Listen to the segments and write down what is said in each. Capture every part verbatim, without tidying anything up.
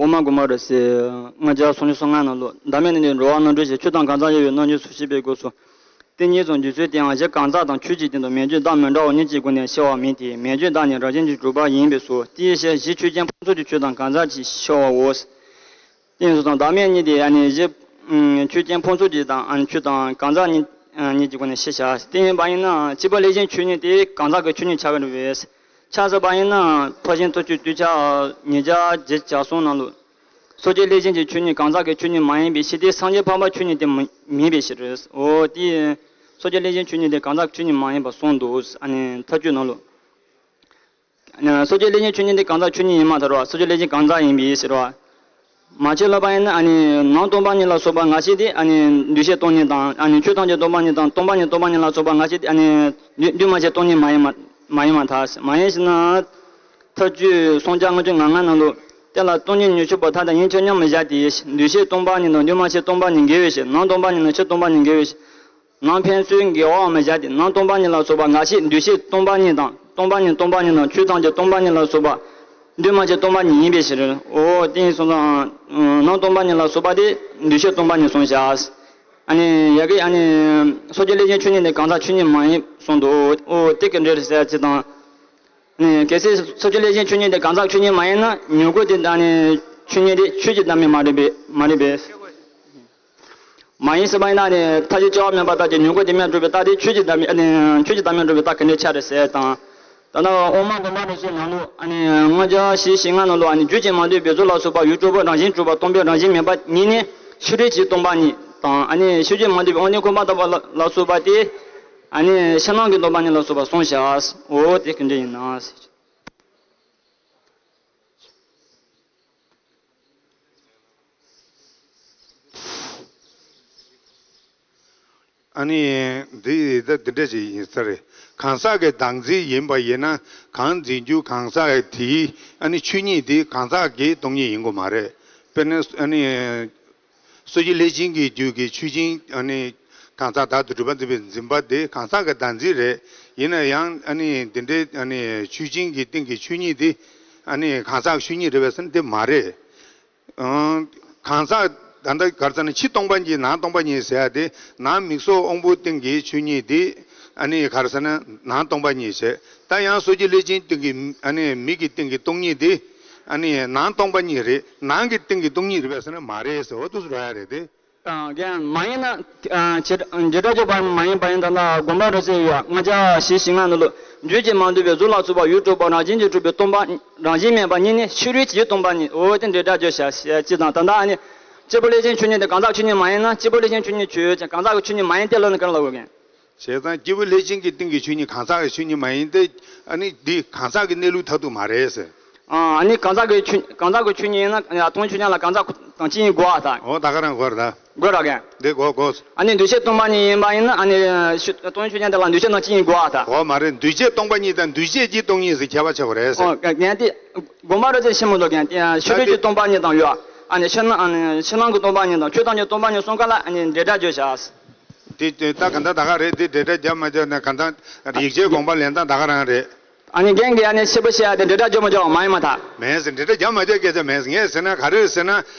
མ་དགོངས་པ་རེད་ཟེར། ལྔ་བརྒྱ་སུམ་ཅུ་སོ་ལྔ་ནང་ལོགས། བདག་མེད་ནི་འགྲོ་བ་རྣམ་གྲོལ་ཞིང་། ཆོས་དང་གང་ཟག་དབྱེ་བའི་རྣམ་འགྱུར་སུ་ཤེས་པའི་སྒོས་སུ། དེ་ཉིད་དུ་འཇུག་ཚུལ་དེའང་གཞི་གང་ཟག་དང་ཆོས་ཀྱི་སྟེང་དུ་མེད་རྒྱུ་དང་མི་འདྲ་བ་གཉིས་ཀྱི་སྒོ་ནས་ཕྱེ་བ་མིན་ཏེ། མེད་རྒྱུ་དག་ནི་རང་བཞིན་གྱིས་གྲུབ་པ་ཡིན་པས་སོ། དེའི་ཕྱིར་གཞི་ཆོས་ཅན་ཕུང་ཚོགས་ཀྱི་ཆོས་དང་གང་ཟག་ཅེས་ཕྱེ་བའོ། དེ་ཡིན་སོང་ཙང་བདག་མེད་གཉིས་དེ་ཨ་ནི་གཞི་ཆོས་ཅན་ཕུང་ཚོགས་ཀྱི་དང་ཨ་ནི་ཆོས་དང་གང་ཟག་གཉིས་གཉིས་ཀྱི་སྒོ་ནས་ཕྱེ་བྱ། དེ་ཡིན་པ་ཡིན་ན་སྐྱེས་བུ་ལྷས་བྱིན་ཆོས་ཉིད་དེ་གང་ཟག་གི་ཆོས་ཉིད་ཆགས་ཀྱི་རེད་པས། ཆ་བཞག་པ་ཡིན་ན་ཕར་ཕྱིན་ཐབས་བཅུ་དུས་ཆ་ཉིས་བརྒྱ་བརྒྱད་ཅུ་གྱ་གསུམ་ནང་ལོགས། སོ་སྐྱེ་ལྷས་བྱིན་གྱི་ཆོས་ཉིད་གང་ཟག་གི་ཆོས་ཉིད་མ་ཡིན་པའི་ཕྱིར་ཏེ། སངས་རྒྱས་འཕགས་པ་ཆོས་ཉིད་དེ་མི་མིན་པའི་ཕྱིར། འོ་དེ་སོ་སྐྱེ་ལྷས་བྱིན་ཆོས་ཉིད་དེ་གང་ཟག་ཆོས་ཉིད་མ་ཡིན་པར་གསུངས་འདུག་ཨ་ནི་མཐའ་དཔྱོད་ནང་ལོགས། སོ་སྐྱེ་ལྷས་བྱིན་ཆོས་ཉིད་དེ་གང་ཟག་ཆོས་ཉིད་ཡིན་མ་ཐག་རེད་བ། སོ་སྐྱེ་ལྷས་བྱིན་གང་ཟག་ཡིན་པའི་ཕྱིར་རོ། མ་ཕྱེ་ལོག་པ་ཡིན་ན་ཨ་ནི་ནང་སྟོང་པ་ཉིད་ལ་སོགས་པ་ངེས་ཤེས་དེ་ཨ་ནི་འདུས་བྱས་སྟོང་ཉིད་དང་ཨ་ནི་ཆོས་ཐམས་ཅད་སྟོང་པ་ཉིད་དང་སྟོང་པ་ཉིད་སྟོང་པ་ཉིད་ལ་སོགས་པ་ངེས་ཤེས་དེ་ཨ་ནི་འདུས་འདུས་མ་བྱས་སྟོང་ཉིད་མ་ཡིན་མ་མ་ཡིན་མ་ཐག་མ་ཡིན་ཞེ་ན། ཐབས་བཅུ་སུམ་བརྒྱ་ལྔ་བཅུ་ང་ལྔ་ནང་དུ། དེ་ལ་སྟོང་ཉིད་ཉིད་ཆོས་པོ་ཐ་དད་ཡིན་ཕྱིར་མཉམ་མི་བཞག་སྟེ། འདུས་བྱས་སྟོང་པ་ཉིད་དང་འདུས་མ་བྱས་སྟོང་པ་ཉིད་འགལ་བའི་ཕྱིར། ནང་སྟོང་པ་ཉིད་དང་ཕྱི་སྟོང་པ་ཉིད་འགལ་བའི་ཕྱིར། ནང་ཕན་ཚུན་འགལ་བའང་མི་བཞག་སྟེ། ནང་སྟོང་པ་ཉིད་ལ་སོགས་པ་ངེས་ཤེས་འདུས་བྱས་སྟོང་པ་ཉིད་དང་སྟོང་པ་ཉིད་སྟོང་པ་ཉིད་དང་ཆོས་ཐམས་ཅད་སྟོང་པ་ཉིད་ལ་སོགས་པ་འདུས་མ་བྱས་སྟོང་པ་ཉིད་ཡིན་པའི་ཕྱིར། འོ་དེ་ཡིན་སོང་ཙང་། ནང་སྟོང་པ་ཉིད་ལ་སོགས་པ་དེ་འདུས་བྱས་སྟོང་པ་ཉིད་གསུངས་བཞག་ཨ་ནི་ཡ་གི་ཨ་ནི་སོ་སྐྱེ་ལྷས་བྱིན་ཆོས་ཉིད་དེ་གང་ཟག་ཆོས་ཉིད་མ་ཡིན་གསུངས་འདུག་འོ་དེ་གི་འགྲེལ་ཟེར་ཅིག་དང་། ཨ་ནི་གལ་སྲིད་སོ་སྐྱེ་ལྷས་བྱིན་ཆོས་ཉིད་དེ་གང་ཟག་ཆོས་ཉིད་མ་ཡིན་ན་མྱུ་གུ་དེ་ཨ་ནི་ཆོས་ཉིད་དེ་ཆོས་ཀྱི་བདག་མེད་མ་རེད་པས་མ་རེད་པས། མ་ཡིན་ཟེར་བ་ཡིན་ན་ནི་མཐའ་བཞི་སྐྱེ་བ་མེད་པ་ལྟར་གྱི་མྱུ་གུ་དེ་མེད་སྒྲུབ་པའི་རྟགས་དེ་ཆོས་ཀྱི་བདག་མེད་ཨ་ནི་ཆོས་ཀྱི་བདག་མེད་སྒྲུབ་པའི་རྟགས་ག་འདྲ་ཆགས་རེད་ཟེར་དང་། ད་ལྟ་དབུ་མ་དགོངས་པ་རིན་ཆེན་ནང་ལུགས་ཨ་ནི་ལྔ་བརྒྱ་བཞི་བཅུ་ཞེ་ལྔ་ནང་ལུགས་ཨ་ནི་རྒྱུ་ཅན་མ་འདུས་པའི་གཟུགས་ལ་སོགས་པ་ཡུལ་གྲུབ་པ་རང་བཞིན་གྲུབ་པ་སྟོང་པའི་རང་བཞིན་མེད་པ་ཉིད་ནི་ཕྱི་རོལ་གྱི་སྟོང་པ་ཉིད་དང་ཨ་ནི་ཕྱི་རོལ་མ་འདུས་པའི་དབང་ལྡན་ཁང་པ་ལྟ་བུ་ལ་སོགས་པ་སྟེ། ཨ་ནི་ཕྱི་ནང་གི་སྟོང་པ་ཉིད་ལ་སོགས་པ་གསུངས་བཞག་འོ་དེ་ག་འདྲ་ཡིན་ན། ཨ་ནི། འདི་ད་འདི་འདྲ་ཞིག་ཡིན་ས་རེད། གང་ཟག་གི་བདག་འཛིན་ཡིན་པ་ཡིན་ན་གང་འཛིན་རྒྱུ་གང་ཟག་དེའི་ཨ་ནི་ཆོས་ཉིད་དེ་གང་ཟག་གི་སྟོང་ཉིད་ཡིན་དགོས་མ་རེད། དཔེར་ན་ཨ་ནི། སོ་སྐྱེ་ལྷས་བྱིན་གྱི་རྒྱུད་ཀྱི་ཆོས་ཅན་ཨ་ནི་གང་ཟག་བདག་ཏུ་གྲུབ་པར་འཛིན་པའི་འཛིན་པ་དེ་གང་ཟག་གི་བདག་འཛིན་རེད། ཡིན་ན་ཡང་ཨ་ནི་འདི་འདྲའི་ཨ་ནི་ཆོས་ཅན་གྱི་སྟེང་གི་ཆོས་ཉིད་དེ་ཨ་ནི་གང་ཟག་ཆོས་ཉིད་རེད་པས་ཟེར་ན་དེ་མ་རེད། གང་ཟག་ད་ལྟ་ག་རེ་ཟེར་ན་ཕྱི་སྟོང་པ་ཉིད་ནང་སྟོང་པ་ཉིད་ཟེར་ཡ་དེ་ནང་མིག་སོགས་དབང་པོའི་སྟེང་གི་ཆོས་ཉིད་དེ་ཨ་ནི་ག་རེ་ཟེར་ན་ནང་སྟོང་པ་ཉིད་ཟེར། ད་ཡང་སོ་སྐྱེ་ལྷས་བྱིན་སྟེང་གི་ཨ་ནི་མིག་གི་སྟེང་གི་སྟོང་ཉིད་དེ་ཨ་ནི་ནང་སྟོང་པ་ཉིད་རེད། ནང་གི་སྟེང་གི་སྟོང་ཉིད་རེད་པས་ཟེར་ན་མ་རེད་ཟེར་འོ་འདུག་སེ་འགྲོ་ཡ་རེད་དེ། རྒན་མ་ཡིན་ན། ཨ་བྱེད་འབྲེལ་སྒྲ་བརྗོད་པ་མ་ཡིན་པ་ཡིན་ད་ལྟ་དགོངས་པ་རེད་ཟེར་ཡོད། ལྔ་བརྒྱ་བཞི་བཅུ་ཞེ་ལྔ་ནང་ལུགས་རྒྱུ་ཅན་མ་འདུས་པའི་གཟུགས་ལ་སོགས་པ་ཡུལ་གྲུབ་པ་རང་བཞིན་གྱིས་གྲུབ་པའི་སྟོང་པ་རང་བཞིན་མེད་པ་ཉིད་ནི་ཕྱི་རོལ་གྱི་སྟོང་པ་ཉིད། འོ་དེ་འབྲེལ་སྒྲ་བརྗོད་བྱ་ཞེས་ཅི་དང་ད་ལྟ་ཨ་ནི། སྐྱེས་བུ་ལྷས་བྱིན་ཆོས་ཉིད་དེ་གང་ཟག་ཆོས་ཉིད་མ་ཡིན་ན་སྐྱེས་བུ་ལྷས་བྱིན་ཆོས་ཉིད་ཆོས་ཅན་གང་ཟག་གི་ཆོས་ཉིད་མ་ཡིན་ཏེ་ལབ་ན་ག་རེ་ལབ་དགོས་རྒན། བྱས་ཙང་སྐྱེས་བུ་ལྷས་བྱིན་གྱི་སྟེང་གི་ཆོས་ཉིད་གང་ཟག་གི་ཆོས་ཉིད་མ་ཡིན་ཏེ། ཨ་ནི་འདི་གང་ཟག་གི་གནས་ལུགས་མཐར་ཐུག་མ་རེད་ཟེར། ཨ་ནི་གང་ཟག་གི་ཆོས་གང་ཟག་གི་ཆོས་ཉིད་ཡིན་ན་སྟོང་ཉིད་ཆོས་ཉིད་ལ་གང་ཟག་དང་སྤྱི་ཉིད་དགོས་པ་དང་། འོ་ད་ག་རང་དགོས་རེད་ད། དགོས་རེད་རྒན། འདི་དགོས་དགོས། ཨ་ནི་འདུས་བྱས་སྟོང་པ་ཉིད་ཡིན་པ་ཡིན་ན་ཨ་ནི་སྟོང་ཉིད་ཆོས་ཉིད་དེ་ལ་འདུས་བྱས་དང་སྤྱི་ཉིད་དགོས་པ་དང་། འོ་མ་རེད། འདུས་བྱས་སྟོང་པ་ཉིད་དང་འདུས་བྱས་ཀྱི་སྟོང་ཉིད་ཟེར་ཁྱད་པར་ཕྱེ་དགོས་རེད་ཟེར། འོ་རྒན་དེ་དགོངས་པ་རེད་ཟེར་ཤེས་མི་འདུག་རྒན་དེ་ཕྱི་རོལ་གྱི་སྟོང་པ་ཉིད་དང་ཡོད། ཨ་ནི་ཕྱི་ནང་ཕྱི་ནང་གི་སྟོང་པ་ཉིད་དང་ཆོས་ཐམས་ཅད་སྟོང་པ་ཉིད་གསུམ་ཀ་ལ་ཨ་ནི་འབྲེལ་སྒྲ་བརྗོད་བྱ། དེ་ད་ག་འདྲ་ད་ག་རེད། དེ་འབྲེལ་སྒྲ་རྒྱབ་མ་རྒྱབ་ན་ག་འདྲ་ཡིག་ཆའི་དགོངས་པ་ལེན་སྟངས་ད་ག་རང་རེད། ཨ་ནི་རྒན་གྱིས་ཨ་ནི་ཕྱི་པོ་བཤད་ཡ་དེ་འབྲེལ་སྒྲ་རྒྱབ་མ་རྒྱབ་མ་ཡིན་མ་ཐག་མེད་ཟེར། འབྲེལ་སྒྲ་རྒྱབ་མ་རྒྱབ་སྐད་ཆ་མེད་ཟེར། ངས་ཟེར་ན་ག་རེ་ཟེར་ན།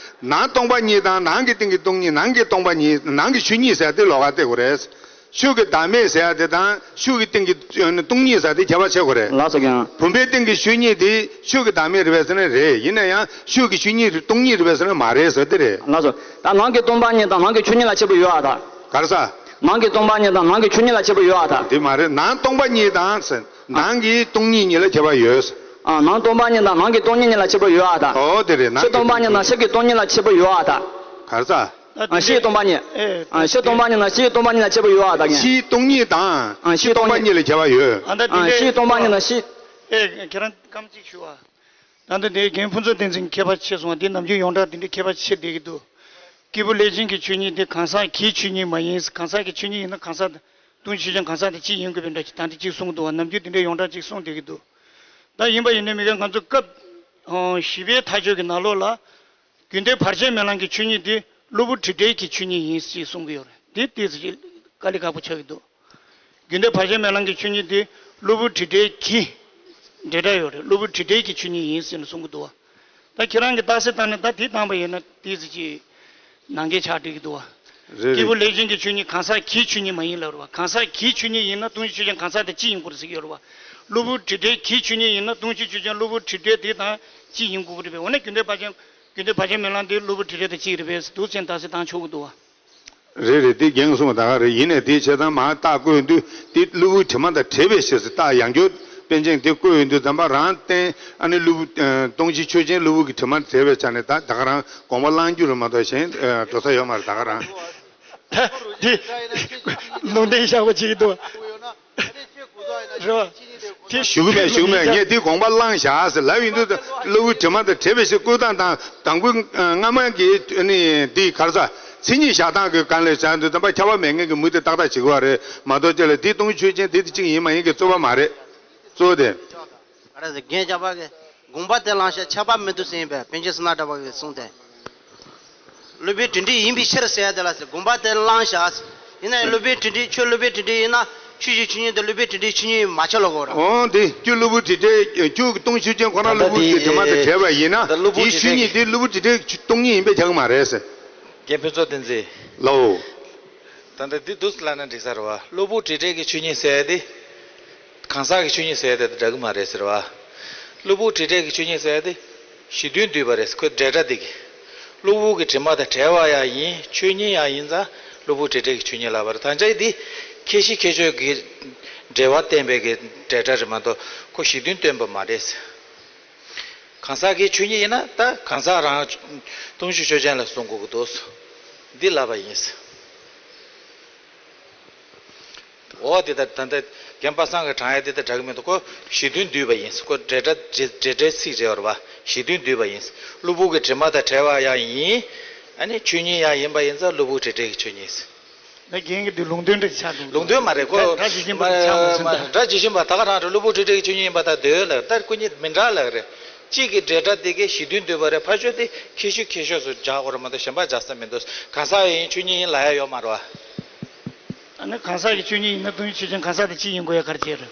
ནང་སྟོང་པ་ཉིད་དང་ནང་གི་སྟེང་གི་སྟོང་ཉིད་ནང་གི་སྟོང་པ་ཉིད་ནང་གི་ཆོས་ཉིད་ཟེར་དེ་ལོགས་ཀ་བལྟ་དགོས་རེད། ཆོས་ཀྱི་བདག་མེད་ཟེར་ཡ་དེ་དང་ཆོས་ཀྱི་སྟེང་གི་སྟོང་ཉིད་ཟེར་དེ་ཁྱད་པར་ཕྱེ་དགོས་རེད། ལགས་སོ་རྒན། བུམ་པའི་སྟེང་གི་ཆོས་ཉིད་དེ་ཆོས་ཀྱི་བདག་མེད་རེད་པས་ཟེར་ན་རེད། ཡིན་ན་ཡང་ཆོས་ཀྱི་ཆོས་ཉིད་སྟོང་ཉིད་རེད་པས་ཟེར་ན་མ་རེད་ཟེར་དེ་རེད། ལགས་སོ། ད་ནང་གི་སྟོང་པ་ཉིད་དང་ནང་གི་ཆོས་ཉིད་ལ་ཁྱད་པར་ཡོད་ཨ་ད། ག་རེ་ཟེར། ནང་གི་སྟོང་པ་ཉིད་དང་ནང་གི་ཆོས་ཉིད་ལ་ཁྱད་པར་ཡོད་ཨ་ད། དེ་མ་རེད། ནང་སྟོང་པ་ཉིད་དང་ཟེར། ནང་གི་སྟོང་ཉིད་གཉིས་ལ་ཁྱད་པར་ཡོད། ཨ་ནང་སྟོང་པ་ཉིད་དང་ནང་གི་སྟོང་ཉིད་གཉིས་ལ་ཁྱད་པར་ཡོད་ཨ་ད། ཨོ་དེ་རེད། ཕྱི་སྟོང་པ་ཉིད་དང་ཕྱི་གི་སྟོང་ཉིད་ལ་ཁྱད་པར་ཡོད་ཨ་ད། ག་རེ་ཟེར། ཨ་ཕྱིའི་སྟོང་པ་ཉིད། ཨ་ཕྱིའི་སྟོང་པ་ཉིད་དང་ཕྱིའི་སྟོང་པ་ཉིད་ལ་ཁྱད་པར་ཡོད་ཨ་ད་རྒན། ཕྱིའི་སྟོང་ཉིད་དང་ཨ་ཕྱིའི་སྟོང་པ་ཉིད་ལ་ཁྱད་པར་ཡོད། ཨ་ད་དེ་ཨ་འདྲའི་ཕྱིའི་སྟོང་པ་ཉིད་དང་ཕྱིའི། ཨེ་ཁྱེད་རང་སྐར་མ་གཅིག་ཞུ་ཨ། ད་ལྟ་དེ་རྒན་ཕུན་ཚོགས་བསྟན་འཛིན་མཁས་པ་ཆེ་སོང་བ་དེ་ནམ་རྒྱུན་ཡོངས་གྲགས་དེ་འདྲའི་མཁས་པ་ཆེ་བསྡད་ཀྱི་འདུག་སྐྱེས་བུ་ལྷས་བྱིན་གྱི་ཆོས་ཉིད་དེ་གང་ཟག་གི་ཆོས་ཉིད་མ་ཡིན། གང་ཟག་གི་ཆོས་ཉིད་ཡིན་ན་གང་ཟག་སྟོང་ཆོས་ཅན་གང་ཟག་དེ་གཅིག་ཡིན་དགོས་པའི་འདྲ་ཅིག་ད་འདི་གཅིག་གསུང་གི་འདུག་བ། ནམ་རྒྱུན་དེ་འདྲའི་ཡོངས་གྲགས་གཅིག་གསུང་བསྡད་ཀྱི་འདུག་ད་ཡིན་པ་ཡིན་ནའི་མི་རྒན་ང་ཚོ་སྐབས་བཞི་པའི་མཐའ་དཔྱོད་ཀྱི་ནང་ལོགས་ལ། རྒྱུད་སྡེ་བར་ཆད་མེད་ལམ་གྱི་ཆོས་ཉིད་དེ་གློ་བུར་དྲི་བྲལ་གྱི་ཆོས་ཉིད་ཡིན་ཞེས་གསུང་གི་ཡོད་རེད། འདི་ཏོག་ཙམ་ཅིག་དཀའ་ལས་ཁག་པོ་ཆགས་ཀྱི་འདུག་རྒྱུད་སྡེ་བར་ཆད་མེད་ལམ་གྱི་ཆོས་ཉིད་དེ་གློ་བུར་དྲི་བྲལ་གྱི་འབྲེལ་སྒྲ་ཡོད་རེད། གློ་བུར་དྲི་བྲལ་གྱི་ཆོས་ཉིད་ཡིན་ཟེར་ནས་གསུང་གི་འདུག་བ། ད་ཁྱེད་རང་གིས་རྟགས་གསལ་བཏང་ནས་ད་དེ་བཏང་པ་ཡིན་ན་ཏོག་ཙམ་ཅིག་ནང་འགལ་ཆགས་བསྡད་ཀྱི་འདུག་བ། རེད་སྐྱེས་བུ་རེད། ལེགས་བྱིན་གྱི་ཆོས་ཉིད་གང་ཟག་གི་ཆོས་ཉིད་མ་ཡིན་ལབ་རེད་བ། གང་ཟག་གི་ཆོས་ཉིད་ཡིན་ན་སྟོང་གཞི་ཆོས་ཅན་གང་ཟག་དེ་གཅིག་ཡིན་དགོས་རེད་ཟེར་གྱི་ཡོད་རེད་བ། གློ་བུར་དྲི་བྲལ་གྱི་ཆོས་ཉིད་ཡིན་ན་སྟོང་གཞི་ཆོས་ཅན་གློ་བུར་དྲི་བྲལ་དེ་དང་གཅིག་ཡིན་དགོས་ཀྱི་རེད་པས། འོ་ན་རྒྱུ་འབྲས་བར་ཆད་རྒྱུ་འབྲས་བར་ཆད་མེད་ལམ་དེ་གློ་བུར་དྲི་བྲལ་དང་གཅིག་རེད་པས་འདུག་ཟེར་རྟགས་གསལ་བཏང་ཆོག་གི་འདུག་བ། རེད་རེད། དེ་རྒན་གསུངས་པ་ད་ག་རེད། ཡིན་ནའི་དེའི་བྱས་ཙང་མར་རྟགས་བཀོད་དུས་དེ་གློ་བུར་དྲི་མ་དང་བྲལ་བའི་ཕྱིར་ཟེར་རྟགས་ཡང་བསྐྱར་པཎ་ཆེན་དེ་བཀོད་ཡོང་དུས་ཙམ་པ་རང་བསྟན་ཨ་ནི་གློ་བུར་ཨ་སྟོང་གཞི་ཆོས་ཅན་གློ་བུར་གྱི་དྲི་མ་བྲལ་བའི་ཆ་ནས་ད་ད་ག་རང་དགོངས་པ་བླང་རྒྱུ་རེད་མ་གཏོགས་གཞན་ཨ་འགྲོ་ས་ཡོད་མ་རེད་ད་ག་རང་། ད་དེ་ལུང་བསྟན་བཞག་པ་ཅིག་འདུག་རེད་བ། དེ་ཞུ་གི་མེད་ཞུ་གི་མེད། ངས་འདི་དགོངས་པ་བླངས་བཞག་ཟེར་ལབ་ཡིན་དུས་གློ་བུར་དྲི་མ་དང་བྲལ་བའི་ཕྱིར་བཀོད་སྟངས་དང་དང་པོའི་སྔ་མ་གི་ནི་འདི་ག་རེ་ཟ་མཚན་ཉིད་བཞག་སྟངས་ཀྱི་སྒང་ལ་བཞག་དུས་ཙམ་པ་ཁྱབ་པ་མེད་མཁན་གྱི་མུ་སྟེགས་ཏག་ཏག་བྱེད་དགོས་པ་རེད་མ་གཏོགས་ཅི་ལ་འདི་སྟོང་ཆོས་ཅན་དེ་དེ་གཅིག་ཡིན་མ་ཡིན་གྱི་རྩོད་པ་མ་རེད། གཙོ་བོ་དེ། ག་རེ་ཟེར་རྒན་ཅག་པ་གི་དགོངས་པ་དེ་བླངས་ཤག་ཁྱབ་པ་མི་འདུག་ཟེར་ཡིན་པས་པཎ་ཆེན་བསོད་ནམས་གྲགས་པ་གི་གསུང་དེ། སློབ་དཔོན་དྲིན་དྲན་ཡིན་པའི་ཕྱིར་ཟེར་ཡ་དེ་ལ་ཟེར་དགོངས་པ་དེ་བླངས་ཤག་ཡིན་ན་ཡང་སློབ་དཔོན་དྲིན་དྲན་ཁྱོད་སློབ་དཔོན་དྲིན་དྲན་ཡིན་ན་ཆོས་ཀྱི་ཆོས་ཉིད་དེ་སློབ་དཔོན་དྲིན་དྲན་ཆོས་ཉིད་མ་ཆགས་ལོ་གོ་ར། འོང་དེ་ཁྱོད་གློ་བུར་དྲི་བྲལ་ཁྱོད་ཀྱི་སྟོང་ཆོས་ཅན་ཁོ་ན་གློ་བུར་གྱི་དྲི་མ་དང་བྲལ་བ་ཡིན་ན་དེའི་ཆོས་ཉིད་དེ་གློ་བུར་དྲི་བྲལ་སྟོང་ཉིད་ཡིན་པས་ཁྱབ་ཀྱི་མ་རེད་ཟེར། རྒན་ཕུན་ཚོགས་བསྟན་འཛིན། ལའོ། ད་ལྟ་འདི་འདུག་ལབ་ན་འགྲིག་ས་རེད་བ། གློ་བུར་དྲི་བྲལ་གྱི་ཆོས་ཉིད་ཟེར་ཡ་དེ། གང་ཟག་གི་ཆོས་ཉིད་ཟེར་ཡ་དེ་དང་འདྲ་གི་མ་རེད་ཟེར་བ། གློ་བུར་དྲི་བྲལ་གྱི་ཆོས་ཉིད་ཟེར་ཡ་དེ། གཞི་མཐུན་འདུས་པ་རེད་ཁོ་འབྲེལ་སྒྲ་དེ་གི། གློ་བུར་གྱི་དྲི་མ་དང་བྲལ་བ་ཡང་ཡིན་ཆོས་ཉིད་ཡང་ཡིན་ཙང་གློ་བུར་དྲི་བྲལ་གྱི་ཆོས་ཉིད་ལབ་པ་རེད་ད་ཆ་འདི། ཁྱད་གཞི་ཁྱད་ཆོས་ཀྱི་འབྲེལ་བ་བསྟན་པའི་གི་འབྲེལ་སྒྲ་རེད་མ་གཏོགས་ཁོ་གཞི་མཐུན་སྟོན་པ་མ་རེད། གང་ཟག་གི་ཆོས་ཉིད་ཡིན་ན་ད་གང་ཟག་རང་སྟོང་གཞི་ཆོས་ཅན་ལ་གསུང་དགོས་ཀྱི་འདུག་འདི་ལབ་པ་ཡིན། འོ་དེ་ལྟར་ད་ལྟ་རྒན་པ་སངས་ཀྱིས་དྲངས་ཡ་དེ་ལྟར་འདྲ་གི་མི་འདུག་ཁོ་གཞི་མཐུན་འདུས་པ་ཡིན། ཁོ་འབྲེལ་སྒྲ་འབྲེལ་འབྲེལ་སྒྲའི་ཚིག་རེད་བ་རེད་བ། གཞི་མཐུན་འདུས་པ་ཡིན། གློ་བུར་གྱི་དྲི་མ་དང་བྲལ་བ་ཡང་ཡིན། ཨ་ནི་ཆོས་ཉིད་ཡང་ཡིན་པ་ཡིན་ཙང་གློ་བུར་དྲི་བྲལ་གྱི་ཆོས་ཉིད། ད་རྒན་གྱི་འདི་ལུང་དོན་འདྲ་ཆགས་འདུག་ལུང་དོན་མ་རེད་ཁོ། སྒྲ་ཇི་བཞིན་པ་ཆགས་མ་སོང་ད། སྒྲ་ཇི་བཞིན་པ་ད་ག་རང་རེད་གློ་བུར་དྲི་བྲལ་གྱི་ཆོས་ཉིད་ཡིན་པ་དང་འདོད་ལ་ད་སྐུ་ཉིད་མི་འདྲ་ལ་རེད། གཅིག་གི་འབྲེལ་སྒྲ་དེ་གའི་གཞི་མཐུན་འདུས་པ་རེད་ཕར་ཕྱོགས་དེ་ཁྱད་གཞི་ཁྱད་ཆོས་སུ་སྦྱར་དགོས་རེད་མ་གཏོགས་གཞན་པ་སྦྱར་ས་མི་འདུག་གང་ཟག་ཡིན་ཆོས་ཉིད་ཡིན་ལབ་ཡ་ཡོད་མ་རེད་བ། ཨ་ནི་གང་ཟག་གི་ཆོས་ཉིད་ཡིན་ན་སྟོང་གཞི་ཆོས་ཅན་གང་ཟག་དེ་གཅིག་ཡིན་དགོས་ཡ་ག་རེ་བྱས་རེད།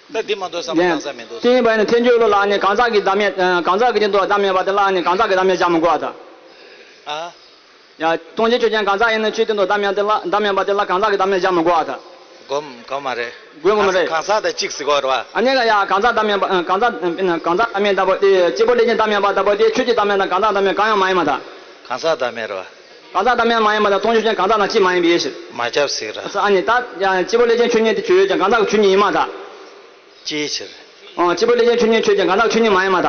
ད་འདི་མ་གཏོགས་བསམ་བློ་བཏང་ས་མི་འདུག་དེ་ཡིན་པ་ཡིན་ན་ཐལ་འགྱུར་བློ་ལ་ཨ་ནི་གང་ཟག་གི་བདག་མེད་གང་ཟག་གི་སྟེང་དུ་བདག་མེད་པ་དེ་ལ་ཨ་ནི་གང་ཟག་གི་བདག་མེད་སྦྱར་མི་དགོས་པ་དང་། ཨ། ཡ། སྟོང་གཞི་ཆོས་ཅན་གང་ཟག་ཡིན་ན་ཆོས་སྟེང་དུ་བདག་མེད་དེ་ལ་བདག་མེད་པ་དེ་ལ་གང་ཟག་གི་བདག་མེད་སྦྱར་མི་དགོས་པ་དང་། དགོས་དགོས་མ་རེད། དགོས་དགོས་མ་རེད། གང་ཟག་དང་གཅིག་ཟེར་དགོས་རེད་བ། ཨ་ནི་ཡ་གང་ཟག་བདག་མེད་པ་གང་ཟག་གང་ཟག་བདག་མེད་ལྟ་བུ་དེ་སྐྱེས་བུ་ལྷས་བྱིན་བདག་མེད་པ་ལྟ་བུ་དེ་ཆོས་ཀྱི་བདག་མེད་དང་གང་ཟག་བདག་མེད་གང་ཡང་མ་ཡིན་པ་དང་། གང་ཟག་བདག་མེད་རེད་བ། གང་ཟག་བདག་མེད་མ་ཡིན་པ་དང་སྟོང་གཞི་ཆོས་ཅན་གང་ཟག་དང་གཅིག་མ་ཡིན་པའི་ཕྱིར། མ་ཁྱབ་ཟེར་ར། ཨ་ནི་ད་ཡང་སྐྱེས་བུ་ལྷས་བྱིན་ཆོས་ཉིད་དེ་ཆོས་ཅན་གང་ཟག་གི་ཆོས་ཉིད་ཡིན་མ་ད། ཅིའི་ཕྱིར། ཨང་། སྐྱེས་བུ་ལྷས་བྱིན་ཆོས་ཉིད་ཆོས་ཅན་གང་ཟག་གི་ཆོས་ཉིད་མ་ཡིན་མ་ད།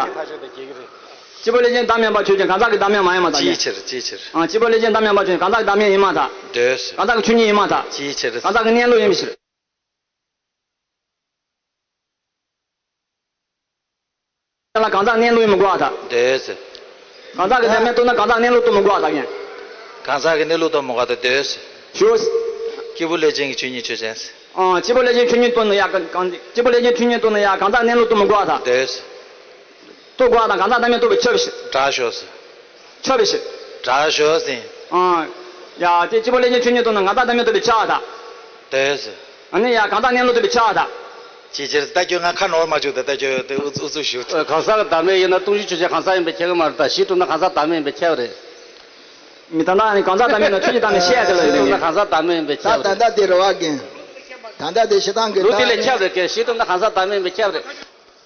སྐྱེས་བུ་ལྷས་བྱིན་བདག་མེད་པ་ཆོས་ཅན་གང་ཟག་གི་བདག་མེད་མ་ཡིན་མ་ད། ཅིའི་ཕྱིར་ཅིའི་ཕྱིར། ཨང་། སྐྱེས་བུ་ལྷས་བྱིན་བདག་མེད་པ་ཆོས་ཅན་གང་ཟག་གི་བདག་མེད་ཡིན་མ་ད། འདོད། གང་ཟག་གི་ཆོས་ཉིད་ཡིན་མ་ད། ཅིའི་ཕྱིར། གང་ཟག་གི་གནས་ལུགས་ཡིན་པའི་ཕྱིར། ལ་གང་ཟག་གནས་ལུགས་ཡིན་མི་དགོས་པ་དང་། འདོད་ཟེར། གང་ཟག་གི་བདག་མེད་རྟོགས་ན་གང་ཟག་གནས་ལུགས་རྟོགས་མི་དགོས་པ་དང་། གང་ཟག་གི་གནས་ལུགས་རྟོགས་མི་དགོས་པ་དང་འདོད་ཟེར། ཞུ། སྐྱེས་བུ་ལྷས་བྱིན་གྱི་ཆོས་ཉིད་ཆོས་ཅན་ཟེར། ཨང་། སྐྱེས་བུ་ལྷས་བྱིན་ཆོས་ཉིད་རྟོགས་ན་ཡང་གང་གང་སྐྱེས་བུ་ལྷས་བྱིན་ཆོས་ཉིད་རྟོགས་ན་ཡང་གང་ཟག་གནས་ལུགས་རྟོགས་མི་དགོས་པ་དང་། འདོད་ཟེར། རྟོགས་དགོས་པ་དང་གང་ཟག་བདག་མེད་རྟོགས་པས་ཁྱབ་པའི་ཕྱིར། དྲག་ཤོས་ཟེར། ཁྱབ་པའི་ཕྱིར། དྲག་ཤོས་ཟེར། ཨང་། ཡ་དེ་སྐྱེས་བུ་ལྷས་བྱིན་ཆོས་ཉིད་རྟོགས་ན་གང་ཟག་བདག་མེད་རྟོགས་པས་ཁྱབ་པ་དང་། འདོད་ཟེར། ཨ་ནི་ཡ་གང་ཟག་གནས་ལུགས་རྟོགས་པས་ཁྱབ་པ་དང་། ཅིའི་ཕྱིར་ད་ཁྱོད་ང་ཁ་ནོར་མ་བཅུག་ད་ད་ཁྱོད་དེ་ཨུ་ཚུགས་ཨུ་ཚུགས་ཞུ། གང་ཟག་གི་བདག་མེད་ཡིན་ན་སྟོང་གཞི་ཆོས་ཅན་གང་ཟག་ཡིན་པས་ཁྱབ་ཀྱི་མ་རེད་ད་གཞི་གྲུབ་ན་གང་ཟག་བདག་མེད་ཡིན་པས་ཁྱབ་རེད། མི་ད་ལྟ་ནི་གང་ཟག་བདག་མེད་ན་ཆོས་ཀྱི་བདག་མེད་བཤད་ཡ་དེ་ལ་ཡོད་ནི། གང་ཟག་བདག་མེད་ཡིན་པས་ད་ཁྱབ་ད་རེད། ལྟ་དེ་རེད་བ་རྒན། ད་ལྟ་དེ་ཞེ་སྡང་གི་ལུགས་དེ་ལས་ཁྱབ་རེད་ཀྱི་གཞི་གྲུབ་ན་གང་ཟག་བདག་མེད་ཡིན་པས་ཁྱབ་རེད།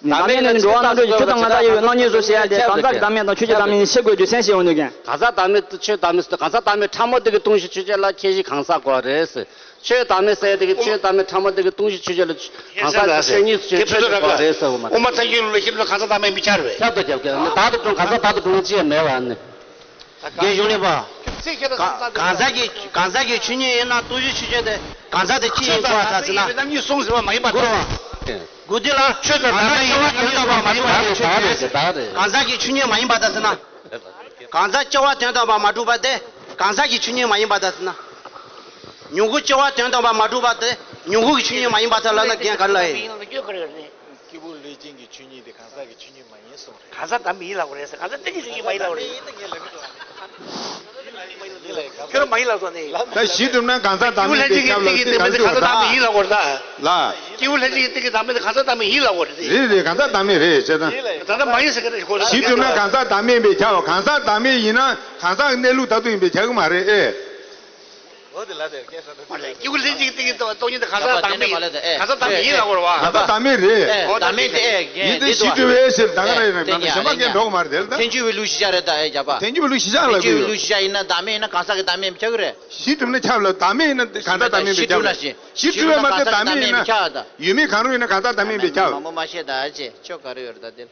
ནི་བདག་མེད་ནི་འགྲོ་བ་རྣམ་གྲོལ་གྱི་ཆོས་དང་ང་དང་ཡོད་པའི་སྣང་བརྙན་སོ་ཞེས་ཡ་དེ་གང་ཟག་གི་བདག་མེད་དང་ཆོས་ཀྱི་བདག་མེད་གཉིས་ཕྱེ་དགོས་རྒྱུ་མཚན་ཞིག་ཡོང་དུས་ཀྱང་། གང་ཟག་བདག་མེད་དུ་ཆོས་བདག་མེད་སུ་གང་ཟག་བདག་མེད་ཕྲ་མོ་དེ་གི་སྟོང་གཞི་ཆོས་ཅན་ལ་ཁྱད་གཞི་གང་ཟག་དགོས་རེད་ཟེར། ཆོས་བདག་མེད་ཟེར་ཡ་དེ་གི་ཆོས་བདག་མེད་ཕྲ་མོ་དེ་གི་སྟོང་གཞི་ཆོས་ཅན་ལ་གང་ཟག་ཆོས་ཉིད་ཆོས་ཅན་དགོས་རེད་ཟེར་བ་མ་རེད། དབུ་མ་ཐལ་འགྱུར་ལ་ཤེས་ན་གང་ཟག་བདག་མེད་མི་འཆར་བས། ཁྱབ་དང་ཁྱབ་ཀྱི་བདག་ཏུ་འཁྲུངས་གང་ཟག་བདག་ཏུ་འཁྲུངས་ཅི་ཡང་མེད་པ་ནི། རྒན་གཞུང་ལས་པ། གང་གང་ཟག་གི་གང་ཟག་གི་ཆོས་ཉིད་ཡིན་ན་སྟོང་གཞི་ཆོས་ཅན་དེ་གང་ཟག་དེ་ཅི་ཡིན་གསུངས་པ་ད་ཟེར་ན། རྣམ་གཉིས་གསུངས་ཟེར་བ་མ་ཡིན་པ་དགོས་རེད་བ། དགོས་དུས་ལ་ཆོས་དང་གང་ཟག་སྐྱེ་བ་དོན་དམ་པར་མ་གྲུབ་པ་དེ་ཆོས་ཅན། གང་ཟག་གི་ཆོས་ཉིད་མ་ཡིན་པ་ད་ཟེར་ན། གང་ཟག་སྐྱེ་བ་དོན་དམ་པར་མ་གྲུབ་པ་དེ་གང་ཟག་གི་ཆོས་ཉིད་མ་ཡིན་པ་ད་ཟེར་ན། མྱུ་གུ་སྐྱེ་བ་དོན་དམ་པར་མ་གྲུབ་པ་དེ་མྱུ་གུ་གི་ཆོས་ཉིད་མ་ཡིན་པ་ད་ལབ་ན་རྒན་ག་རེ་ལབ་ཡིན། སྐྱེས་བུ་ལྷས་བྱིན་གྱི་ཆོས་ཉིད་དེ་གང་ཟག་གི་ཆོས་ཉིད་མ་ཡིན་གསུངས་རེད། གང་ཟག་བདག་མེད་ཡིན་ལབ་དགོས་རེད་ཟེར། གང་ཟག་བདག་མེད་ཡིན་ལབ་དགོས་རེད་ཟེར། གང་ཟག་བདག་མེད་ཡིན་ལབ་དགོས་རེད། ཁྱོད་རང་མ་ཡིན་ལབ་སོང་ནི། ད་གཞི་གྲུབ་ན་གང་ཟག་བདག་མེད་པའི་ཁྱབ་ལ་སྐྱེས་བུ་ལྷན་ཅིག་གི་སྟེང་གི་བདག་མེད་དེ་གང་ཟག་བདག་མེད་ཡིན་ལབ་དགོས་རེད་ད། ལ། སྐྱེས་བུ་ལྷན་ཅིག་གི་སྟེང་གི་བདག་མེད་དེ་གང་ཟག་བདག་མེད་ཡིན་ལབ་དགོས་རེད་དེ། རེད་རེད། གང་ཟག་བདག་མེད་རེད་བྱས་ཙང་། ད་ལྟ་མ་ཡིན་ཟེར་གི་རེད་ཁོ་ལ། གཞི་གྲུབ་ན་གང་ཟག་བདག་མེད་ཡིན་པས་ཁྱབ། གང་ཟག་བདག་མེད་ཡིན་ན་གང་ཟག་གི་གནས་ལུགས་མཐར་ཐུག་ཡིན་པས་ཁྱབ་གི་མ་རེད་ཨེ། སྐྱེས་བུ་ལྷན་ཅིག་གི་སྟེང་གི་སྟོང་ཉིད་དེ་གང་ཟག་བདག་མེད་ཡིན། གང་ཟག་བདག་མེད་ཡིན་ལབ་དགོས་རེད་བ། གང་ཟག་བདག་མེད་རེད། ཨེ་བདག་མེད་དེ་ཨེ་ཡིན་དེ་གཞི་གྲུབ་པས་ཟེར་ད་ག་རེད་རེད་མ་གཞན་པ་གས་འགྲོ་གི་མ་རེད་དེ་ལ་ད། ཐལ་འགྱུར་བའི་ལུགས་གཞི་བཞག་རེད་ད་ཨེ་རྒྱབ་པ། ཐལ་འགྱུར་བའི་ལུགས་གཞི་བཞག་ལབ་གི་ཡོད། ཐལ་འགྱུར་བའི་ལུགས་གཞི་བཞག་ཡིན་ན་བདག་མེད་ཡིན་ན་གང་ཟག་གི་བདག་མེད་ཡིན་པས་ཁྱབ་གི་རེད། གཞི་གྲུབ་ན་ཁྱབ་ལ་བདག་མེད་ཡིན་ན་གང་ཟག་བདག་མེད་ཡིན་པས་ཁྱབ་རེད། གཞི་གྲུབ་པ་མ་གཏོགས་བདག་མེད་ཡིན་ན་ཁྱབ་ད། ཡོད་མེད་གང་རུང་ཡིན་ན་གང་ཟག་བདག་མེད་ཡིན་པས་ཁྱབ་ད། མང་པོ་མ་བཤད་ད་ཅེ་ཁྱོད་ག་རེ་ཡོད་རེད་ད་དེ་ལ།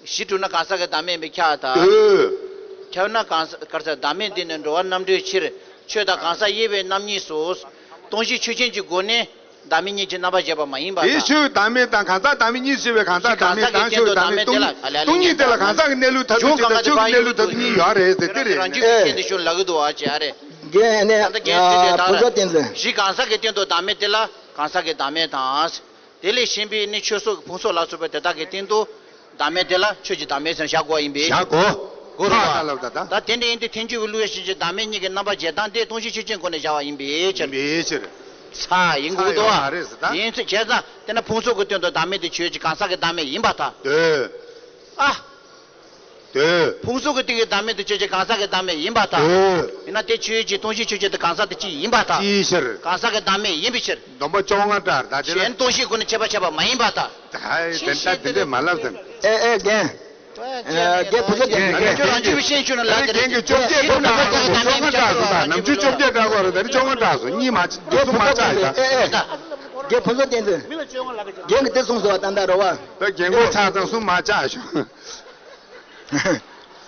གཞི་གྲུབ་ན་གང་ཟག་གི་བདག་མེད་ཡིན་པས་ཁྱབ་ད། ཨོ། ཁྱབ་ན་གང་ཟག་གར་ཟག་བདག་མེད་འདི་ནི་འགྲོ་བ་རྣམ་གྲོལ་ཕྱིར་ཆོས་དང་གང་ཟག་དབྱེ་བའི་རྣམ་གཉིས་སུ། སྟོང་གཞི་ཆོས་ཅན་གྱི་སྒོ་ནས་བདག་མེད་གཉིས་ཀྱི་རྣམ་པར་བཞག་པ་མ་ཡིན་པར་དེའི་ཐལ། ཆོས་བདག་མེད་དང་གང་ཟག་བདག་མེད་གཉིས་ཞེས་པའི་གང་ཟག་བདག་མེད་དང་ཆོས་བདག་མེད་སྟོང་སྟོང་ཉིད་དེ་ལ་གང་ཟག་གི་གནས་ལུགས་མཐར་ཐུག་ཅིག་དང་ཆོས་ཀྱི་གནས་ལུགས་མཐར་ཐུག་གཉིས་ཡོད་རེད་ཟེར་དེ་རེད། རང་རྒྱུད་ཀྱི་རྐྱེན་དེ་ཤུགས་ལ་གི་འདུག་ཨ་ཅེ་ཨ་རེད། རྒན་ནས་ད་ལྟ་རྒན་ཚུལ་དེ་ལྟར་བུ་ཚོ་བསྟན་འཛིན། གཞི་གང་ཟག་གི་སྟེང་དུ་བདག་མེད་དེ་ལ་གང་ཟག་གི་བདག་མེད་དང་། དེ་ལས་གཞན་པའི་ནི་ཆོས་སོགས་ཕུང་སོགས་ལ་སོགས་པ་དེ་དག་གི་སྟེང་དུ་བདག་མེད་དེ་ལ་ཆོས་ཀྱི་བདག་མེད་ཟེར་བཞག་དགོས་ཡིན་པས། བཞག་དགོས། དགོས་རེད་བ། ལབ་ད་ད། ད་དེ་འདྲ་ཡིན་དུས་ཐལ་འགྱུར་བའི་ལུགས་ཡང་ཕྱིན་ཆད་བདག་མེད་གཉིས་ཀྱི་རྣམ་པར་འབྱེད་སྟངས་དེ་སྟོང་གཞི་ཆོས་ཅན་སྒོ་ནས་བཞག་པ་ཡིན་པའི་ཕྱིར། ཡིན་པའི་ཕྱིར། ཚ་ཡིན་དགོས་འདུག་ཨ། ཡིན་ཚུལ་བྱས་ཙང་དེ་ན་ཕུང་སོགས་ཀྱི་སྟེང་དུ་བདག་མེད་དེ་ཆོས་ཀྱི་གང་ཟག་གི་བདག་མེད་ཡིན་པར་ཐལ། ཨ། དེ། ཕུང་སོགས་ཀྱི་སྟེང་གི་བདག་མེད་དེ་ཆོས་ཅན་གང་ཟག་གི་བདག་མེད་ཡིན་པར་ཐལ། དེ། ཡིན་ན་དེ་ཆོས་ཅན་སྟོང་གཞི་ཆོས་ཅན་དེ་གང་ཟག་དེ་གཅིག་ཡིན་པར་ཐལ། ཅིའི་ཕྱིར། གང་ཟག་གི་བདག་མེད་ཡིན་པའི་ཕྱིར། སྡོམ་པ་བཅོ་ལྔ་སྒྲ་ད་དེ་ལ། གཞན་སྟོང་གཞིའི་སྒོ་ནས་ཁྱད་པར་ཕྱེ་བ་མ་ཡིན་པར་ཐལ། ད་དེ་འདྲ་མ་ལབ་ཟིན། ཨེ་ཨེ་རྒན། རྒན་བུ་ཚོ་རྒན་རྒན་རྒན་རྒན་གྱི་བཅོ་བརྒྱད་སྒྲ་གོ་རེད་ད་ནི་བཅོ་ལྔ་སྒྲ་སོ་གཉིས་མ་ཨེ་ཨེ་རྒན་བུ་ཚོ་བསྟན་འཛིན། རྒན་གྱི་དེ་གསུངས་སོ་བ་ད་ལྟ་རོ་བ། ད་རྒན་གོ་ཚ་དང་གསུམ་མ་ཆག་ཤོག་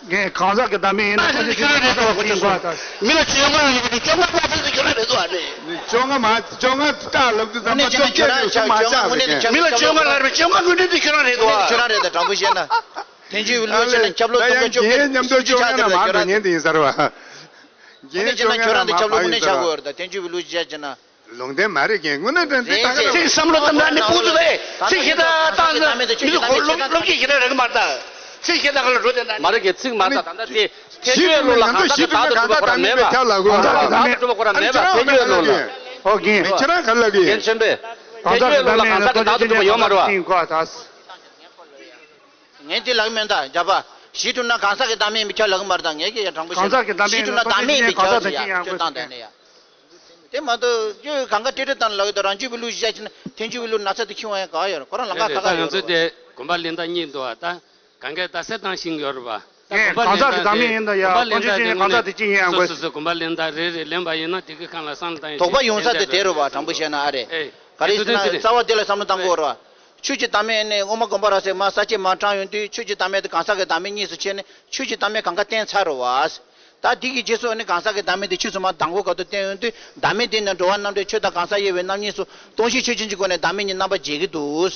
རྒན་གང་ཟག་གི་བདག་མེད་ཡིན་ན་ཁྱོད་ཀྱི་ཁྱོད་ཀྱི་ཁྱོད་ཀྱི་ཁྱོད་ཀྱི་མི་ལ་བཅོ་ལྔ་ཡོད་པའི་བཅོ་ལྔ་པ་ཚོས་ཁྱོད་རང་རེད་དོ་ཨ་ནི། བཅོ་ལྔ་མ་བཅོ་ལྔ་སྐྲག་ལབ་དུས་ཙམ་པ་བཅོ་བརྒྱད་རེད་གསུམ་མ་ཆག་ཟེར་མཁན། མི་ལ་བཅོ་ལྔ་ལབ་པའི་བཅོ་ལྔ་དངོས་འབྲེལ་དེ་ཁྱོད་རང་རེད་དོ་ཨ། ཁྱོད་རང་རེད་ད་དྲང་པོ་བཤད་ན། ཐལ་འགྱུར་བའི་ལུགས་བྱས་ན་ཁྱབ་ལོ་སྟོང་དང་བཅོ་བརྒྱད་མཉམ་དུ་བཅོ་ལྔ་ན་མ་འགྲོ་ཉན་དེ་ཡིན་ཟེར་བ། རྒན་བཅོ་ལྔ་ན་མ་ཡིན་ཟེར་བ། ཐལ་འགྱུར་བའི་ལུགས་བྱས་ན། ལུང་བསྟན་མ་རེད་རྒན། དངོས་གནས་དྲན་ཚིག་ད་ག་ཚིག་བསམ་བློ་བཏང་ན་ནི་ཕུགས་སུ་རེད། ཚིག་ཤེས་ད་བཏང་ན་མི་ཚོ་སློབ་སློབ་སྐྱེས་ཤེས་ད་རེད་མ་ད། ཚིག་ཤེས་ད་ག་ལ་འགྲོ་དེ་ན། མ་རེད་རྒན་ཚིག་མ་ད་ད་ད་དེ་ཐལ་འགྱུར་ལུགས་ལ་གང་ཟག་གི་བདག་ཏུ་གྲུབ་པ་ཁོ་རང་མེད་པ། གང་ཟག་གི་བདག་ཏུ་གྲུབ་པ་ཁོ་རང་མེད་པ་ཐལ་འགྱུར་ལུགས་ལ། ཨོ་རྒན། ཁྱེད་རང་ག་ལ་གི། རྒན་ཆེན་པོས་ཐལ་འགྱུར་ལུགས་ལ་གང་ཟག་གི་བདག་ཏུ་གྲུབ་པ་ཡོད་མ་རེད་བ། ངས་དེ་ལབ་མིན་ད་རྒྱབ་པ། གཞི་གྲུབ་ན་གང་ཟག་གི་བདག་མེད་ཡིན་པས་ཁྱབ་ལབ་གི་མ་རེད་ད་ངས་ཀྱི་ཡ་དྲང་པོ་བཤད་ན་གཞི་གྲུབ་ན་བདག་མེད་ཡིན་པས་ཁྱབ་ཟེར་ཡ་ཁྱོད་བཏང་དེ་ནས་ཡ། དེ་མ་གཏོགས་ཁྱོད་གང་ག་ཏི་ཏི་བཏང་ལབ་ཡོད་ད་རང་རྒྱུད་པའི་ལུགས་གཞི་བཞག་བྱས་ན་ཐལ་འགྱུར་བའི་ལུགས་ན་ཚ་དེ་ཁྱོད་ཡང་ག་ཡོད་རེད་ཁོ་རང་ལ་ང་ཁ་ཁ་ཡོད་རེད། ད་ང་ཚོ་དེ་དགོན་པ་ལེན་ད་གཉིས་འདུག་ད་གང་གས་ད་སེ་བཏང་ཤིང་ཡོད་རེད་པ། ད་དགོན་པ་ལེན་ད་དེ་ནི་གང་ཟག་གི་བདག་མེད་ཡིན་ད་ཡ་དགོན་པ་ལེན་ད་དེ་ནི་གང་ཟག་དེ་གཅིག་ཡིན་ཡང་དགོས། སོ་སོ་སོ་དགོན་པ་ལེན་ད་རེད་རེད་ལེན་པ་ཡིན་ན་དེ་གི་ཁ་ལ་བསམ་བློ་བཏང་ཡིན་དོགས་པ་ཡོང་ས་དེ་དེ་རེད་པ་དྲང་པོ་བཤད་ན་ཨ་རེད། ག་རེ་ཟེར་ན་རྩ་བ་དེ་ལ་བསམ་བློ་བཏང་དགོས་རེད་པ། ཆོས་ཀྱི་བདག་མེད་ནི་སྔོན་མ་དགོན་པ་ར་སེ་མ་ས་སྐྱེས་མ་དྲངས་ཡོང་དུས་ཆོས་ཀྱི་བདག་མེད་དེ་གང་ཟག་གི་བདག་མེད་གཉིས་སུ་ཕྱེ་ནས་ཆོས་ཀྱི་བདག་མེད་གང་ག་བསྟན་ཚར་རེད་པ། ད་དེ་གི་རྗེས་སུ་ནི་གང་ཟག་གི་བདག་མེད་དེ་ཆོས་སུ་མ་དང་པོ་ག་དུ་བསྟན་ཡོང་དུས་བདག་མེད་དེ་ནི་འགྲོ་བ་རྣམ་གྲོལ་ཆོས་དང་གང་ཟག་དབྱེ་བའི་རྣམ་གཉིས་སུ་སྟོང་གཞི་ཆོས་ཅན་གྱི་སྒོ་ནས་བདག་མེད་གཉིས་རྣམ་པར་འབྱེད་ཀྱི་འདུག་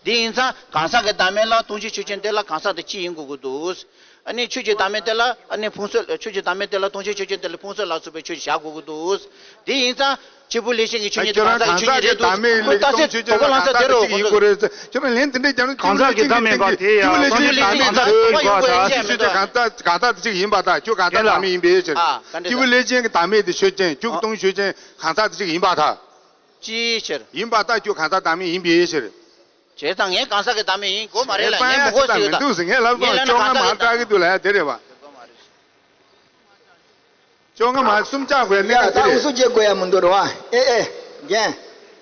དེ་ཡིན་ཙང་གང་ཟག་གི་བདག་མེད་ལ་སྟོང་གཞི་ཆོས་ཅན་དེ་ལ་གང་ཟག་དེ་གཅིག་ཡིན་དགོས་ཀྱི་འདུག་ཨ་ནི་ཆོས་ཀྱི་བདག་མེད་དེ་ལ་ཨ་ནི་ཕུང་སོགས་ཆོས་ཀྱི་བདག་མེད་དེ་ལ་སྟོང་གཞི་ཆོས་ཅན་དེ་ལ་ཕུང་སོགས་ལ་སོགས་པའི་ཆོས་བཞག་དགོས་ཀྱི་འདུག་དེ་ཡིན་ཙང་སྐྱེས་བུ་ལས་ཅན་གྱི་ཆོས་ཉིད་དེ་གང་ཟག་གི་ཆོས་ཉིད་རེད་འདུག་ཁོ་ལྟ་ཚེ་དོ་ག་ལང་ས་དེ་རོ་ཁོ་ཚོ། ཁྱོད་རང་ལན་དེ་འདྲས་ཀྱང་གང་ཟག་གི་བདག་མེད་པ་དེ་ཡང་སྟོང་གཞི་ཆོས་ཅན་གྱི་སྟེང་གི་སྐྱེས་བུ་ལས་ཅན་གྱི་བདག་མེད་དེ་ཆོས་ཅན་གང་ཟག་གང་ཟག་དེ་གཅིག་ཡིན་པ་དང་ཁྱོད་གང་ཟག་བདག་མེད་ཡིན་པའི་ཕྱིར། སྐྱེས་བུ་ལས་ཅན་གྱི་བདག་མེད་དེ་ཆོས་ཅན་ཁྱོད་ཀྱི་སྟོང་གཞི་ཆོས་ཅན་གང་ཟག་དེ་གཅིག་ཡིན་པ་དང་། ཅིའི་ཕྱིར། ཡིན་པ་ལྟར་ཁྱོད་གང་ཟག་བདག་མེད་ཡིན་པའི་ཕྱིར། བྱས་ཙང་ངས་གང་ཟག་གི་བདག་མེད་ཡིན་དགོས་མ་རེད་ལ་ངས་མི་གོ་ཟེར་ད། མི་འདུག་ཟེར་ངས་ལབ་སོང་བཅོ་ལྔ་མ་སྐྲག་གི་འདུག་ལ་ཡ་དེ་རེད་བ། བཅོ་ལྔ་མ་གསུམ་བཅག་དགོས་གནས་ཡ་ད་དེ་རེད། ཨུ་སུ་བྱེད་དགོས་ཡ་མི་འདུག་རེད་བ། ཨེ་ཨེ། རྒན།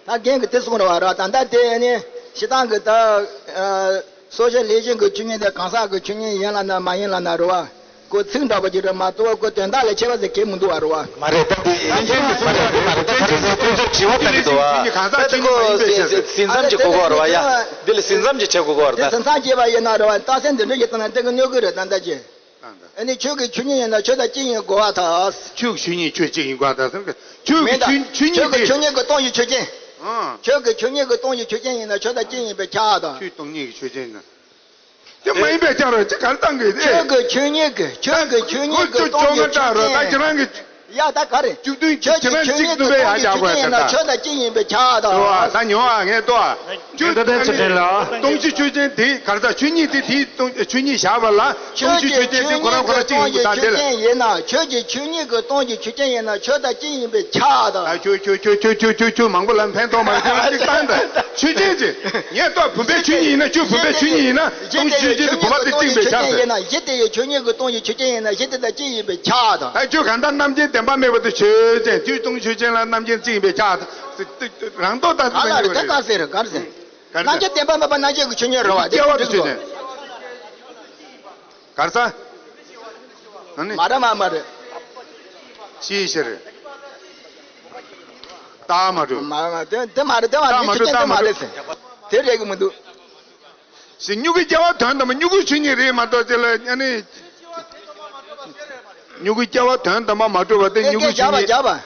ད་རྒན་གི་དེ་གསུང་རེད་བ་ར་ད་ལྟ་དེ་ནི་སྤྱིར་བཏང་གི་ད། སོ་སོ་ལས་བྱེད་ཀྱི་ཆོས་ཉིད་དེ་གང་ཟག་གི་ཆོས་ཉིད་ཡིན་ལབ་ན་མ་ཡིན་ལབ་ན་རེད་བ། ཁོ་ཚིག་འདྲ་པོ་ཅིག་རེད་མ་གཏོགས་ཁོ་དོན་དག་ལ་ཁྱད་པར་ཟེར་གྱི་མི་འདུག་བ་རེད་བ། མ་རེད་ད་དེ་ཡིན་གྱི་མི་མ་རེད་དེ་མ་རེད་ད་ཁ་ཟེར་ཟེར་ཁོ་ཚོར་དྲི་བ་བཏང་གི་འདུག་བ། གང་ཟག་ཆོས་ཉིད་མ་ཡིན་པའི་ཕྱིར། ཟིན་མཚམས་ཅིག་གོ་གོ་རེད་བ་ཡ། འདི་ལ་ཟིན་མཚམས་ཅིག་བྱེད་གོ་གོ་རེད་ད། ཟིན་མཚམས་བྱས་པ་ཡིན་ན་རེད་བ་རྟགས་མཚན་འདི་འདྲ་ཞིག་བཏང་ན་དེ་གི་གནོད་གི་རེད་ད་ལྟ་ཅི། ཨ་ནི་ཆོས་ཀྱི་ཆོས་ཉིད་ཡིན་ན་ཆོས་དང་གཅིག་ཡིན་དགོས་པ་དང་། ཆོས་ཀྱི་ཆོས་ཉིད་ཆོས་གཅིག་ཡིན་དགོས་པ་དང་། ཆོས་ཀྱི་མེད་ད། ཆོས་ཆོས་ཉིད་ཆོས་ཀྱི་དེ། ཆོས་ཉིད་ཀྱི་སྟོང་གཞི་ཆོས་ཅན། ཨང་། ཆོས་ཀྱི་ཆོས་ཉིད་ཀྱི་སྟོང་གཞི་ཆོས་ཅན་ཡིན་ན་ཆོས་དང་གཅིག་ཡིན་པས་ཁྱབ་པ་དང་། ཆོས་སྟོང་ཉིད་ཀྱི་ཆོས་ཅན་ཡིན་ན། དེ་མ་ཡིན་པས་ཁྱབ་རོགས་ཅི་གར་བཏང་གི་རེད། ཆོས་ཀྱི་ཆོས་ཉིད་ཀྱི་ཆོས་ཀྱི་ཆོས་ཉིད་ཀྱི་སྟོང་གཞི་ཆོས་ཅན། ཁྱོད་རང་གི་ ཡ་ད་ག་རེ། བཅུ་བདུན་གྱི་ཁྱོད་ཀྱི་ཆོས་ཉིད་ཀྱི་སྟོང་པའི་ཆོས་ཅན་ཡིན་ན་ཆོས་དང་གཅིག་ཡིན་པས་ཁྱབ་དང་། ད་ཉོ་བ་ངས་ལྟོས་ཨ། བཅུ་བདུན་ཆོས་ཅན་ལ། སྟོང་གཞི་ཆོས་ཅན་དེ་ག་རེ་ད་ཆོས་ཉིད་དེ་དེའི་སྟོང་ཆོས་ཉིད་བཞག་པ་ལ་སྟོང་གཞི་ཆོས་ཅན་དེ་ཁོ་རང་ཁོ་རང་གཅིག་ཡིན་པ་ད་དེ་ལ། ཡིན་ན་ཆོས་ཀྱི་ཆོས་ཉིད་ཀྱི་སྟོང་གཞི་ཆོས་ཅན་ཡིན་ན་ཆོས་དང་གཅིག་ཡིན་པས་ཁྱབ་དང་། ད་ཁྱོད་ཁྱོད་ཁྱོད་ཁྱོད་ཁྱོད་ཁྱོད་ཁྱོད་མང་པོ་ལ་ཕན་ཐོགས་མ་རེད། ཁྱོད་གཅིག་བཏང་དང་ཆོས་ཅན་ཅེ། ངས་ལྟོས་བུམ་པའི་ཆོས་ཉིད་ཡིན་ན་ཁྱོད་བུམ་པའི་ཆོས་ཉིད་ཡིན་ན་སྟོང་གཞི་ཆོས་ཅན་དེ་བུམ་པ་དེ་གཅིག་ཡིན་པས་ཁྱབ་ཟེར། ཡིན་ན་གཞི་དེ་ཡི་ཆོས་ཉིད་ཀྱི་སྟོང་གཞི་ཆོས་ཅན་ཡིན་ན་གཞི་དེ་དང་གཅིག་ཡིན་པས་ཁྱབ་དང་། ད་ཁྱོད་གང་ལྟར་རྣམ་མཁྱེན་བདེན་པ་མེད་པ་དེ་ཆོས་ཅན། དུས་སྟོང་ཆོས་ཅན་ལ་རྣམ་མཁྱེན་གཅིག་ཡིན་པས་ཁྱབ་དང་། རང་ལྡོག་ལྟ་ཚུལ་ག་ལ་རེད། ད་ག་ཟེར་ག་རེ་ཟེར། ག་རེ་རྣམ་མཁྱེན་བདེན་པ་མེད་པ་རྣམ་མཁྱེན་གྱི་ཆོས་ཉིད་རེད་བ། དེ་སྐྱེ་བ་དེ་ཆོས་ཅན། ག་རེ་ཟེར། ཨ་ནི། མ་རེད་མ་མ་རེད། ཤེས་ཤེས་རེད། རྟགས་མ་གྲུབ། མ་མ་དེ་དེ་མ་རེད། དེ་མ་རེད། རྟགས་མ་གྲུབ། ཆོས་ཅན་རྟགས་མ་དེ་མ་གྲུབ། རེད་ཟེར། དེ་རེད་གི་མི་འདུག། ཞེས་མྱུ་གུའི་སྐྱེ་བ་དོན་དམ་པ་མྱུ་གུའི་ཆོས་ཉིད་རེད་མ་གཏོགས་དེ་ལ་ཨ་ནི། མྱུ་གུའི་སྐྱེ་བ་དོན་དམ་པ་མ་གྲུབ་པ་དེ་མྱུ་གུའི་ཆོས་ཉིད། རྒྱབ་པ་རྒྱབ་པ།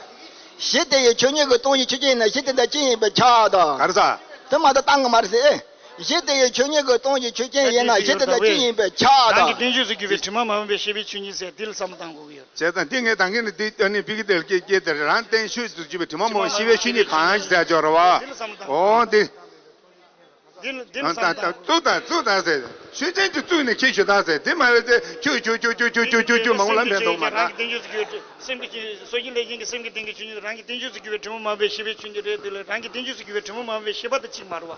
གཞི་དེ་ཡི་ཆོས་ཉིད་ཀྱི་སྟོང་གཞི་ཆོས་ཅན་ཡིན་ན་གཞི་དེ་དང་གཅིག་ཡིན་པས་ཁྱབ་དང་། ག་རེ་ཟེར། དེ་མ་གཏོགས་བཏང་གི་མ་རེད་ཟེར། གཞི་དེ་ཡི་ཆོས་ཉིད་ཀྱི་སྟོང་གཞི་ཆོས་ཅན་ཡིན་ན་གཞི་དེ་དང་གཅིག་ཡིན་པས་ཁྱབ་དང་། རང་གི་རྟེན་ཤུགས་སུ་གྱུར་པའི་དྲི་མ་མ་སྨོས་པའི་ཤེས་པའི་ཆོས་ཉིད་ཟེར་འདི་ལ་བསམ་བློ་བཏང་དགོས་ཀྱི་ཡོད། བྱས་ཙང་འདི་ངས་ད་གིན་ནས་འདི་ཨ་ནི་པི་ཀི་ཏེ་ལ་སྐད་སྐད་དེར་རང་རྟེན་ཤུགས་སུ་གྱུར་པའི་དྲི་མ་མ་སྨོས་ཤེས་པའི་ཆོས་ཉིད་གང་ཞིག་ཟེར་ཅོག་རེད་བ། འོ་འདི། འདི་ལ་འདི་ལ་བསམ་བཏང་། བཙུགས་དང་བཙུགས་དང་ཟེར། ཆོས་ཅན་གྱི་བཙུགས་ནས་ཁྱེད་ཞུ་དང་ཟེར། དེ་མ་རེད་ཟེར། ཁྱོད་ཁྱོད་ཁྱོད་མང་པོ་ལ་ཕན་ཐོགས་མ་རེད། རང་གི་རྟེན་ཤུགས་སུ་གྱུར་སེམས་ཀྱི་སོ་སྐྱེ་ལས་ཅན་གྱི་སེམས་ཀྱི་རྟེན་གྱི་ཆོས་ཉིད་རང་གི་རྟེན་ཤུགས་སུ་གྱུར་པའི་དྲི་མ་མ་སྨོས་པའི་ཤེས་པའི་ཆོས་ཉིད་རེད། དེ་ལ་རང་གི་རྟེན་ཤུགས་སུ་གྱུར་པའི་དྲི་མ་མ་སྨོས་པའི་ཤེས་པ་དེ་གཅིག་མ་རེད་བ།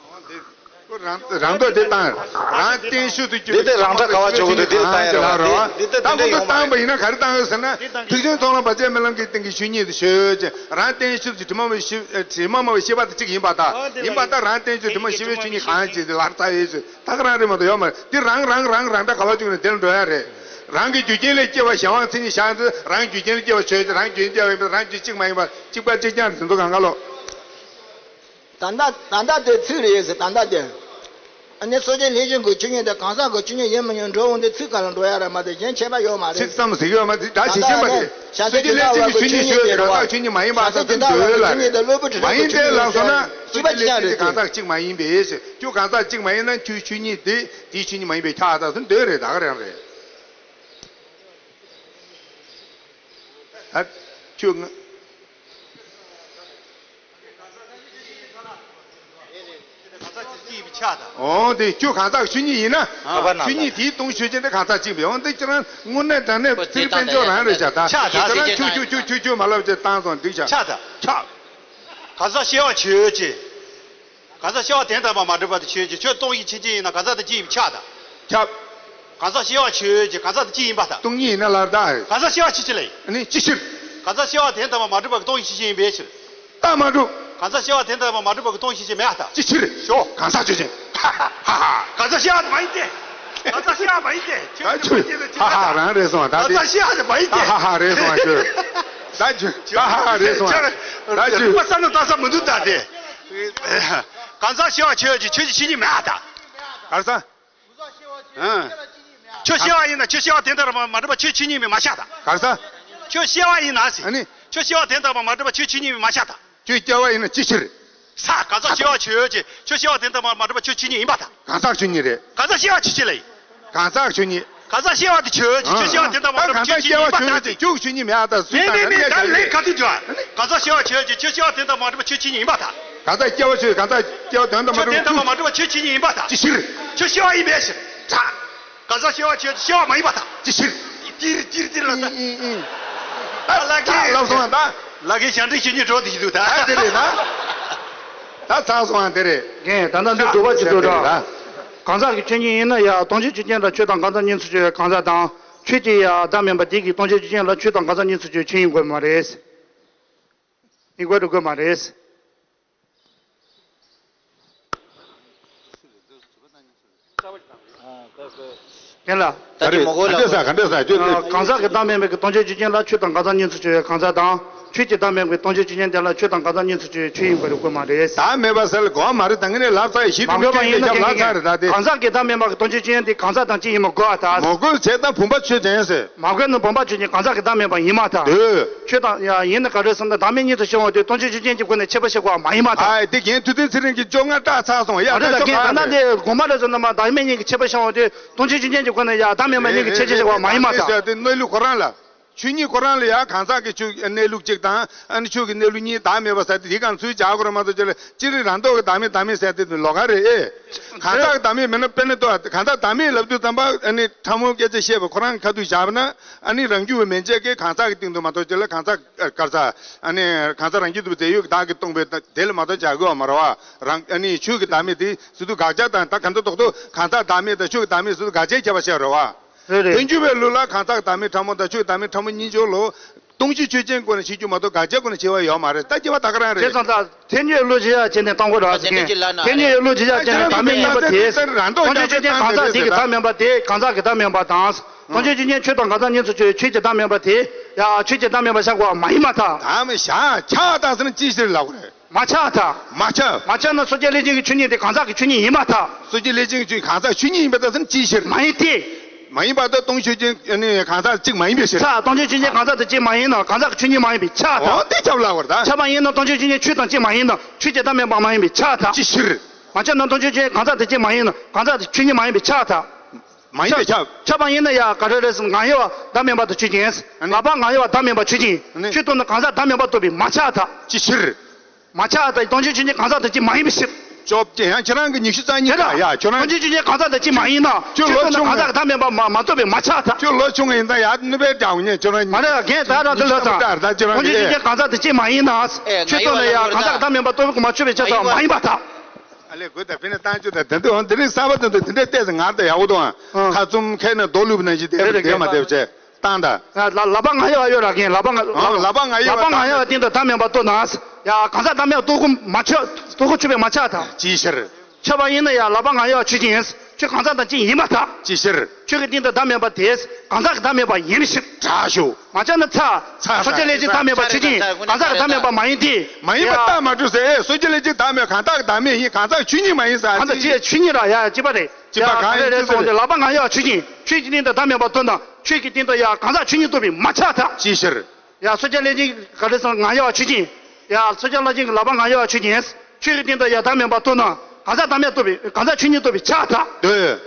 རང་རང་ལྡོག་དེ་བཏང་། རང་རྟེན་ཤུགས་སུ་གྱུར་པའི་དྲི་མ་མ་སྨོས་པའི་ཤེས་པ་དེ་གཅིག་མ་རེད་བ། ད་ཁོ་ཚོ་བཏང་པ་ཡིན་ན་ག་རེ་བཏང་ཡོད་ཟེར་ན། ཐེག་ཆེན་མཐོང་ལམ་བར་ཆད་མེད་ལམ་གྱི་སྟེང་གི་ཆོས་ཉིད་དེ་ཤོད་ཅེས། རང་རྟེན་ཤུགས་ཀྱི་དྲི་མ་མ་ཤེས་དྲི་མ་མ་བའི་ཤེས་པ་དེ་གཅིག་ཡིན་པར་ཐལ། ཡིན་པར་ཐལ། རང་རྟེན་ཤུགས་དྲི་མ་ཤེས་པའི་ཆོས་ཉིད་གང་ཞིག་དེ་ལག་ལྟ་ཡོད་ཅེས་ད་ག་རང་རེད་མ་གཏོགས་ཡོད་མ་རེད། དེ་རང་རང་རང་རང་འདྲ་ག་བ་བཅུག་ནས་དེར་འགྲོ་ཡ་རེད། རང་གི་རྒྱུ་རྐྱེན་ལས་སྐྱེ་བ་གཞན་དབང་མཚན་ཉིད་བཞག་ཚེ་རང་རྒྱུ་རྐྱེན་ལས་སྐྱེ་བ་ཆོས་ཅན། རང་རྒྱུ་རྐྱེན་སྐྱེ་བ་ཡིན་པས་རང་རྒྱུ་གཅིག་མ་ཡིན་པར་གཅིག་པ་གཅིག་རྐྱང་དེ་ཚོ་གང་ག་ལོ། ད་ལྟ་ད་ལྟ་དེ་ཚིག་རེད་ཟེར། ད་ལྟ་དེ། ཨ་ནི་སོ་སྐྱེ་ལྷན་ཞུགས་ཀྱི་ཆོས་ཉིད་དེ་གང་ཟག་གི་ཆོས་ཉིད་ཡིན་མི་ཉན་འགྲོ་འོང་དེ་ཚིག་ག་ལ་འགྲོ་ཡ་ར་མ་གཏོགས་གཞན་ཁྱད་པར་ཡོད་མ་རེད། ཚིག་ཙམ་ཟེར་གྱི་ཡོད་མ་རེད། སྒྲ་ཇི་བཞིན་པ་རེད། སོ་སྐྱེ་ལྷན་ཞུགས་ཀྱི་ཆོས་ཉིད་ཤོད་ཀྱི་གང་ཟག་ཆོས་ཉིད་མ་ཡིན་པ་ཙམ་དུ་འདོད་ལ་རེད། མ་ཡིན་ཏེ་ལབ་སོང་ན་སོ་སྐྱེ་ལྷན་ཞུགས་ཀྱི་གང་ཟག་གཅིག་པ་གཅིག་རྐྱང་རེད། གང་ཟག་གཅིག་མ་ཡིན་པས། ཁྱོད་གང་ཟག་གཅིག་མ་ཡིན་ན་ཁྱོད་ཆོས་ཉིད་དེ་དེའི་ཆོས་ཉིད་མ་ཡིན་པས་ཁྱབ་ད་ཟེར་འདོད་རེད། ད་ག་རང་རེད། ད་ཁྱོད་ང་། འོ་དེ་ཁྱོད་གང་ཟག་ཆོས་ཉིད་ཡིན་ན། ཨ། ཆོས་ཉིད་དེའི་སྟོང་ཆོས་ཅན་དེ་གང་ཟག་གཅིག་པས། འོ་དེ་ཁྱེད་རང་དངོས་གནས་དྲང་གནས་ཚིག་དཔལ་འབྱོར་རང་རེད་བྱ། ད་ཁྱོད་རང་ཁྱོད་ཁྱོད་ཁྱོད་ཁྱོད་ཁྱོད་མ་ལབ་བྱས་བཏང་སོང་འགྲིག་བྱ། ཆགས་ད། ཆགས། གང་ཟག་སྐྱེ་བ་ཆོས་ཅན། གང་ཟག་སྐྱེ་བ་དོན་དམ་པར་མ་གྲུབ་པ་དེ་ཆོས་ཅན། ཁྱོད་སྟོང་ཉིད་ཆོས་ཅན་ཡིན་ན་གང་ཟག་དེ་གཅིག་ཡིན་པས་ཁྱབ་ད། ཁྱབ། གང་ཟག་སྐྱེ་བ་ཆོས་ཅན། གང་ཟག་དེ་གཅིག་ཡིན་པར་ཐལ། སྟོང་ཉིད་ཡིན་ན་ལར་ད་རེད། གང་ཟག་སྐྱེ་བ་ཆོས་ཅན་ལས། ཨ་ནི་ཅི་ཕྱིར། གང་ཟག་སྐྱེ་བ་དོན་དམ་པར་མ་གྲུབ་པ་གི་སྟོང་ཉིད་ཆོས་ཅན་ཡིན་པའི་ཕྱིར། རྟགས་མ་གྲུབ། གང་ཟག་སྐྱེ་བ་དོན་དམ་པར་མ་གྲུབ་པ་གི་སྟོང་ཉིད་ཆོས་ཅན་མེད་པར་ཐལ། ཅི་ཕྱིར། ཞོག་གང་ཟག་ཆོས་ཅན། ཧ་ཧ། གང་ཟག་སྐྱེ་བ་མ་ཡིན་ཏེ། གང་ཟག་སྐྱེ་བ་མ་ཡིན་ཏེ། ཆོས་ཅན་མ་ཡིན་ཏེ། ཧ་ཧ་རང་རེད་སོང་ད་དེ། གང་ཟག་སྐྱེ་བ་མ་ཡིན་ཏེ། ཧ་ཧ་རེད་སོང་ད་ཁྱོད། ད་ཁྱོད་ཧ་ཧ་རེད་སོང་ད་ཁྱོད། རིག་པ་གསར་ནུ་བཏང་ས་མི་འདུག་ད་དེ། གང་ཟག་སྐྱེ་བ་ཆོས་ཅན། ཆོས་ཅན་ཆོས་ཉིད་མེད་པར་ཐལ། གང་ཟག་ཨང་། ཁྱོད་སྐྱེ་བ་ཡིན་ན་ཁྱོད་སྐྱེ་བ་དོན་དམ་པར་མ་གྲུབ་པ་ཁྱོད་ཆོས་ཉིད་མིན་མ་ཤ་ད། གང་ཟག་ཁྱོད་སྐྱེ་བ་ཡིན་ན་ཟེར། ཨ་ནི། ཁྱོད་སྐྱེ་བ་དོན་དམ་པར་མ་གྲུབ་པ་ཁྱོད་ཆོས་ཉིད་མིན་མ་ཤ་ད། ཁྱོད་སྐྱེ་བ་ཡིན་ན་ཅི་ཕྱིར། ས། གང་ཟག་སྐྱེ་བ་ཆོས་ཅན། ཁྱོད་སྐྱེ་བ་དོན་དམ་པར་མ་གྲུབ་པ་ཁྱོད་ཆོས་ཉིད་ཡིན་པར་ཐལ། གང་ཟག་ཆོས་ཉིད་རེད། གང་ཟག་སྐྱེ་བ་ཆོས་ཅན་ལ་ཡིན། གང་ཟག་ཆོས་ཉིད། གང་ཟག་སྐྱེ་བ་དེ་ཆོས་ཅན། ཁྱོད་སྐྱེ་བ་དོན་དམ་པར་མ་གྲུབ་པ་ཁྱོད་ཆོས་ཉིད་ཡིན་པར་ཐལ། ཁྱོད་ཆོས་ཉིད་མེད་པར་ཐལ། མེད་མེད་མེད། ད་ལན་ག་དུས་འཇོག་གང་ཟག་སྐྱེ་བ་ཆོས་ཅན། ཁྱོད་སྐྱེ་བ་དོན་དམ་པར་མ་གྲུབ་པ་ཁྱོད་ཆོས་ཉིད་ཡིན་པར་ཐལ། གང་ཟག་སྐྱེ་བ་ཆོས། གང་ཟག་སྐྱེ་བ་དོན་དམ་པར་མ་གྲུབ་པ་ཁྱོད་ཆོས་ཉིད་ཡིན་པར་ཐལ། ཅི་ཕྱིར། ཁྱོད་སྐྱེ་བ་ཡིན་པའི་ཕྱིར། ད། གང་ཟག་སྐྱེ་བ་ཆོས་ཅན། སྐྱེ་བ་མ་ཡིན་པར་ཐལ། ཅི་ཕྱིར། ཏིར་ཏིར་ཏིར་ལ་ད། ཨིན་ཨིན་ཨིན། ད་ལ་གེ་ལབ་སོང་ད། ལ་གེ་ཞབས་འདྲེན་བྱེད་ཉིན་འགྲོ་དེ་ཞིག་འདུག་ད། ད་དེ་རེད་ད། ད་ཚར་སོང་ཨ་དེ་རེད། རྒན། ད་ལྟ་འདི་སྒྲུབ་པ་ཅིག་ཏུ་འགྲོ། གང་ཟག་གི་ཆོས་ཉིད་ཡིན་ན་ཡང་སྟོང་ཆོས་ཆོས་ཅན་ལ་ཆོས་དང་གང་ཟག་གཉིས་སུ་གྱུར་པའི་གང་ཟག་དང་། ཆོས་ཀྱི་ཡང་བདག་མིན་པ་དེ་གིས་སྟོང་ཆོས་ཆོས་ཅན་ལ་ཆོས་དང་གང་ཟག་གཉིས་སུ་གྱུར་ཆོས་ཡིན་དགོས་མ་རེད། ཡིན་དགོས་འགྲོ་དགོས་མ་རེད། དེ་ལ། ད་རེས་མོ་གོ་ལ། ག་འདྲས་ཟ་ག་འདྲས་ཟ་ཁྱོད་ནི། གང་ཟག་གི་བདག་མེད་པའི་གི་སྟོང་ཆོས་ཆོས་ཅན་ལ་ཆོས་དང་གང་ཟག་གཉིས་སུ་གྱུར་པའི་གང་ཟག་དང་། ཆོས་ཀྱི་བདག་མེད་པའི་སྟོང་ཆོས་ཆོས་ཅན་དེ་ལ་ཆོས་དང་གང་ཟག་གཉིས་སུ་གྱུར་པའི་ཆོས་ཡིན་དགོས་རེད་དགོས་མ་རེད། བདག་མེད་པ་ཟེར་ལ་གོ་བ་མ་རེད། ད་ངས་ནས་ལབ་ཚར་ཡ་ཞིག་མ་དགོས་པ་ཡིན་ན་ཁྱབ་ལབ་ཚར་རེད་ད་དེ། གང་ཟག་གི་བདག་མེད་པ་གི་སྟོང་ཆོས་ཆོས་ཅན་དེ་གང་ཟག་དང་གཅིག་ཡིན་མ་དགོས་པ་ད། མ་དགོས་བྱས་ད་བུམ་པ་ཆོས་ཅན་ཟེར། མ་དགོས་ན་བུམ་པ་ཆོས་ཅན་གང་ཟག་གི་བདག་མེད་པ་ཡིན་མ་ད། འདོད། ཆོས་དང་ཡ་ཡིན་ན་ག་རེ་ཟེར་ན་བདག་མེད་གཉིས་སུ་ཕྱེ་བ་དེ་སྟོང་ཆོས་ཆོས་ཅན་གྱི་སྒོ་ནས་ཁྱད་པར་ཕྱེ་དགོས་པ་མ་ཡིན་མ་ད། ཨ་དེ་རྒན་ཐུབ་བསྟན་ཚེ་རིང་གིས་བཅོ་ལྔ་བཀྲག་ཚར་སོང་ཡ། ཨ་རེད་ད་ད་ཁྱོད་རྒན་ད་གང་ན་རེད། དེ་དགོངས་པ་རེད་ཟེར་ན་མ་བདག་མེད་གཉིས་ཀྱི་ཁྱད་པར་ཕྱེ་བ་དེ་སྟོང་ཆོས་ཆོས་ཅན་གྱི་སྒོ་ནས་ཡ་བདག་མེད་པ་གཉིས་ཀྱི་ཁྱད་ཆོས་ཕྱེ་དགོས་པ་མ་ཡིན་མ་ད། དེ་གནས་ལུགས་ཁོ་རང་ལ། ཆོས་ཉིད་ཁོ་རང་ལ་ཡང་གང་ཟག་གི་ཆོས་ཀྱི་གནས་ལུགས་གཅིག་དང་ཨ་ནི་ཆོས་ཀྱི་གནས་ལུགས་གཉིས་བདག་མེད་པ་ཟེར་ཏེ་དེའི་སྒང་ཚུར་སྦྱར་དགོས་རེད་མ་གཏོགས་ཅི་ལ་སྤྱིར་རང་ལྡོག་གི་བདག་མེད་བདག་མེད་ཟེར་ཏེ་ལོགས་ཀ་རེད། ཨེ། གང་ཟག་གི་བདག་མེད་མིན་ན་དཔེར་ན་ལྟོས། གང་ཟག་བདག་མེད་ལབ་དུས་ཙམ་པ་ཨ་ནི་ཕྲ་མོའི་སྐད་ཆ་བཤད་པ་ཁོ་རང་གི་ཁ་ཐུག་བཞག་པ་ན་ཨ་ནི་རང་རྒྱུད་པ་མན་ཆད་ཀྱིས་གང་ཟག་གི་སྟེང་དུ་མ་གཏོགས་ཅི་ལ་གང་ཟག་ག་རེ་ཟ། ཨ་ནི་གང་ཟག་རང་རྒྱུད་དུ་བདེ་ཡོད་ཀྱི་བདག་གིས་སྟོང་པའི་དེ་ལ་མ་གཏོགས་བྱ་དགོས་པ་མ་རེད་བ། རང་ཨ་ནི་ཆོས་ཀྱི་བདག་མེད་དེ་ཟུར་དུ་དགག་བྱ་དང་ད་གང་ལྟར་རྡོག་རྡོག་གང་ཟག་བདག་མེད་དང་ཆོས་ཀྱི་བདག་མེད་ཟུར་དུ་དགག་བྱའི་ཁྱད་པར་བཤད་རེད་བ། རེད་རེད། བསྟན་འགྱུར་བའི་ལུགས་ལ་གང་ཟག་བདག་མེད་ཕྲ་མོ་དང་ཆོས་བདག་མེད་ཕྲ་མོ་གཉིས་ཆར་ལ་སྟོང་ཆོས་ཆོས་ཅན་སྒོ་ནས་ཕྱེ་རྒྱུ་མ་གཏོགས་དགག་བྱའི་སྒོ་ནས་ཕྱེ་བ་ཡོད་མ་རེད། ད་སྐྱེ་བ་ད་ག་རང་རེད། བྱས་ཙང་ད་ཐལ་འགྱུར་བློ་ཇི་ཡ་བྱས་ནས་བཏང་དགོས་ར་ཟེར་མཁན། ཐལ་འགྱུར་བློ་ཇི་ཡ་བྱས་ནས་བདག་མེད་གཉིས་པ་དེ། རང་ལྡོག་སྟོང་ཆོས་ཆོས་ཅན་གང་ཟག་དེ་གི་བདག་མེད་པ་དེ་གང་ཟག་གི་བདག་མེད་པ་དང་། སྟོང་ཆོས་ཆོས་ཅན་ཆོས་དང་གང་ཟག་གཉིས་སུ་ཆོས་ཆོས་ཀྱི་བདག་མེད་པ་དེ་ཡ་ཆོས་ཀྱི་བདག་མེད་པ་བཞག་དགོས་པ་མ་ཡིན་པར་ཐལ། ད་མི་བཞག་ཆགས་བཏང་ཟེར་ན་ཅི་ཕྱིར་ལབ་དགོས་རེད། མ་ཆགས་ཐལ། མ་ཆགས། མ་ཆགས་ན་སོ་སྐྱེ་ལྷས་བྱིན་གྱི་ཆོས་ཉིད་དེ་གང་ཟག་གི་ཆོས་ཉིད་ཡིན་པར་ཐལ། སོ་སྐྱེ་ལྷས་བྱིན་གྱི་ཆོས་གང་ཟག་ཆོས་ཉིད་ཡིན་པར་ཐལ་ཟེར་ན་ཅིའི་ཕྱིར། མ་ཡིན་ཏེ། མ་ཡིན་པར་ཐལ། སྟོང་ཆོས་ཅན་ནི་གང་ཟག་གཅིག་མ་ཡིན་པའི་ཕྱིར། ཆགས། སྟོང་ཆོས་ཅན་གང་ཟག་དང་གཅིག་མ་ཡིན་ན་གང་ཟག་གི་ཆོས་ཉིད་མ་ཡིན་པས་ཆགས་ཐལ། འོ་དེ་ཁྱབ་ལ་བར་ད། ཆགས་པ་ཡིན་ན་སྟོང་ཆོས་ཅན་ཆོས་དང་གཅིག་མ་ཡིན་ན་ཆོས་ཀྱི་བདག་མེད་པ་མ་ཡིན་པས་ཆགས་ཐལ། ཅིའི་ཕྱིར། མ་ཆགས་ན་སྟོང་ཆོས་ཅན་གང་ཟག་དང་གཅིག་མ་ཡིན་ན་གང་ཟག་གི་ཆོས་ཉིད་མ་ཡིན་པས་ཆགས་ཐལ། མ་ཡིན་པས་ཆགས། ཆགས་པ་ཡིན་ན་ཡ་ག་རེ་རེད་ཟེར་ན་ང་ཡོད་པ་བདག་མེད་པ་དང་ཆོས་ཅན། ཨ་ནི། ལག་པ་ང་ཡོད་པ་བདག་མེད་པ་ཆོས་ཅན། ཨ་ནི། ཆོས་སྟོང་ན་གང་ཟག་བདག་མེད་པ་རྟོགས་པས་མ་ཆགས་ཐལ། ཅིའི་ཕྱིར། མ་ཆགས་ཐལ། སྟོང་ཆོས་ཅན་གང་ཟག་དང་གཅིག་མ་ཡིན་པའི་ཕྱིར། ཅོབ་ཀྱི་ཡང་ཁྱེད་རང་གི་ཉི་ཤུ་རྩ་གཉིས་དེ་ལ་ཡ་ཁྱོད་རང་སྟོང་ཆོས་ཅན་གང་ཟག་དང་གཅིག་མ་ཡིན་ན་ཁྱོད་ཆོས་ལོ་སྟོང་ན་ཆུང་གང་ཟག་བདག་མེད་པ་མ་མ་རྟོགས་པས་མ་ཆགས་ཐལ། ཁྱོད་ལོ་ཆུང་ཡིན་ཙང་ཡ་ནུས་པའི་འདྲ་བོ་ཉེ་ཁྱོད་རང་མ་རེད། རྒན་ད་རང་ཚོ་ལ་ཚང་། སྟོང་ཆོས་ཅན་གང་ཟག་དང་གཅིག་མ་ཡིན་ན། ཨེ། ཆོས་སྟོང་ན་ཡ་གང་ཟག་བདག་མེད་པ་རྟོགས་པས་མ་ཆགས་པས་ཆགས་ཐལ། མ་ཡིན་པར་ཐལ། ཨ་ལས་དགོས་ད་ཕི་ནས་བཏང་ཆོག་ད་དེ་འདྲ་འོང་དེ་རིང་གསར་པ་དེ་འདྲ་དེ་འདྲ་བལྟས་ཚེ་ངར་དང་ཡག་པོ་འདུག་ཨ། ཁ་བཙུམ་ཁས་ནས་རྡོ་ལུས་པ་ནང་བཞིན་བསྡད་རེད་བསྡད་མ་བསྡད་བྱས་བཏང་ད། ལ་ལག་པ་ང་ཡོད་ཡོད་ར་གན་ལག་པ་ང་ཨ། ལག་པ་ང་ཡོད་ལག་པ་ང་ཡོད་སྟེང་དུ་བདག་མེད་པ་རྟོགས་ན། ཡ་གང་ཟག་བདག་མེད་རྟོགས་གོ་མ་ཆོད་རྟོགས་གོ་ཆོད་པས་མ་ཆགས་ཐལ། ཅིའི་ཕྱིར། ཆགས་པ་ཡིན་ན་ཡ་ལག་པ་ང་ཡོད་ཆོས་ཅན། ཁྱོད་གང་ཟག་དང་གཅིག་ཡིན་པར་ཐལ། ཅིའི་ཕྱིར། ཁྱོད་ཀྱི་སྟེང་དུ་བདག་མེད་པ་དེ་གང་ཟག་གི་བདག་མེད་པ་ཡིན་པའི་ཕྱིར། དྲག་ཤོས། མ་ཆགས་ན་ཚ། ཚ། སོ་སྐྱེ་ལྷས་བྱིན་བདག་མེད་པ་ཆོས་ཅན། གང་ཟག་གི་བདག་མེད་པ་མ་ཡིན་ཏེ། མ་ཡིན་པ་ཡ། རྟགས་མ་གྲུབ་ཟེར། ཨེ། སོ་སྐྱེ་ལྷས་བྱིན་བདག་མེད་གང་ཟག་གི་བདག་མེད་ཡིན། གང་ཟག་ཆོས་ཉིད་མ་ཡིན་ཟེར། གང་ཟག་ཅིག་ཆོས་ཉིད་ར་ཡ་གཅིག་པ་རེད། གཅིག་པ་གང་ཡིན་ཅི་ཟེར། ལག་པ་ང་ཡོད་ཆོས་ཅན། ཁྱོད་ཀྱི་སྟེང་དུ་བདག་མེད་པ་རྟོགས་ན་ཁྱོད་ཀྱི་སྟེང་དུ་ཡ་གང་ཟག་ཆོས་ཉིད་རྟོགས་པས་མ་ཆགས་ཐལ། ཅིའི་ཕྱིར། ཡ་སོ་སྐྱེ་ལྷས་བྱིན་ག་རེ་ཟེར་ང་ཡོད་ཆོས་ཅན། ཡ་སོ་སྐྱེ་ལྷས་བྱིན་གྱི་ལག་པ་ང་ཡོད་ཆོས་ཅན། ཁྱོད་ཀྱི་སྟེང་དུ་ཡ་བདག་མེད་པ་རྟོགས་ན་གང་ཟག་བདག་མེད་རྟོགས་པས་གང་ཟག་ཆོས་ཉིད་རྟོགས་པས་ཆགས་ཐལ། འདོད།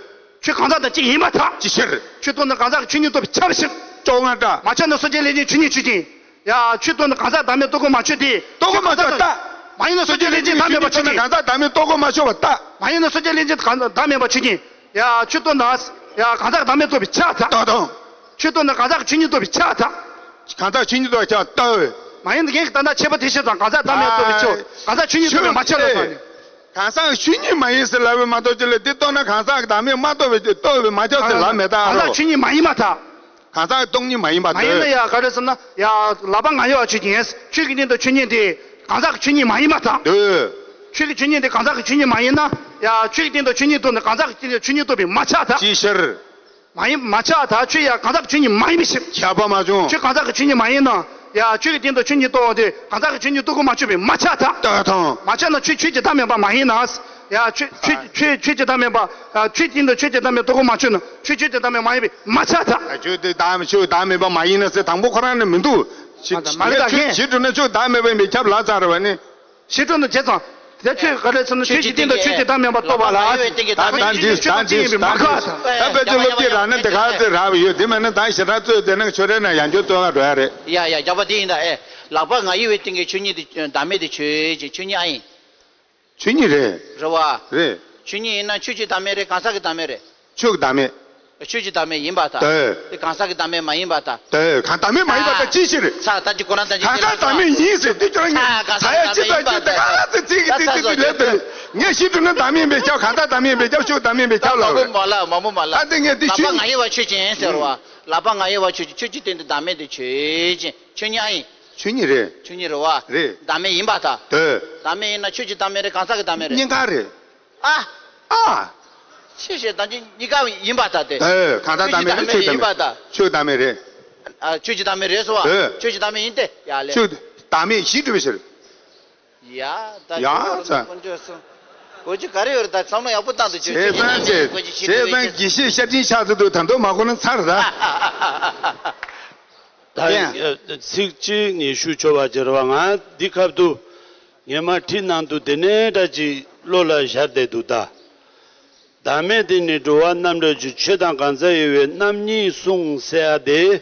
ཁྱོད་གང་ཟག་དང་གཅིག་ཡིན་པར་ཐལ། ཅིའི་ཕྱིར། ཁྱོད་རྟོགས་ན་གང་ཟག་གི་ཆོས་ཉིད་རྟོགས་པས་ཆགས་པའི་ཕྱིར། ཅོག་ང་འདྲ། མ་ཆགས་ན་སོ་སྐྱེ་ལྷས་བྱིན་ཆོས་ཉིད་ཆོས་ཅན། ཡ་ཁྱོད་རྟོགས་ན་གང་ཟག་བདག་མེད་རྟོགས་གོ་མ་ཆོད་དེ། རྟོགས་གོ་མ་ཆོད་པར་ཐལ། མ་ཡིན་ན་སོ་སྐྱེ་ལྷས་བྱིན་བདག་མེད་པ་ཆོས་ཅན། གང་ཟག་བདག་མེད་རྟོགས་གོ་མ་ཆོད་པར་ཐལ། མ་ཡིན་ན་སོ་སྐྱེ་ལྷས་བྱིན་གང་ཟག་བདག་མེད་པ་ཆོས་ཅན། ཡ་ཁྱོད་རྟོགས་ན་ཡ་གང་ཟག་བདག་མེད་རྟོགས་པས་ཆགས་ཐལ། ད་དང་། ཁྱོད་རྟོགས་ན་གང་ཟག་གི་ཆོས་ཉིད་རྟོགས་པས་ཆགས་ཐལ། གང་ཟག་ཆོས་ཉིད་རྟོགས་པས་ཆགས་ཐལ། མ་ཡིན་ན་རྒན་གྱིས་ད་ལྟ་ཁྱད་པར་དེ་བཤད་ཙང་གང་ཟག་བདག་མེད་རྟོགས་པས་ཆོག་གང་ཟག་ཆོས་ཉིད་རྟོགས་པས་མ་ཆགས་ལབ་ཙང་ནི། གང་ཟག་ཆོས་ཉིད་མ་ཡིན་ཟེར་ལབ་པས་མ་གཏོགས་ཅི་ལ་དེ་རྟོགས་ན་གང་ཟག་གི་བདག་མེད་མ་རྟོགས་པས་དེ་རྟོགས་པས་མ་ཁྱབ་ཟེར་ལབ་མེད་ད་ཨ་རོ། གང་ཟག་ཆོས་ཉིད་མ་ཡིན་པར་ཐལ། གང་ཟག་སྟོང་ཉིད་མ་ཡིན་པར་མ་ཡིན་ན་ཐལ། ཡ་ག་རེ་ཟེར་ན་ཡ་ལག་པ་ང་ཡོད་ཆོས་ཅན། ཁྱོད་ཀྱི་སྟེང་དུ་ཆོས་ཉིད་དེ་གང་ཟག་གི་ཆོས་ཉིད་མ་ཡིན་པར་ཐལ། འདོད། ཁྱོད་ཀྱི་ཆོས་ཉིད་དེ་གང་ཟག་གི་ཆོས་ཉིད་མ་ཡིན་ན། ཡ་ཁྱོད་ཀྱི་སྟེང་དུ་ཆོས་ཉིད་རྟོགས་ན་གང་ཟག་གི་སྟེང་དུ་ཆོས་ཉིད་རྟོགས་པས་མ་ཆགས་ཐལ། ཅིའི་ཕྱིར། མ་ཡིན་མ་ཆགས་ཐལ། ཁྱོད་ཡ་གང་ཟག་གི་ཆོས་ཉིད་མ་ཡིན་པའི་ཕྱིར། ཁྱབ་པ་མ་བྱུང་། ཁྱོད་གང་ཟག་གི་ཆོས་ཉིད་མ་ཡིན་ན། ཡ་ཁྱོད་ཀྱི་སྟེང་དུ་ཆོས་ཉིད་རྟོགས་པ་དེ་གང་ཟག་གི་ཆོས་ཉིད་རྟོགས་གོ་མ་ཆོད་པས་མ་ཆགས་ཐལ། ད་དང་། མ་ཆགས་ན་ཁྱོད་ཆོས་ཀྱི་བདག་མེད་པ་མ་ཡིན་ན། ཡ་ཁྱོད་ཁྱོད་ཁྱོད་ཆོས་ཀྱི་བདག་མེད་པ། ཡ་ཁྱོད་སྟེང་དུ་ཆོས་ཀྱི་བདག་མེད་རྟོགས་གོ་མ་ཆོད་ན་ཁྱོད་ཆོས་ཀྱི་བདག་མེད་མ་ཡིན་པས་མ་ཆགས་ཐལ། ཨ་ཁྱོད་དེ་བདག་ཁྱོད་བདག་མེད་པ་མ་ཡིན་ན་ཟེར་དང་པོ་ཁོ་རང་ནས་མི་འདུག་ཞེ་དྲག་ན་ཁྱོད་བདག་མེད་པ་ཡིན་པས་ཁྱབ་ལ་ཚར་བ་ནི། ཞེ་དྲག་ན་བྱས་ཙང་། དེ་ཁྱོད་ག་རེ་ཟེར་ན་ཆོས་ཀྱི་སྟེང་དུ་ཆོས་ཀྱི་བདག་མེད་པ་རྟོགས་པ་ལ། ད་ད་འདི་ད་འདི་ད་འདི་ད་དཔེ་ཚོ་སློབ་ཀྱི་ར་ནི་དེ་ག་ཚོད་རག་ཡོད་དེ་མེད་ན་ད་ཞེ་དྲག་རྩོད་དེ་ནི་ཆོས་རེ་ན་ཡང་ཁྱོད་རྩོད་ག་འགྲོ་ཡ་རེད། ཡ་ཡ་རྒྱག་པ་དེ་ཡིན་ད། ཨེ། ལག་པ་ང་ཡོད་པའི་སྟེང་གི་ཆོས་ཉིད་དེ་བདག་མེད་དེ་ཆོས་ཅན། ཆོས་ཉིད་ཨ་ཡིན། ཆོས་ཉིད་རེད། རེད་བ། རེད། ཆོས་ཉིད་ཡིན་ན་ཆོས་ཀྱི་བདག་མེད་རེད། གང་ཟག་གི་བདག་མེད་རེད། ཆོས་ཀྱི་བདག་མེད། ཆོས་ཀྱི་བདག་མེད་ཡིན་པར་ཐལ། ལྟོས། དེ་གང་ཟག་གི་བདག་མེད་མ་ཡིན་པར་ཐལ། ལྟོས། གང་བདག་མེད་མ་ཡིན་པར་ཐལ་ཅིའི་ཕྱིར། ཚ་ད་ཅི་གོ་ན་ད་ཅི་གང་ཟག་བདག་མེད་ཡིན་ཟེར་དུས་ཀྱང་ཚ་གང་ཟག་བདག་མེད་ཡིན་པར་ཐལ། ད་ཚ་ཚ་ཚ་ལས་དེ་ངས་ཤི་དྲུང་ན་བདག་མེད་ཡིན་པས་ཁྱབ། གང་ཟག་བདག་མེད་ཡིན་པས་ཁྱབ། ཆོས་བདག་མེད་ཡིན་པས་ཁྱབ་ལབ་རེད། མ་མོ་མ་ལ། ད་དེ་ངས་དེ་ལག་པ་ང་ཡོད་པ་ཆོས་ཅན་ཟེར་བ། ལག་པ་ང་ཡོད་པ་ཆོས་ཅན། ཆོས་ཀྱི་སྟེང་དུ་བདག་མེད་དེ་ཆོས་ཅན། ཆོས་ཉིད་ཨ་ཡིན། ཆོས་ཉིད་རེད། ཆོས་ཉིད་རེད་བ། རེད། བདག་མེད་ཡིན་པར་ཐལ། ལྟོས། བདག་མེད་ཡིན་ན་ཆོས་ཀྱི་བདག་མེད་རེད། གང་ཟག་གི་བདག་མེད་རེད། གཉིས་ཀ་རེད། ཨ། ཨ། ཆོས་ཅན་དང་ཆོས་ཉིད་གཉིས་ཀ་ཡིན་པར་ཐལ་ཏེ། ཨེ། གང་ཟག་བདག་མེད་རེད། ཆོས་ཀྱི་བདག་མེད་ཡིན་པར་ཐལ། ཆོས་བདག་མེད་རེད། ཨ། ཆོས་ཀྱི་བདག་མེད་རེད་སོ་བ། ཨེ། ཆོས་ཀྱི་བདག་མེད་ཡིན་ཏེ། ཡ་ལེ། ཆོས་བདག་མེད་ཡིན་དྲི་བའི་ཕྱིར། ཡ། ད་ཡ་ཚ། དཀོན་མཆོག་གསུམ། གོ་ཅི་ག་རེ་ཡོད་རེད། ད་བསམ་བློ་ཡག་པོ་བཏང་དུ་ཆོས་བྱས་ཙང་བྱས། བྱས་ཙང་དགེ་བཤེས་ཤར་ཕྱིན་ཆགས་ཚུལ་དུ་ད་དུང་མ་གོ་ན་ཚར་ད། ད་ཚིག་གཅིག་ངས་ཞུ་ཆོག་པ་བྱེད་རོགས། ང་འདི་ཁ་ཐུག་ངས་མ་བྲིས་ནང་དུ་དེ་ནས་འདྲ་ཅིག་བློ་ལ་ཤར་བསྡད་འདུག་ད། བདག་མེད་དེ་ནི་འགྲོ་བ་རྣམ་གྲོལ་གྱི། ཆོས་དང་གང་ཟག་དབྱེ་བའི་རྣམ་གཉིས་གསུངས་ཟེར་ཡ་དེ།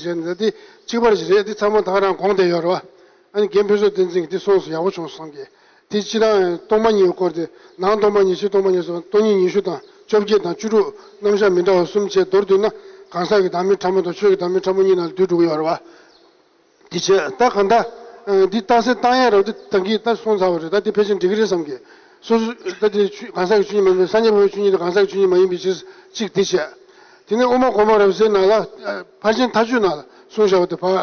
བྱས་ནས་འདི་གཅིག་པར་ཞིག་རེད། འདི་ཚང་མ་ད་ག་རང་དགོངས་བསྡད་ཡོད་རེད་བ། ཨ་ནི་རྒན་ཕུན་ཚོགས་བསྟན་འཛིན་གྱིས་འདི་གསུངས་སོང་། ཡག་པོ་བྱུང་སོང་གི། དེ་སྤྱིར་བཏང་སྟོང་པ་ཉིད་སྐོར་དེ། ནང་སྟོང་པ་ཉིད། ཕྱི་སྟོང་པ་ཉིད་སོགས་སྟོང་ཉིད་ཉི་ཤུ་དང་བཅོ་བརྒྱད་དང་བཅུ་དྲུག་རྣམ་གཞག་མི་འདྲ་བ་གསུམ་བྱས། མདོར་བསྡུས་ན་གང་ཟག་གི་བདག་མེད་ཕྲ་མོ་དང་ཆོས་ཀྱི་བདག་མེད་ཕྲ་མོ་གཉིས་ནང་ལ་བསྡུས་འགྲོ་གི་ཡོད་རེད་བ། དེ་བྱས་ད་གང་ལྟར། ཨ། འདི་རྟགས་གསལ་བཏང་ཡས་རེད་བ། འདི་ད་གིན་ད་གསུངས་ཚར་བ་རེད། ད་འདི་ཕལ་ཆེར་འགྲིག་གི་རེད་བསམ་གི། སོ་སོ་ད་འདི་ཆོས་གང་ཟག་གི་ཆོས་ཉིད་མ་ཡིན་པའི། སངས་རྒྱས་པའི་ཆོས་ཉིད་དེ་གང་ཟག་གི་ཆོས་ཉིད་མ་ཡིན་པའི་ཕྱིར་གཅིག་དེ་བྱས། དེ་ནས་དབུ་མ་གོང་མ་རབ་གསལ་ནང་ལ། ཨ། ཕར་ཕྱིན་མཐའ་དཔྱོད་ནང་ལ་གསུངས་བཞག་པ་དེ་ཕར་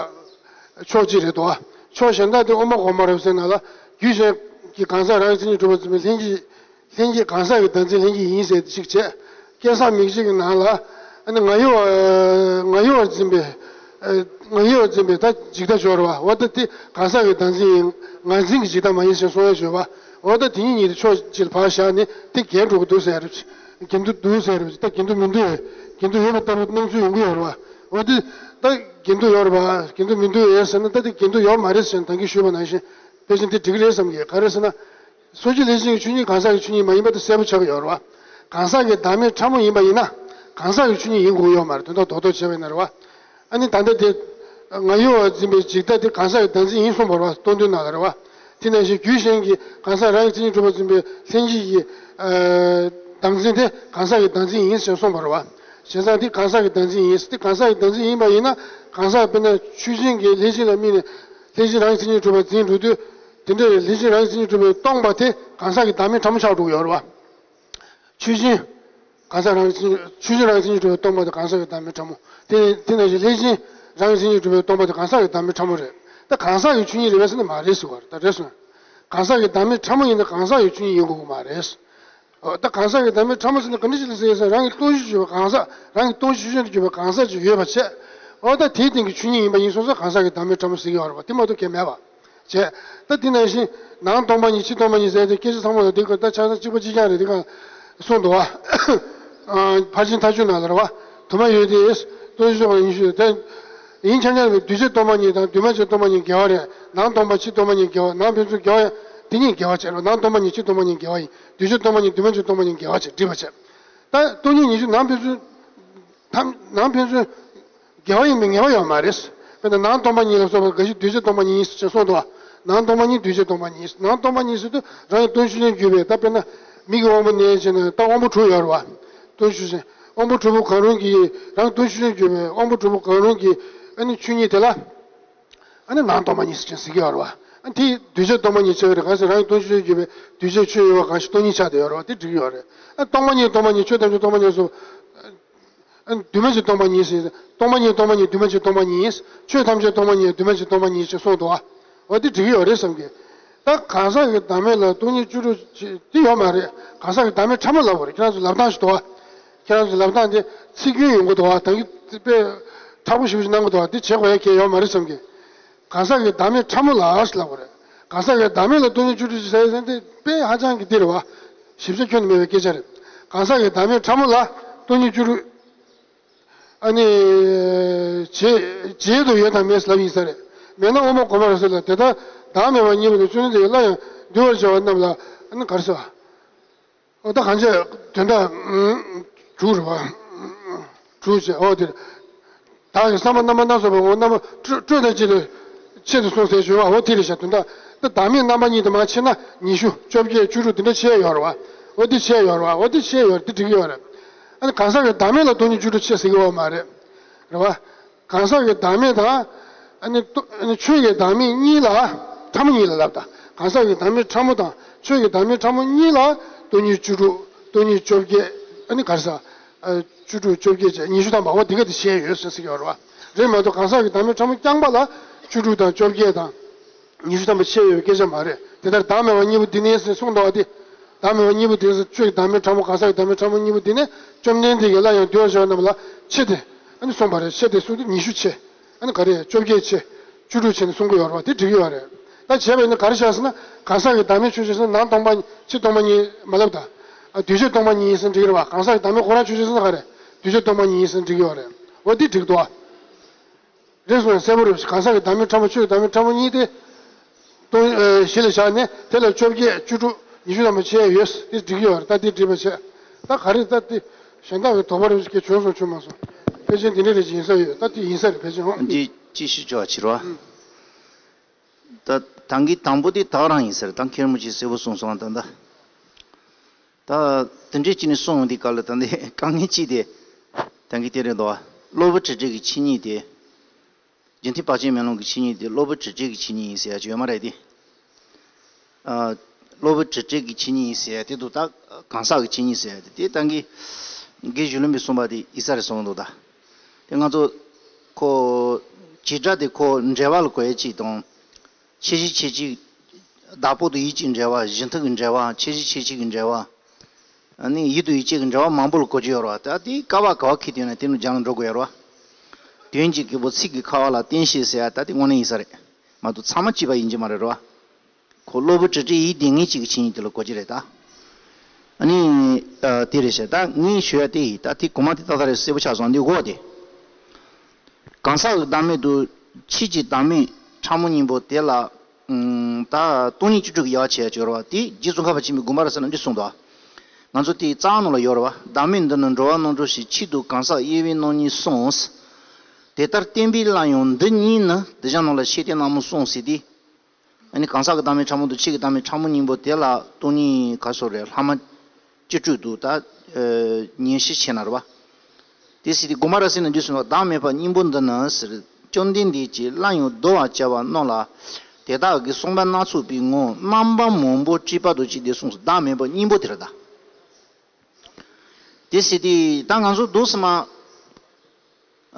ཕྱོགས་གཅིག་རེད་དོ། ཕྱོགས་གཞན་དག་དེ་དབུ་མ་གོང་མ་རབ་གསལ་ནང་ལ་རྒྱུད་གཞན་གྱི་གང་ཟག་རང་གི་མཚན་ཉིད་གྲུབ་པར་འཛིན་པའི་ལྷན་སྐྱེས། ལྷན་སྐྱེས་གང་ཟག་གི་བདག་འཛིན་ལྷན་སྐྱེས་ཡིན་ཟེར་ཏེ་གཅིག་བྱས། སྐལ་བཟང་མིག་འབྱེད་ཀྱི་ནང་ལ། ཨ་ནི་ང་ཡོད། ང་ཡོད་པར་འཛིན་པའི། ཨ། ང་ཡོད་པར་འཛིན་པའི་ད་འཇིག་ལྟ་སྦྱོར་བ། འོ་ད་དེ་གང་ཟག་གི་བདག་འཛིན་ཡིན། ངར་འཛིན་གྱི་འཇིག་ལྟ་མ་ཡིན་ཞེས་གསུང་བའི་སྦྱོར་བ། འོ་ད་དེ་གཉིས་གཉིས་དེ་ཕྱོགས་གཅིག་ལ་ཕར་བཞག་ནས་དེ་འགལ་འགྲོ་གི་འདུག་ཟེར་རེད། འགལ་འདུ་འདུག་ཟེར་རེད། ད་འགལ་འདུ་མི་འདུག་འགལ་འདུ་ཡོད་པ་ལྟ་བུ་སྣང་ཚུལ་ཡོང་གི་ཡོད་རེད་བ། འོ་དེ་ད་འགལ་འདུ་ཡོད་རེད་བ། འགལ་འདུ་མི་འདུག་ཟེར་ན། ད་དེ་འགལ་འདུ་ཡོད་མ་རེད་ཟེར་ནས་ད་གིན་ཞུས་པ་ནང་བཞིན་ཕལ་ཆེར་དེ་འགྲིག་གི་རེད་བསམ་གི། ག་རེ་ཟེར་ན། སོ་སྐྱེ་ལྷས་བྱིན་གྱི་ཆོས་ཉིད་གང་ཟག་གི་ཆོས་ཉིད་མ་ཡིན་པ་དེ་གསལ་པོ་ཆགས་ཀྱི་ཡོད་རེད་བ། གང་ཟག་གི་བདག་མེད་ཕྲ་མོ་ཡིན་པ་ཡིན་ན་གང་ཟག་གི་ཆོས་ཉིད་ཡིན་དགོས་ཡོད་མ་རེད། དོན་དག་རྡོག་རྡོག་བྱས་པ་ཡིན་ན་རེད་བ། ཨ་ནི་ད་ལྟ་དེ་ང་ཡོད་པར་འཛིན་པའི་འཇིག་ལྟ་དེ་གང་ཟག་གི་བདག་འཛིན་ཡིན་གསུངས་པ་རེད་བ། སྟོང་ཐུན་ནང་ལ་རེད་བ། དེ་ནང་བཞིན་རྒྱུད་གཞན་གྱི་གང་ཟག་རང་གི་མཚན་ཉིད་གྲུབ་པར་འཛིན་པའི་ལྷན་སྐྱེས་ཀྱི། ཨ། བདག་འཛིན་དེ་གང་ཟག་གི་བདག་འཛིན་ཡིན་ཞེས་གསུངས་པ་རེད་བ། བྱས་ཙང་དེ་གང་ཟག་གི་བདག་འཛིན་ཡིན། དེ་གང་ཟག་གི་བདག་འཛིན་ཡིན་པ་ཡིན་ན། གང་ཟག་དཔེར་ན་ཆོས་ཅན་གྱི་ལྷས་བྱིན་ལ་དམིགས་ནས་ལྷས་བྱིན་རང་གི་མཚན་ཉིད་གྲུབ་པར་འཛིན་འགྲོ་དུས། དེ་འདྲའི་ལྷས་བྱིན་རང་གི་མཚན་ཉིད་གྲུབ་པས་སྟོང་པ་དེ་གང་ཟག་གི་བདག་མེད་ཕྲ་མོ་ཆགས་འགྲོ་གི་ཡོད་རེད་བ། ཆོས་ཅན། གང་ཟག་རང་གི་མཚན་ཉིད། ཆོས་ཅན་རང་གི་མཚན་ཉིད་གྲུབ་པས་སྟོང་པ་དེ་གང་ཟག་གི་བདག་མེད་ཕྲ་མོ། དེ་དེ་ནང་བཞིན་ལྷས་བྱིན་རང་གི་མཚན་ཉིད་གྲུབ་པས་སྟོང་པ་དེ་གང་ཟག་གི་བདག་མེད་ཕྲ་མོ་རེད། ད་གང་ཟག་གི་ཆོས་ཉིད་རེད་པས་ཟེར་ན་མ་རེད་ཟེར་བ་རེད། ད་རེད་སོང་། གང་ཟག་གི་བདག་མེད་ཕྲ་མོ་ཡིན་ན་གང་ཟག་གི་ཆོས་ཉིད་ཡིན་དགོས་ཀྱི་མ་རེད། འོ་ད་གང་ཟག་གི་བདག་མེད་ཕྲ་མོ་ཟེར་ན་ག་འདྲ་ཞིག་ལ་ཟེར་ཟེར། རང་གི་སྟོང་གཞི་གྱུར་པའི་གང་ཟག། རང་གི་སྟོང་གཞི་ཆོས་ཅན་དུ་གྱུར་པའི་གང་ཟག་ཅིག་ཡོད་པ་བྱས། འོ་ད་དེའི་སྟེང་གི་ཆོས་ཉིད་ཡིན་པ་ཡིན་སོང་ཙང་གང་ཟག་གི་བདག་མེད་ཕྲ་མོ་ཟེར་གྱི་ཡོད་རེད་བ། དེ་མ་གཏོགས་གལ་མེད་པ་བྱས། ད་དེ་ནང་བཞིན་ནང་སྟོང་པ་ཉིད། ཕྱི་སྟོང་པ་ཉིད་ཟེར་ཏེ་སྐད་ཆ་ཚང་མ་ལ་འདི་ག་ད་ཆ་ཚང་གཅིག་པ་གཅིག་རྐྱང་རེད། འདི་ག་གསུངས་འདུག་བ། ཨ། ཕར་ཕྱིན་མཐའ་དཔྱོད་ནང་ལ་རེད་བ། དུ་མ་ཡོད་དེ། སྟོང་གཞི་ཆོས་ཅན་ཉིད་ཤེས་དེ། ཡིན་ཁྱབ་ཁྱབ་མེད། འདུས་བྱས་སྟོང་པ་ཉིད་དང་འདུས་མ་བྱས་སྟོང་པ་ཉིད་འགལ་བ་རེད། ནང་སྟོང་པ་ཕྱི་སྟོང་པ་ཉིད་འགལ་བ། ནང་ཕན་ཚུན་འགལ་བ་ཡང་དེ་གཉིས་འགལ་བ་བྱས་རེད། ནང་སྟོང་པ་ཉིད་ཕྱི་སྟོང་པ་ཉིད་འགལ་བ་ཡིན། འདུས་བྱས་སྟོང་པ་ཉིད་འདུས་མ་བྱས་སྟོང་པ་ཉིད་འགལ་བ་བྱས། འགྲིག་པ་བྱས། ད་སྟོང་ཉིད་ཉིད་ཤེས་ནང་ཕན་ཚུན། ཐམ། ནང་ཕན་ཚུན། དགེ་བ་ཡིན་པའི་ངེས་པ་ཡོད་མ་རེད། དཔེར་ན་ནང་སྟོང་པ་ཉིད་ལ་སོགས་པ་འགའ་ཞིག་འདུས་བྱས་སྟོང་པ་ཉིད་ཅེས་གསུངས་འདུག་ནང་སྟོང་པ་ཉིད་འདུས་བྱས་སྟོང་པ་ཉིད། ནང་སྟོང་པ་ཉིད་ཟེར་དུས་རང་གི་སྟོང་ཆུང་ཆུང་གྱུར་པའི། ད་དཔེར་ན་མིག་གི་དབང་པོ་ནས་བྱས་ནས་ད་དབང་པོ་དྲུག་ཡོད་རེད་བ། སྟོང་ཆུང་ཆུང་། དབང་པོ་དྲུག་པོ་གང་རུང་གི་རང་གི་སྟོང་ཆུང་ཆུང་གྱུར་པའི་དབང་པོ་དྲུག་པོ་གང་རུང་གི་ཨ་ནི་ཆོས་ཉིད་དེ་ལ། ཨ་ནི་ནང་སྟོང་པ་ཉིད་ཟེར་གྱི་ཡོད་རེད་བ། ཨ་ནི་དེ་འདུས་བྱས་སྟོང་པ་ཉིད་ཆགས་ཀྱི་རེད། གང་ཟེར་རང་གི་སྟོང་ཆུང་ཆུང་གྱུར་པའི་འདུས་བྱས་ཆོས་ཡོད་པ་གང་ཞིག་སྟོང་ཉིད་ཆགས་བསྡད་ཡོད་རེད་བ། དེ་འགྲིག་གི་ཡོད་རེད། ཨ་སྟོང་པ་ཉིད་སྟོང་པ་ཉིད་ཆོས་ཐམས་ཅད་སྟོང་པ་ཉིད་སོགས། ཨ་འདུས་མ་བྱས་སྟོང་པ་ཉིད་ཟེར། སྟོང་པ་ཉིད་སྟོང་པ་ཉིད་འདུས་མ་བྱས་སྟོང་པ་ཉིད། ཆོས་ཐམས་ཅད་སྟོང་པ་ཉིད་འདུས་མ་བྱས་སྟོང་པ་ཉིད་ཅེས་གསུངས་འདུག་བ། འོ་དེ་འགྲིག་གི་ཡོད་རེད་བསམ་གི། ད་གང་ཟག་གི་བདག་མེད་ལ་སྟོང་ཉིད་བཅུ་དྲུག་ཅེས་དེ་ཡོད་མ་རེད། གང་ཟག་གི་བདག་མེད་ཕྲ་མོ་ལབ་དགོས་རེད། ཁྱེད་རང་ཚོ་ལབ་སྟངས་ཤིག་འདུག་བ། ཁྱེད་རང་ཚོ་ལབ་སྟངས་དེ་ཚིག་སྐྱོན་ཡོང་གི་འདུག་བ། ད་གི་དཔེ་མཁྲེགས་པོ་ཞེ་པོ་ཞིག་གནང་གི་འདུག་བ། དེ་བྱེད་དགོས་ཡ་གལ་ཡོད་མ་རེད་བསམ་གི། གང་ཟག་གི་བདག་མེད་ཕྲ་མོ་ལ་ཞེས་ལབ་དགོས་རེད། གང་ཟག་གི་བདག་མེད་ལ་སྟོང་ཉིད་བཅུ་དྲུག་ཅེས་ཟེར་ཡ་དེ་དཔེ་ཧ་ཅང་གི་འདི་རེད་བ། ཞིབ་ཆ་ཁྱོན་ནས་མེད་པའི་སྐད་ཆ་རེད། གང་ཟག་གི་བདག་མེད་ཕྲ་མོ་ལ་སྟོང་ཉིད་བཅུ་དྲུག་ཨ་ནི། བྱེད་བྱེད་དུ་ཡོད་དམ་མེད་ལབ་ཡིན་ས་རེད། མེད་ན་དབུ་མ་གོང་མ་རེད་ཟེར་ལ། དེ་ལྟར་བདག་མེད་པ་གཉིས་པོ་དེ་བཅོམ་ལྡན་འདས་ཀྱིས་སླར་ཡང་འདུལ་བར་བྱ་བ་རྣམས་ལ་ཨ་ནི་ག་རེ་ཟེར་བ། འོ་ད་གང་བྱས་དོན་དག་དྲུག་རེད་བ། དྲུག་བྱས་འོ་དེ་རེད། བདག་གི་བསམ་པ་རྣམ་པ་སྣ་ཚོགས་པའི་ངོ་བོ་རྣམ་པ་སྤྲོས་སྤྲོས་དང་བཅས་ཏེ་ཆེད་དུ་གསུངས་ཟེར་ཞུ་བ་འོ་དེ་རེད་ཤག་དོན་དག་ད་བདག་མེད་རྣམ་པ་གཉིས་དེ་མར་ཕྱེ་ན་ཉི་ཤུ་བཅོ་བརྒྱད་བཅུ་དྲུག་དེ་འདྲ་ཕྱེ་ཡོད་རེད་བ། འོ་དེ་ཕྱེ་ཡོད་རེད་བ། འོ་དེ་ཕྱེ་ཡོད་རེད། དེ་འགྲིག་གི་ཡོད་རེད། ཨ་ནི་གང་ཟག་གི་བདག་མེད་ལ་སྟོང་ཉིད་བཅུ་དྲུག་ཕྱེ་ཟེར་གི་ཡོད་མ་རེད། རེད་བ། གང་ཟག་གི་བདག་མེད་དང་། ཨ་ནི་ལྟོ་ཨ་ནི་ཆོས་ཀྱི་བདག་མེད་གཉིས་ལ། ཕྲ་མོ་གཉིས་ལ་ལབ་ད། གང་ཟག་གི་བདག་མེད་ཕྲ་མོ་དང་ཆོས་ཀྱི་བདག་མེད་ཕྲ་མོ་གཉིས་ལ་སྟོང་ཉིད་བཅུ་དྲུག་སྟོང་ཉིད་བཅོ་བརྒྱད། ཨ་ནི་ག་རེ་ཟ། ཨ་བཅུ་དྲུག་བཅོ་བརྒྱད་བྱས་ཉི་ཤུ་ཐམ་པ་འོ་དེ་ག་དེ་བཤད་ཡོད་ཟེར་ཟེར་གྱི་ཡོད་རེད་བ། རེད་མ་གཏོགས་གང་ཟག་གི་བདག་མེད་ཕྲ་མོ་རྐྱང་པ་ལ་བཅུ་དྲུག་དང་བཅོ་བརྒྱད་དང་། ཉི་ཤུ་ཐམ་པ་ཕྱེ་ཡོད་པའི་སྐད་ཆ་མ་རེད། དེ་ལྟར་བདག་མེད་པ་གཉིས་པོ་འདི་ནས་ཟེར་གསུངས་འདུག་བ་དེ། བདག་མེད་པ་གཉིས་པོ་དེ་ཟེར་ཆོས་ཀྱི་བདག་མེད་ཕྲ་མོ་གང་ཟག་གི་བདག་མེད་ཕྲ་མོ་གཉིས་པོ་འདི་ནས་བཅོམ་ལྡན་འདས་ཀྱིས་སླར་ཡང་འདུལ་བར་བྱ་བ་རྣམས་ལ་ཕྱེ་སྟེ། ཨ་ནི་གསུངས་པ་རེད། ཕྱེ་སྟེ་གསུངས་དུས་ཉི་ཤུ་ཕྱེ། ཨ་ནི་ག་རེ་བཅོ་བརྒྱད་ཕྱེ། བཅུ་དྲུག་ཕྱེ་ནས་གསུང་གི་ཡོད་རེད་བ། དེ་འགྲིག་གི་ཡོད་རེད། ད་བྱས་པ་ཡིན་ན་ག་རེ་བྱས་ཟེར་ན་གང་ཟག་གི་བདག་མེད་ཆོས་ཅན་ཟེར་ན་ནང་སྟོང་པ་ཕྱི་སྟོང་པ་གཉིས་མ་ལབ་ད། ཨ་འདུས་བྱས་སྟོང་པ་ཉིད་ཟེར་འགྲིག་གི་རེད་བ། གང་ཟག་གི་བདག་མེད་ཁོ་རང་ཆོས་ཅན་ཟེར་ན་ག་རེ་འདུས་བྱས་སྟོང་པ་ཉིད་ཟེར་འགྲིག་གི་ཡོད་རེད། འོ་དེ་འགྲིག་འདུག་བ། རེད་སོང་ཡང་གསལ་པོ་རེད། གང་ཟག་གི་བདག་མེད་ཕྲ་མོ་ཆོས་ཀྱི་བདག་མེད་ཕྲ་མོ་གཉིས་ཏེ། སྟོང་ཨ་གཞི་ལ་བཞག་ནས་དེ་ལ་བཅོ་བརྒྱད་བཅུ་དྲུག་ཉི་ཤུ་ཐམ་པ་ཕྱེ་ཡོད། དེ་འགྲིག་གི་ཡོད་རེད། ད་དེ་འགྲིག་པ་བྱས། ད་ག་རེ་ད་དེ་གཞན་དག་གི་དོགས་པ་རེ་ཞིག་བྱུང་སོང་བྱུང་མ་སོང་། ཕལ་ཆེར་འདི་འདྲ་རེ་ཞིག་ཡིན་ས་ཡོད། ད་དེ་ཡིན་ས་རེད་ཕལ་ཆེར་འོང་། འདི་ཅི་ཞིག་བྱ་བ་བྱེད་རོགས། ད་ད་གིན་དང་པོ་དེ་དག་རང་ཡིན་ས་རེད། ད་མཁན་རིན་པོ་ཆེས་གསལ་པོ་གསུངས་སོང་ད་ད། ད་དེ་འདྲས་ཅི་ནས་གསུངས་ཡོང་དུས་སྐབས་ལ་ད་འདི་དཀའ་ངལ་ཅིག་དེ། ད་གིན་དེ་རེད་འདུག་བ། གློ་བུར་དྲི་བྲལ་གྱི་ཆོས་ཉིད་དེ། རྒྱུན་མཐའི་བར་ཆད་མེད་ལམ་གྱི་ཆོས་ཉིད་དེ་གློ་བུར་དྲི་བྲལ་གྱི་ཆོས་ཉིད་ཡིན་ཟེར་ཡ་ཅིག་ཡོད་མ་རེད་དེ། ཨ། གློ་བུར་དྲི་བྲལ་གྱི་ཆོས་ཉིད་ཡིན་ཟེར་ཡ་དེ་འདུག་ད་གང་ཟག་གི་ཆོས་ཉིད་ཟེར་ཡ་དེ་དེ་ད་གིན་དགེ་བཅུ་ལོན་པས་གསུངས་པ་དེ་ཡིན་ས་རེད་གསུངས་འདུག་ད། དེ་ང་ཚོ་ཁོ་བྱེ་བྲག་དེ་ཁོ་འབྲེལ་བ་ལ་གོ་ཡ་ཅིག་དང་། ཆེ་བཞི་ཆེ་གཅིག་བདག་པོ་དང་ཡུལ་གཅིག་འབྲེལ་བ། གཞི་མཐུན་གྱི་འབྲེལ་བ། ཆེ་བཞི་ཆེ་གཅིག་གི་འབྲེལ་བ། ཨ་ནི་ཡུལ་དང་ཡུལ་ཅན་གྱི་འབྲེལ་བ་མང་པོ་ལ་གོ་རྒྱུ་ཡོད་རེད་བ། ད་དེ་ཀ་བ་ག་བ་ཁེལ་དུས་ན་དེ་ནི་སྦྱང་ལ་འགྲོ་དགོས་ཡོད་རེད་བ། དོན་གྱི་རྒྱལ་པོ་ཚིག་གི་ཁ་བ་ལ་བརྟེན་ཞེས་ཟེར་ཡ་ད་དེ་དངོས་གནས་ཡིན་ས་རེད་མ་གཏོགས་ཚང་མ་གཅིག་པ་ཡིན་གྱི་མ་རེད་རེད་བ། ཁོ་གློ་བུར་དྲི་བྲལ་ཡིད་བདེ་ངེས་གཅིག་གི་ཆོས་ཉིད་དེ་ལ་གོ་རྒྱུ་རེད་ད། ཨ་ནི་ཨ་དེ་རེད་ཤག་ད་ངས་ཞུ་ཡ་དེ་ཡིན། ད་དེ་གོ་མ་དེ་ཏག་ཏག་རེད། གསལ་པོ་ཆགས་སོང་། འདི་འོ་དེ། གང་ཟག་གི་བདག་མེད་དུ་ཆོས་ཀྱི་བདག་མེད་ཕྲ་མོ་གཉིས་པོ་དེ་ལ། ཨུམ། ད་སྟོང་ཉིད་བཅུ་དྲུག་གི་དབྱེ་བ་ཕྱེ་ཡ་ཅིག་ཡོད་རེད་བ། དེ་རྗེ་ཙོང་ཁ་པ་ཆེན་པོས་དགོངས་པ་རབ་གསལ་ལ་འདི་གསུངས་འདུག་ང་ཚོ་དེའི་རྩ་བ་ནང་ལ་ཡོད་རེད་བ། བདག་མེད་འདི་ནི་འགྲོ་བ་རྣམ་གྲོལ་ཞིག་ཆོས་དང་གང་ཟག་དབྱེ་བའི་རྣམ་གཉིས་གསུངས། དེ་ལྟར་བསྟན་པའི་བླ་ཡང་འདི་གཉིས་ནི། དེ་ཞག་ནང་ལ་ཤེས་ལྡན་རྣམས་གསུངས་ཟེར་ཏེ། ཨ་ནི་གང་ཟག་གི་བདག་མེད་ཕྲ་མོ་དང་ཆོས་ཀྱི་བདག་མེད་ཕྲ་མོ་གཉིས་པོ་དེ་ལ་སྟོང་ཉིད་ག་སོགས་རེད། ལྷག་མ་བཅུ་དྲུག་ཏུ་ད་ཨ་ཉེར་བཞི་ཕྱེ་ན་རེད་བ། དེ་སྲིད་དེ་དགོངས་པ་རབ་གསལ་ནས་འདི་གསུངས་པ། བདག་མེད་པ་སྙིང་པོ་འདི་ནི་ཟེར། བཅོམ་ལྡན་འདས་ཀྱིས་སླར་ཡང་བཟློ་བར་བྱ་བ་རྣམས་ལ་དེ་དག་གི་གསུངས་པ་སྣ་ཚོགས་པའི་ངོར་རྣམ་པ་མང་པོ་བྲིས་པ་དང་བཅས་ཏེ་གསུངས་སོ། བདག་མེད་པ་སྙིང་པོ་དེ་རེད་ད། དེ་སྲིད་དེ་ད་ང་ཚོ་འདུག་སེ་མ།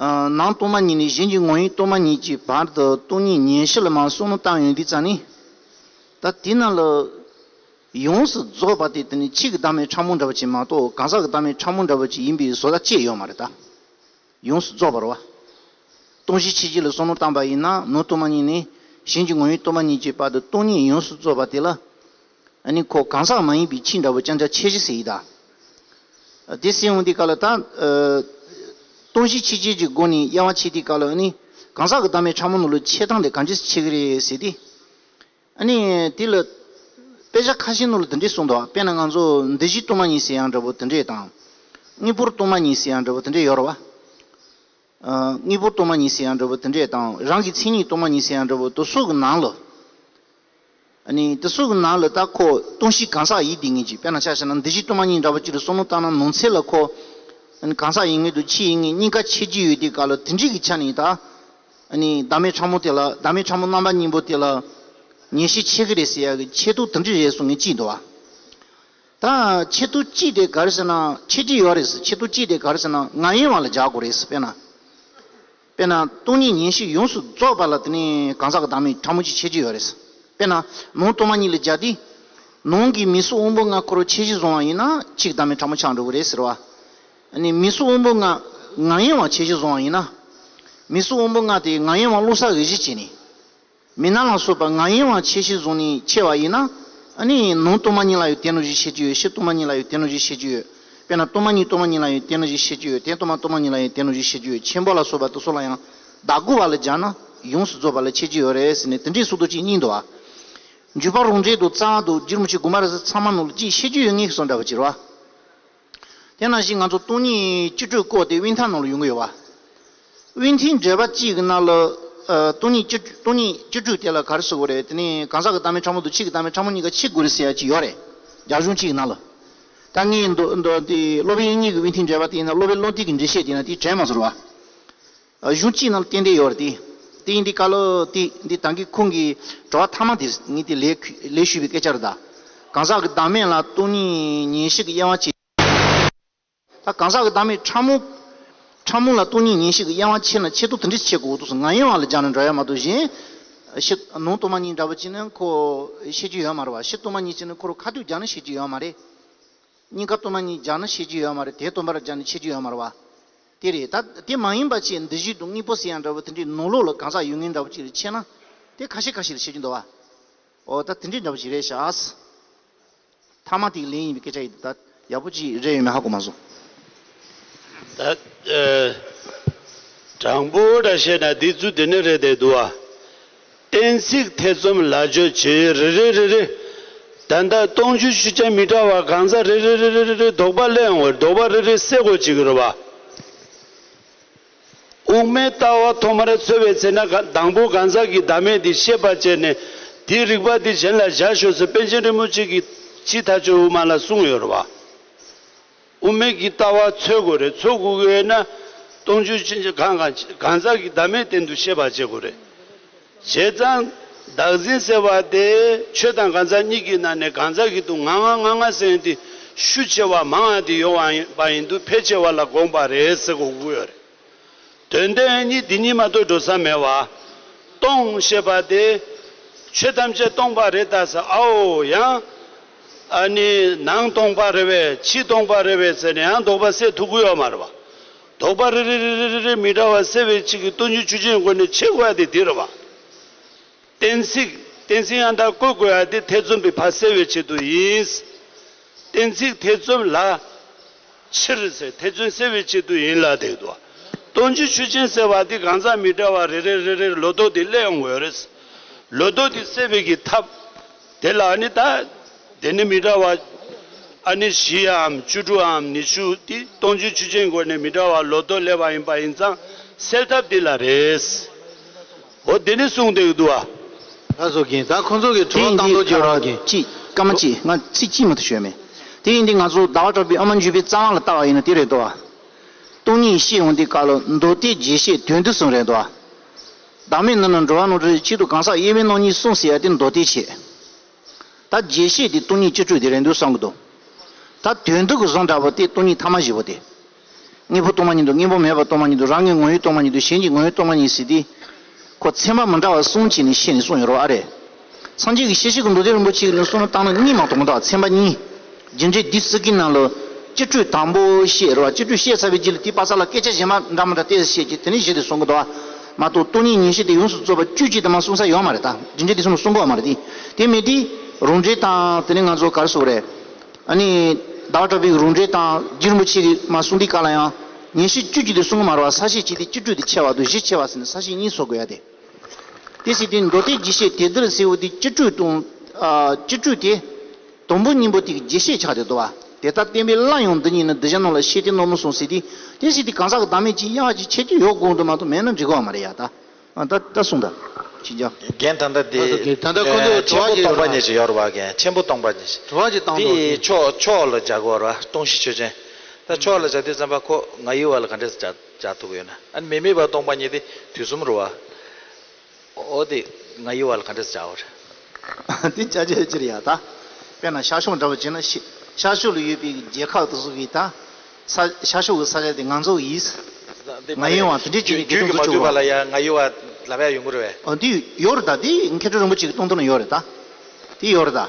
ཨ། ནང་སྟོང་པ་ཉིད་ནས་གཞན་གྱི་ངོ་བོ་སྟོང་པ་ཉིད་ཀྱི་བར་དུ་སྟོང་ཉིད་ཉེར་བཞི་ལ་མར་བསམ་བློ་བཏང་ཡོང་དུས་ཙམ་ནས། ད་དེ་ནང་ལ་ཡོངས་སུ་རྫོགས་པ་དེ་དེ་ནི་ཆོས་ཀྱི་བདག་མེད་ཕྲ་མོ་འདྲ་བོ་ཅིག་མ་གཏོགས་གང་ཟག་གི་བདག་མེད་ཕྲ་མོ་འདྲ་བོ་ཅིག་ཡིན་པའི་བཟོ་ལྟ་ཅི་ཡང་ཡོད་མ་རེད་ད། ཡོངས་སུ་རྫོགས་པ་རེད་བ། སྟོང་གཞི་ཆོས་ཅན་ལ་བསམ་བློ་བཏང་པ་ཡིན་ན་ནང་སྟོང་པ་ཉིད་ནས་གཞན་གྱི་ངོ་བོ་སྟོང་པ་ཉིད་ཀྱི་བར་དུ་སྟོང་ཉིད་ཡོངས་སུ་རྫོགས་པ་དེ་ལ། ཨ་ནི་ཁོ་གང་ཟག་མ་ཡིན་པའི་ཆོས་འདྲ་བོ་རྐྱང་རྐྱང་ཆེ་ཆེ་ཟེར་ཡི་ད། དེ་ཟེར་ཡོང་དུས་སྐབས་ལ་ད། ཨ། སྟོང་གཞི་ཆོས་ཅན་གྱི་སྒོ་ནས་དབྱེ་བ་ཕྱེ་དུས་སྐབས་ལ་ཨ་ནི་གང་ཟག་གི་བདག་མེད་ཕྲ་མོ་ནང་ལ་ཕྱེ་སྟངས་དེ་གང་ཅི་ཕྱེ་གི་རེད་ཟེར་ཏེ། ཨ་ནི་དེ་ལ་དཔེ་ཆ་ཁ་ཤས་ནང་ལ་དེ་འདྲས་གསུངས་འདུག་དཔེར་ན་ང་ཚོ་འདུས་བྱས་སྟོང་པ་ཉིད་ཟེར་ཡང་འདྲ་བོ་དེ་འདྲས་དང་། དངོས་པོར་སྟོང་པ་ཉིད་ཟེར་ཡང་འདྲ་བོ་དེ་འདྲས་ཡོད་རེད་བ། ཨ། དངོས་པོ་སྟོང་པ་ཉིད་ཟེར་ཡང་འདྲ་བོ་དེ་འདྲས་དང་། རང་གི་མཚན་ཉིད་སྟོང་པ་ཉིད་ཟེར་ཡང་འདྲ་བོ་དེ་ཚོ་གི་ནང་ལ། ཨ་ནི་དེ་ཚོ་གི་ནང་ལ་ད་ཁོ་སྟོང་གཞི་གང་ཟག་ཡིན་དེ་ངེས་ཀྱི། དཔེར་ན་ཆ་བཞག་ན་འདུ་བྱེད་སྟོང་པ་ཉིད་འདྲ་བོ་ཅིག་ལ་བསམ་བློ་བཏང་ན། ནང་གསེས་ལ་ཁོ་ཨ་ནི་གང་ཟག་ཡིན་ངེས་དང་ཆོས་ཡིན་ངེས་གཉིས་ཀ་ཆད་ཀྱི་ཡོད་དེ་ག་ལ། དེ་འདྲས་ཀྱི་ཆ་ནས་ད་ཨ་ནི་བདག་མེད་ཕྲ་མོ་དེ་ལ། བདག་མེད་ཕྲ་མོ་རྣམ་པ་གཉིས་པོ་དེ་ལ་ངེས་ཤེས་ཆད་ཀྱི་རེད་ཟེར་ཡག་གི་ཆད་ཐོ་དེ་འདྲས་རེད་གསུང་མཁན་གཅིག་འདུག་བ། ད་ཆད་ཐོ་གཅིག་དེ་ག་རེ་ཟེར་ན། ཆད་ཀྱི་ཡོད་རེད་ཟེར། ཆད་ཐོ་གཅིག་དེ་ག་རེ་ཟེར་ན། ང་ཡིན་བ་ལ་སྦྱར་དགོས་རེད་ཟེར། དཔེར་ན། དཔེར་ན་སྟོང་ཉིད་ངེས་ཤེས་ཡོངས་སུ་རྫོགས་པ་ལ་དེ་ནས་གང་ཟག་གི་བདག་མེད་ཕྲ་མོ་གཅིག་ཆད་ཀྱི་ཡོད་རེད་ཟེར། དཔེར་ན་ནང་སྟོང་པ་ཉིད་ལ་སྦྱར་ཏེ། ནང་གི་མིག་གཟུགས་དབང་པོ་ལྔ་ཁོ་རང་ཆད་གཞི་བཟུང་བ་ཡིན་ན་གཅིག་བདག་མེད་ཕྲ་མོ་ཆགས་འགྲོ་གི་རེད་ཟེར་བ། ཨ་ནི་མིག་གཟུགས་དབང་པོ་ལྔ་ང་ཡིན་བ་ཆད་གཞི་བཟུང་བ་ཡིན་ན། མིག་གཟུགས་དབང་པོ་ལྔ་དེ་ང་ཡིན་བ་བློ་གསལ་བའི་གཞི་བྱས་ནས། མིག་རྣམས་ལ་སོགས་པ་ང་ཡིན་བ་ཆད་གཞི་བཟུང་ནས་ཕྱེ་བ་ཡིན་ན། ཨ་ནི་ནང་སྟོང་པ་ཉིད་ལ་ཡང་དེ་ནང་བཞིན་ཤེས་ཀྱི་ཡོད། ཕྱི་སྟོང་པ་ཉིད་ལ་ཡང་དེ་ནང་བཞིན་ཤེས་ཀྱི་ཡོད། དཔེར་ན་སྟོང་པ་ཉིད་སྟོང་པ་ཉིད་ལ་ཡང་དེ་ནང་བཞིན་ཤེས་ཀྱི་ཡོད། དོན་སྟོང་པ་སྟོང་པ་ཉིད་ལ་ཡང་དེ་ནང་བཞིན་ཤེས་ཀྱི་ཡོད། ཆེན་པོ་ལ་སོགས་པ་དེ་ཚོ་ལ་ཡང་བདག་ཀུན་བ་ལ་སྦྱར་ན་ཡོངས་སུ་རྫོགས་པ་ལ་ཆད་ཀྱི་ཡོད་རེད་ཟེར་ནས་དེ་འདྲའི་སུ་དོ་གཅིག་གཉིས་འདུག་བ། འཇུག་པ་རང་འགྲེལ་དུ་རྩ་བ་དུ་རྒྱུ་རིན་པོ་ཆེ་དགུ་མ་རེད་ཟེར། ཚང་མ་ནང་ལ་གཅིག་ཤེས་ཀྱི་ཡོད་ངེས་སོང་འདྲ་བ་ཅིག་རེད་བ། དེ་ནང་བཞིན་ང་ཚོ་སྟོང་ཉིད་སྤྱི་སྤྲོས་སྐོར་དེ་དབྱིངས་ཐག་ནང་ལ་ཡོང་གི་ཡོད་བ། དབྱིངས་ཐིག་འགྲེལ་པ་གཅིག་གི་ནང་ལ། ཨ། སྟོང་ཉིད་སྤྱི། སྟོང་ཉིད་སྤྱི་སྤྲོས་དེ་ལ་ག་རེ་ཟེར་དགོས་རེད། དེ་ནས་གང་ཟག་གི་བདག་མེད་ཕྲ་མོ་དང་ཕྱི་གི་བདག་མེད་ཕྲ་མོ་གཉིས་ཀ་ཕྱེ་དགོས་རེད་ཟེར་ཡ་གཅིག་ཡོད་རེད། རྒྱ་གཞུང་གཅིག་གི་ནང་ལ། ད་ངས་མདོ་མདོ་དེ་སློབ་དཔོན་དབྱིག་གཉེན་གྱི་དབྱིངས་ཐིག་འགྲེལ་པ་དེ་ཡིན་ན། སློབ་དཔོན་བློ་ཐིག་གི་འགྲེལ་བཤད་དེ་ཡིན་ན་དེ་དྲན་མ་སོང་བ། ཨ། གཞུང་གཅིག་ནང་ལ་ཏན་ཏན་ཡོད་རེད་དེ། དེ་ཡིན་དུས་སྐབས་ལ་དེ་འདི་ད་གིན་ཁོང་གི་དྲི་བ་མཐའ་མ་དེ་ངས་དེ་ལན་ལན་ཞུས་པའི་སྐད་ཆ་རེད་ད། གང་ཟག་གི་བདག་མེད་ལ་སྟོང་ཉིད་ངེས་ཤེས་ཀྱི་དབྱེ་བ་ཕྱེ། ད་གང་ཟག་གི་བདག་མེད་ཕྲ་མོ། ཕྲ་མོ་ལ་སྟོང་ཉིད་ངེས་ཤེས་ཀྱི་དབྱེ་བ་ཕྱེ་ན་ཆེད་དུ་དེ་འདྲ་ཞིག་བྱེད་དགོས་འདུག་ཟེར། ང་ཡིན་བ་ལ་སྦྱར་ན་འགྲོ་ཡ་མ་གཏོགས་གཞན། ཕྱི་ནང་སྟོང་པ་ཉིད་འདྲ་བོ་བྱས་ན་ཁོ་ཤེས་ཀྱི་ཡོད་མ་རེད་བ། ཕྱི་སྟོང་པ་ཉིད་བྱས་ན་ཁོ་རང་ཁ་ཐུག་སྦྱར་ན་ཤེས་ཀྱི་ཡོད་མ་རེད། གཉིས་ཀ་སྟོང་པ་ཉིད་སྦྱར་ན་ཤེས་ཀྱི་ཡོད་མ་རེད། དེ་སྟོང་པར་སྦྱར་ན་ཤེས་ཀྱི་ཡོད་མ་རེད་བ། དེ་རེད། ད་དེ་མ་ཡིན་པ་ཅིག་འདུ་བྱེད་དང་དངོས་པོ་ཟེར་ཡ་འདྲ་བོ་དེ་འདྲའི་ནང་ལོགས་ལ་གང་ཟག་ཡོད་ངེས་འདྲ་བོ་ཅིག་ལ་ཕྱེ་ན། དེ་ཁ་ཤས་ཁ་ཤས་ལ་ཤེས་ཀྱི་འདུག་བ། ཨོ། ད་དེ་འདྲའི་འདྲ་བོ་ཞིག་རེད་ཤག། མཐའ་མ་དེའི་ལན་ཡིན་པའི་སྐད་ཆ་ཡིན། ད་ཡག་པོ་ཅིག་རེད་ཡོད་མེད་ཧ་གོ་མ་སོང་། ད་ཨ། དྲང་པོ་འདྲ་བཤད་ན་འདི་ཚོ་དེ་ནས་རེད་དེ་འདུག་བ། གཏན་ཚིགས་ཐེ་ཚོམ་ལ་བརྗོད་བྱེད་རེ་རེ་རེ་རེ། ད་ལྟ་སྟོང་ཆོས་ཆོས་ཅན་མི་འདྲ་བ་གང་ཟག་རེ་རེ་རེ་རེ་རེ་རེ་ལྡོག་པ་སླེབས་ཡོང་བར་ལྡོག་པ་རེ་རེ་སེལ་དགོས་བྱེད་ཀྱི་རེད་བ། དབུ་མའི་ལྟ་བ་ཐོག་མར་འཚོལ་བའི་ཚེ་ན་ག- དང་པོ་གང་ཟག་གི་བདག་མེད་དེ་ཤེས་པར་བྱས་ནས་དེའི་རིགས་པ་དེ་གཞན་ལ་སྦྱར་ཤོག་ཟེར་པཎ་ཆེན་རིན་པོ་ཆེ་གིས་ཕྱི་མཐའ་དཔྱོད་དབུ་མ་ལ་གསུངས་ཡོད་རེད་བ། དབུ་མའི་གི་ལྟ་བ་འཚོལ་དགོས་རེད། འཚོལ་དགོས་ཀྱི་ཡོད་ན་སྟོང་ཆོས་ཅན་གང་གང་གང་ཟག་གི་བདག་མེད་བསྟན་དུ་ཤེས་པར་བྱེད་དགོས་རེད། བྱས་ཙང་བདག་འཛིན་ཟེར་བ་དེ་ཆོས་དང་གང་ཟག་གཉིས་ཀྱི་ནང་ནས་གང་ཟག་གི་དུ་ང་ང་ང་ང་ཟེར་ཡོང་དུས་ཤུགས་ཆེ་བ་མང་བ་དེ་ཡོང་བ་ཡིན་པ་ཡིན་དུས་ཕལ་ཆེ་བ་ལ་དགོངས་པ་རེད་ཟེར་དགོས་ཀྱི་ཡོད་རེད། དོན་དེ་གཉིས་འདི་གཉིས་མ་གཏོགས་འགྲོ་ས་མེད་བ། སྟོང་ཞེས་པ་དེ་ཆོས་ཐམས་ཅད་སྟོང་པ་རེད་ད་ཟེར། ཨའོ་ཡང་ཨ་ནི་ནང་སྟོང་པ་རེད་པས་ཕྱི་སྟོང་པ་རེད་པས་ཟེར་ནས་ཡང་ལྡོག་པ་སེལ་ཐུབ་ཀྱི་ཡོད་མ་རེད་བ། ལྡོག་པ་རེ་རེ་རེ་རེ་རེ་རེ་མི་འདྲ་བ་སེལ་བའི་ཆེད་ཀྱི་སྟོང་ཉིད་ཆོས་ཅན་སྒོ་ནས་ཕྱེ་དགོས་ཡ་དེ་འདི་རེད་བ། གཏན་ཚིགས་གཏན་ཚིགས་ཡང་དག་བཀོད་དགོས་ཡ་དེ་ཐེ་ཚོམ་པའི་ཕར་སེལ་བའི་ཆེད་དུ་ཡིན། གཏན་ཚིགས་ཐེ་ཚོམ་ལ་ཕྱིར་ཟེར། ཐེ་ཚོམ་སེལ་བའི་ཆེད་དུ་ཡིན་ལ་དེ་འདུག། སྟོང་ཆོས་ཆོས་ཅན་ཟེར་བ་དེ་གང་ཟག་མི་འདྲ་བ་རེ་རེ་རེ་རེར་ལོ་ཏོག་དེ་སླེབས་ཡོང་དགོས་རེད། ལོ་ཏོག་དེ་སེལ་བའི་གི་ཐབས་དེ་ལ་ཨ་ནི་ད་དེ་ནི་མི་འདྲ་བ་ཨ་ནི་བཞིའམ་བཅུ་དྲུག་འམ་ཉི་ཤུ་དེ་སྟོང་ཆོས་ཆོས་ཅན་སྒོ་ནས་མི་འདྲ་བ་ལོ་ཏོག་སླེབས་པ་ཡིན་པ་ཡིན་ཙང་སེལ་ཐབས་དེ་ལ་རེད། འོ་དེ་ནི་གསུངས་བསྡད་ཀྱི་འདུག་བ། ལགས་སོ་རྒན། ད་ཁོང་ཚོ་གི་དྲི་བ་བཏང་དོ་ཁྱོད་རང་གིས། ཅིག་སྐར་མ་གཅིག་ང་ཚིག་གཅིག་མ་གཏོགས་ཤོད་མེད། དེ་ཡིན་དུས་ང་ཚོ་ཟླ་བ་གྲགས་པའི་ཨ་མ་འཇུ་པའི་རྩ་བ་ལ་ལྟ་བ་ཡིན་ན་དེ་རེད་དོ། སྟོང་ཉིད་བཤད་ཡོང་དུས་སྐབས་ལ་མདོ་སྡེ་རྒྱས་བཤད་དོན་བསྡུ་གསུམ་རེད་དོ། བདག་མེད་ནི་ནི་འགྲོ་བ་རྣམས་ཀྱི་ཆེད་དུ་གང་ཟག་དབྱེ་བའི་རྣམ་གཉིས་གསུངས་ཟེར་ཡ་དེ་མདོ་སྡེ་བྱས། ད་རྒྱས་བཤད་དེ་སྟོང་ཉིད་སྤྱི་སྤྲོས་དེ་རེད་འདུག་བསམ་གྱི་འདུག། ད་དོན་བསྡུ་གི་བཟོ་འདྲ་པོ་དེ་སྟོང་ཉིད་ཐ་མ་བཞི་པོ་དེ། དངོས་པོ་སྟོང་པ་ཉིད་དུ། དངོས་པོ་མེད་པ་སྟོང་པ་ཉིད་དུ། རང་གི་ངོ་བོས་སྟོང་པ་ཉིད་དུ། གཞན་གྱི་ངོ་བོས་སྟོང་པ་ཉིད་ཟེར་དེ། ཁོ་ཚན་པ་མི་འདྲ་བ་གསུམ་བྱས་ནས་བཤད་ནས་གསུངས་ཡོད་རེད་བ། ཨ་རེད། སངས་རྒྱས་ཀྱི་ཤེར་ཕྱིན་གྱི་མདོ་སྡེ་རིན་པོ་ཆེ་གི་ནང་གསུངས་ནས་བཏང་ན་གཉིས་མ་གཏོགས་མི་འདུག། ཚན་པ་གཉིས། རྒྱུ་འབྲས་བསྡུས་གསུམ་གྱི་ནང་ལ་སྤྱི་སྤྲོས་དང་པོ་བཤད་རེད་བ། སྤྱི་སྤྲོས་བཤད་ཚར་བའི་རྗེས་ལ་དེའི་པ་ས་ལ་སྐད་ཆ་གཞན་པ་འདྲ་མི་འདྲ་ཏོག་ཙམ་བཤད་ཀྱི། དེ་ནས་བཤད་དེ་གསུང་གི་འདུག་བ། མ་གཏོགས་སྟོང་ཉིད་ངེས་ཤེས་དེ་ཡོངས་སུ་རྫོགས་པ་བཅུད་ཀྱི་དེ་མ་གསུང་ས་ཡོད་མ་རེད། ད་རྒྱུ་འབྲས་བསྡུས་གསུམ་ལ་གསུང་གི་ཡོད་མ་རེད། དེ་དེ་མེད་དུས་རང་འགྲེལ་དང་དེ་ནས་ང་ཚོ་ག་རེ་ཟེར་དགོས་རེད། ཨ་ནི་ཟླ་བ་གྲགས་པའི་རང་འགྲེལ་དང་རྗེ་རིན་པོ་ཆེ་གིས་མར་གསུང་དུས་སྐབས་ལ་ཡང་ངེས་ཤེས་བཅུད་ཀྱི་དེ་གསུང་གི་མ་རེད་བ། ས་བཤད་བྱས་ཏེ་སྤྱི་སྤྲོས་དེ་ཕྱེ་བ་དང་གཞི་ཕྱེ་བ་ཟེར་ནས་ས་བཤད་གཉིས་བཟོ་དགོས་ཡ་དེ། དེ་ཟེར་དུས་མདོ་སྡེ་རྒྱས་བཤད་དེ་འདིར་ཟེར་བ་དེ་སྤྱི་སྤྲོས་དང་། ཨ། སྤྱི་སྤྲོས་དེ་དང་པོ་གཉིས་པོ་དེ་གི་རྒྱས་བཤད་ཆགས་བསྡད་འདུག་བ། དེ་ལྟར་བསྟན་པའི་ལྷ་ཡང་འདི་ཉིད་ནི། གདུལ་བྱ་རྣམས་ལ་ཤེས་ཏེ་རྣོ་མོ་གསུངས་ཟེར་དུས། དེ་ཟེར་དུས་གང་ཟག་གི་བདག་མེད་ཅིག་ཡང་ཅིག་ཁྱད་ཆོས་ཡོད་དགོས་འདུག་མ་གཏོགས་མེད་ན་འགྲིག་གི་མ་རེད་ཡ། ད་ཨ་ད་ད་གསུངས་ད་ཅི་ཅང་། རྒན་ད་ལྟ་དེ། ད་ལྟ་ཁོ་ཚོ་ཆེན་པོ་སྟོང་པ་ཉིད་ཅིག་ཡོད་རེད་བ། རྒན་ཆེན་པོ་སྟོང་པ་ཉིད་ཅིག་དྲི་བ་ཅིག་བཏང་དེ་འདུག་ཕྱོགས་ཕྱོགས་ལ་སྦྱར་དགོས་རེད་བ། སྟོང་གཞི་ཆོས་ཅན། ད་ཕྱོགས་ལ་སྦྱར་དུས་ཙམ་པ་ཁོ་ང་ཡི་བ་ལ་ག་འདྲས་སྦྱར་སྦྱར་ཐུབ་ཀྱི་ཡོད་ན། ཨ་ནི་མི་དམིགས་པ་སྟོང་པ་ཉིད་དེ་དུས་གསུམ་རེད་བ། འོ་དེ་ང་ཡི་བ་ལ་ག་འདྲས་སྦྱར་བ་རེད། དེ་ཅ་ཅ་ཅི་རེད་ཡ་ད། དཔེར་ན་ཤར་ཕྱོགས་འདྲ་བོ་བྱས་ན་ཤི་ཤར་ཕྱོགས་ལ་ཡོད་པའི་རྒྱལ་ཁབ་དེ་ཚོ་གི་ད། ས་ཤར་ཕྱོགས་ཀྱི་ས་ཆ་དེ་ང་ཚོ་ཡིན། ང་ཡི་བ་དེ་འདྲས་བྱས་ནས་རྒྱུད་ཀྱི་མ་འདུས་པ་ལ་ཡ་ང་ཡི་བ་ལབ་ཡ་ཡོང་གི་རེད་བས། ཨ་འདི་ཡོད་རེད་ད། དེ་མཁས་གྲུབ་རིན་པོ་ཆེ་གི་སྟོང་ཐུན་ལ་ཡོད་རེད་ད། དེ་ཡོད་རེད་ད།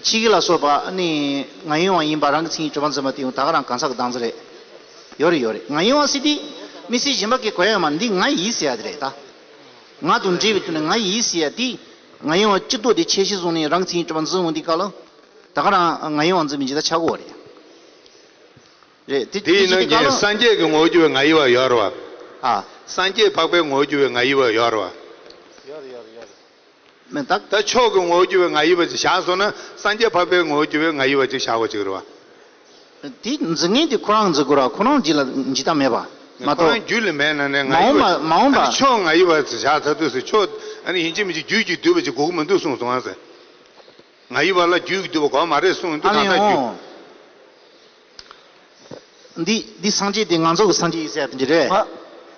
ཕྱི་གི་ལ་སོགས་པ་ནི་ང་ཡི་བ་ཡིན་པ་རང་གི་མཚན་ཉིད་གྲུབ་པ་འཛིན་པ་དེ་ཡང་ད་ག་རང་གང་ཟག་གི་བདག་འཛིན་རེད། ཡོད་རེད་ཡོད་རེད། ང་ཡི་བ་ཟེར་དུས་མི་ཚེ་གཞན་པ་གི་གོ་ཡ་མ་འདི་ང་ཡིན་ཟེར་ཡ་དེ་རེད་ད། ང་དང་འབྲེལ་བའི་དུས་ནས་ང་ཡིན་ཟེར་ཡ་དེ། ང་ཡི་བ་སྤྱི་ལྡོག་དེ་ཁྱད་གཞི་བཟུང་ནས་རང་གི་མཚན་ཉིད་གྲུབ་པ་འཛིན་འོང་དུས་སྐབས་ལ། ད་ག་རང་ང་ཡི་བ་འཛིན་པའི་འཇིག་ལྟ་ཆགས་ཀྱི་ཡོད་རེད། རེད་དེ་དེ་ཡིན་ན་ཅི་ག་རྒན་ལ། སངས་རྒྱས་ཀྱི་ངོ་བོར་གྱུར་པའི་ང་ཡི་བ་ཡོད་རེད་བ། ཨ། སངས་རྒྱས་འཕགས་པའི་ངོ་བོར་གྱུར་པའི་ང་ཡི་བ་ཡོད་རེད་བ། མེད་ད། ད་ཕྱོགས་ཀྱི་ངོ་བོར་གྱུར་པའི་ང་ཡི་བ་ཅིག་བཞག་སོང་ན་སངས་རྒྱས་འཕགས་པའི་ངོ་བོར་གྱུར་པའི་ང་ཡི་བ་ཅིག་བཞག་དགོས་ཅིག་རེད་བ། དེ་འཛིན་མཁན་དེ་ཁོ་རང་འཛིན་དགོས་ར། ཁོ་རང་རྒྱུད་ལ་འཇིག་ལྟ་མེད་པ། མ་ཁོ་རང་གཏོགས་རྒྱུད་ལ་མེད་ན་ནས་ང་ཡི་བ། མ་འོངས་པ་མ་འོངས་པ། ཨ་ནི་ཕྱོགས་ང་ཡི་བ་ཅིག་བཞག་ཚར་དུས་སུ་ཕྱོགས་ཨ་ནི་ཡིན་གཅིག་མིན་གཅིག་རྒྱུད་ཀྱིས་བསྡུས་པ་ཅིག་དགོས་ཀྱི་མི་འདུག་གསུངས་སོང་ཨ་ཟེར། ང་ཡི་བ་ལ་རྒྱུད་ཀྱིས་བསྡུས་པ་དགོས་མ་རེད་གསུངས་འདུག་ཨ་ནི་གང་ལྟར་རྒྱུད། འོང་། འདི་འདི་སངས་རྒྱས་དེ་ང་ཚོ་གི་སངས་རྒྱས་ཡིན་ཟེར་ཡ་དེ་འདྲ་རེད།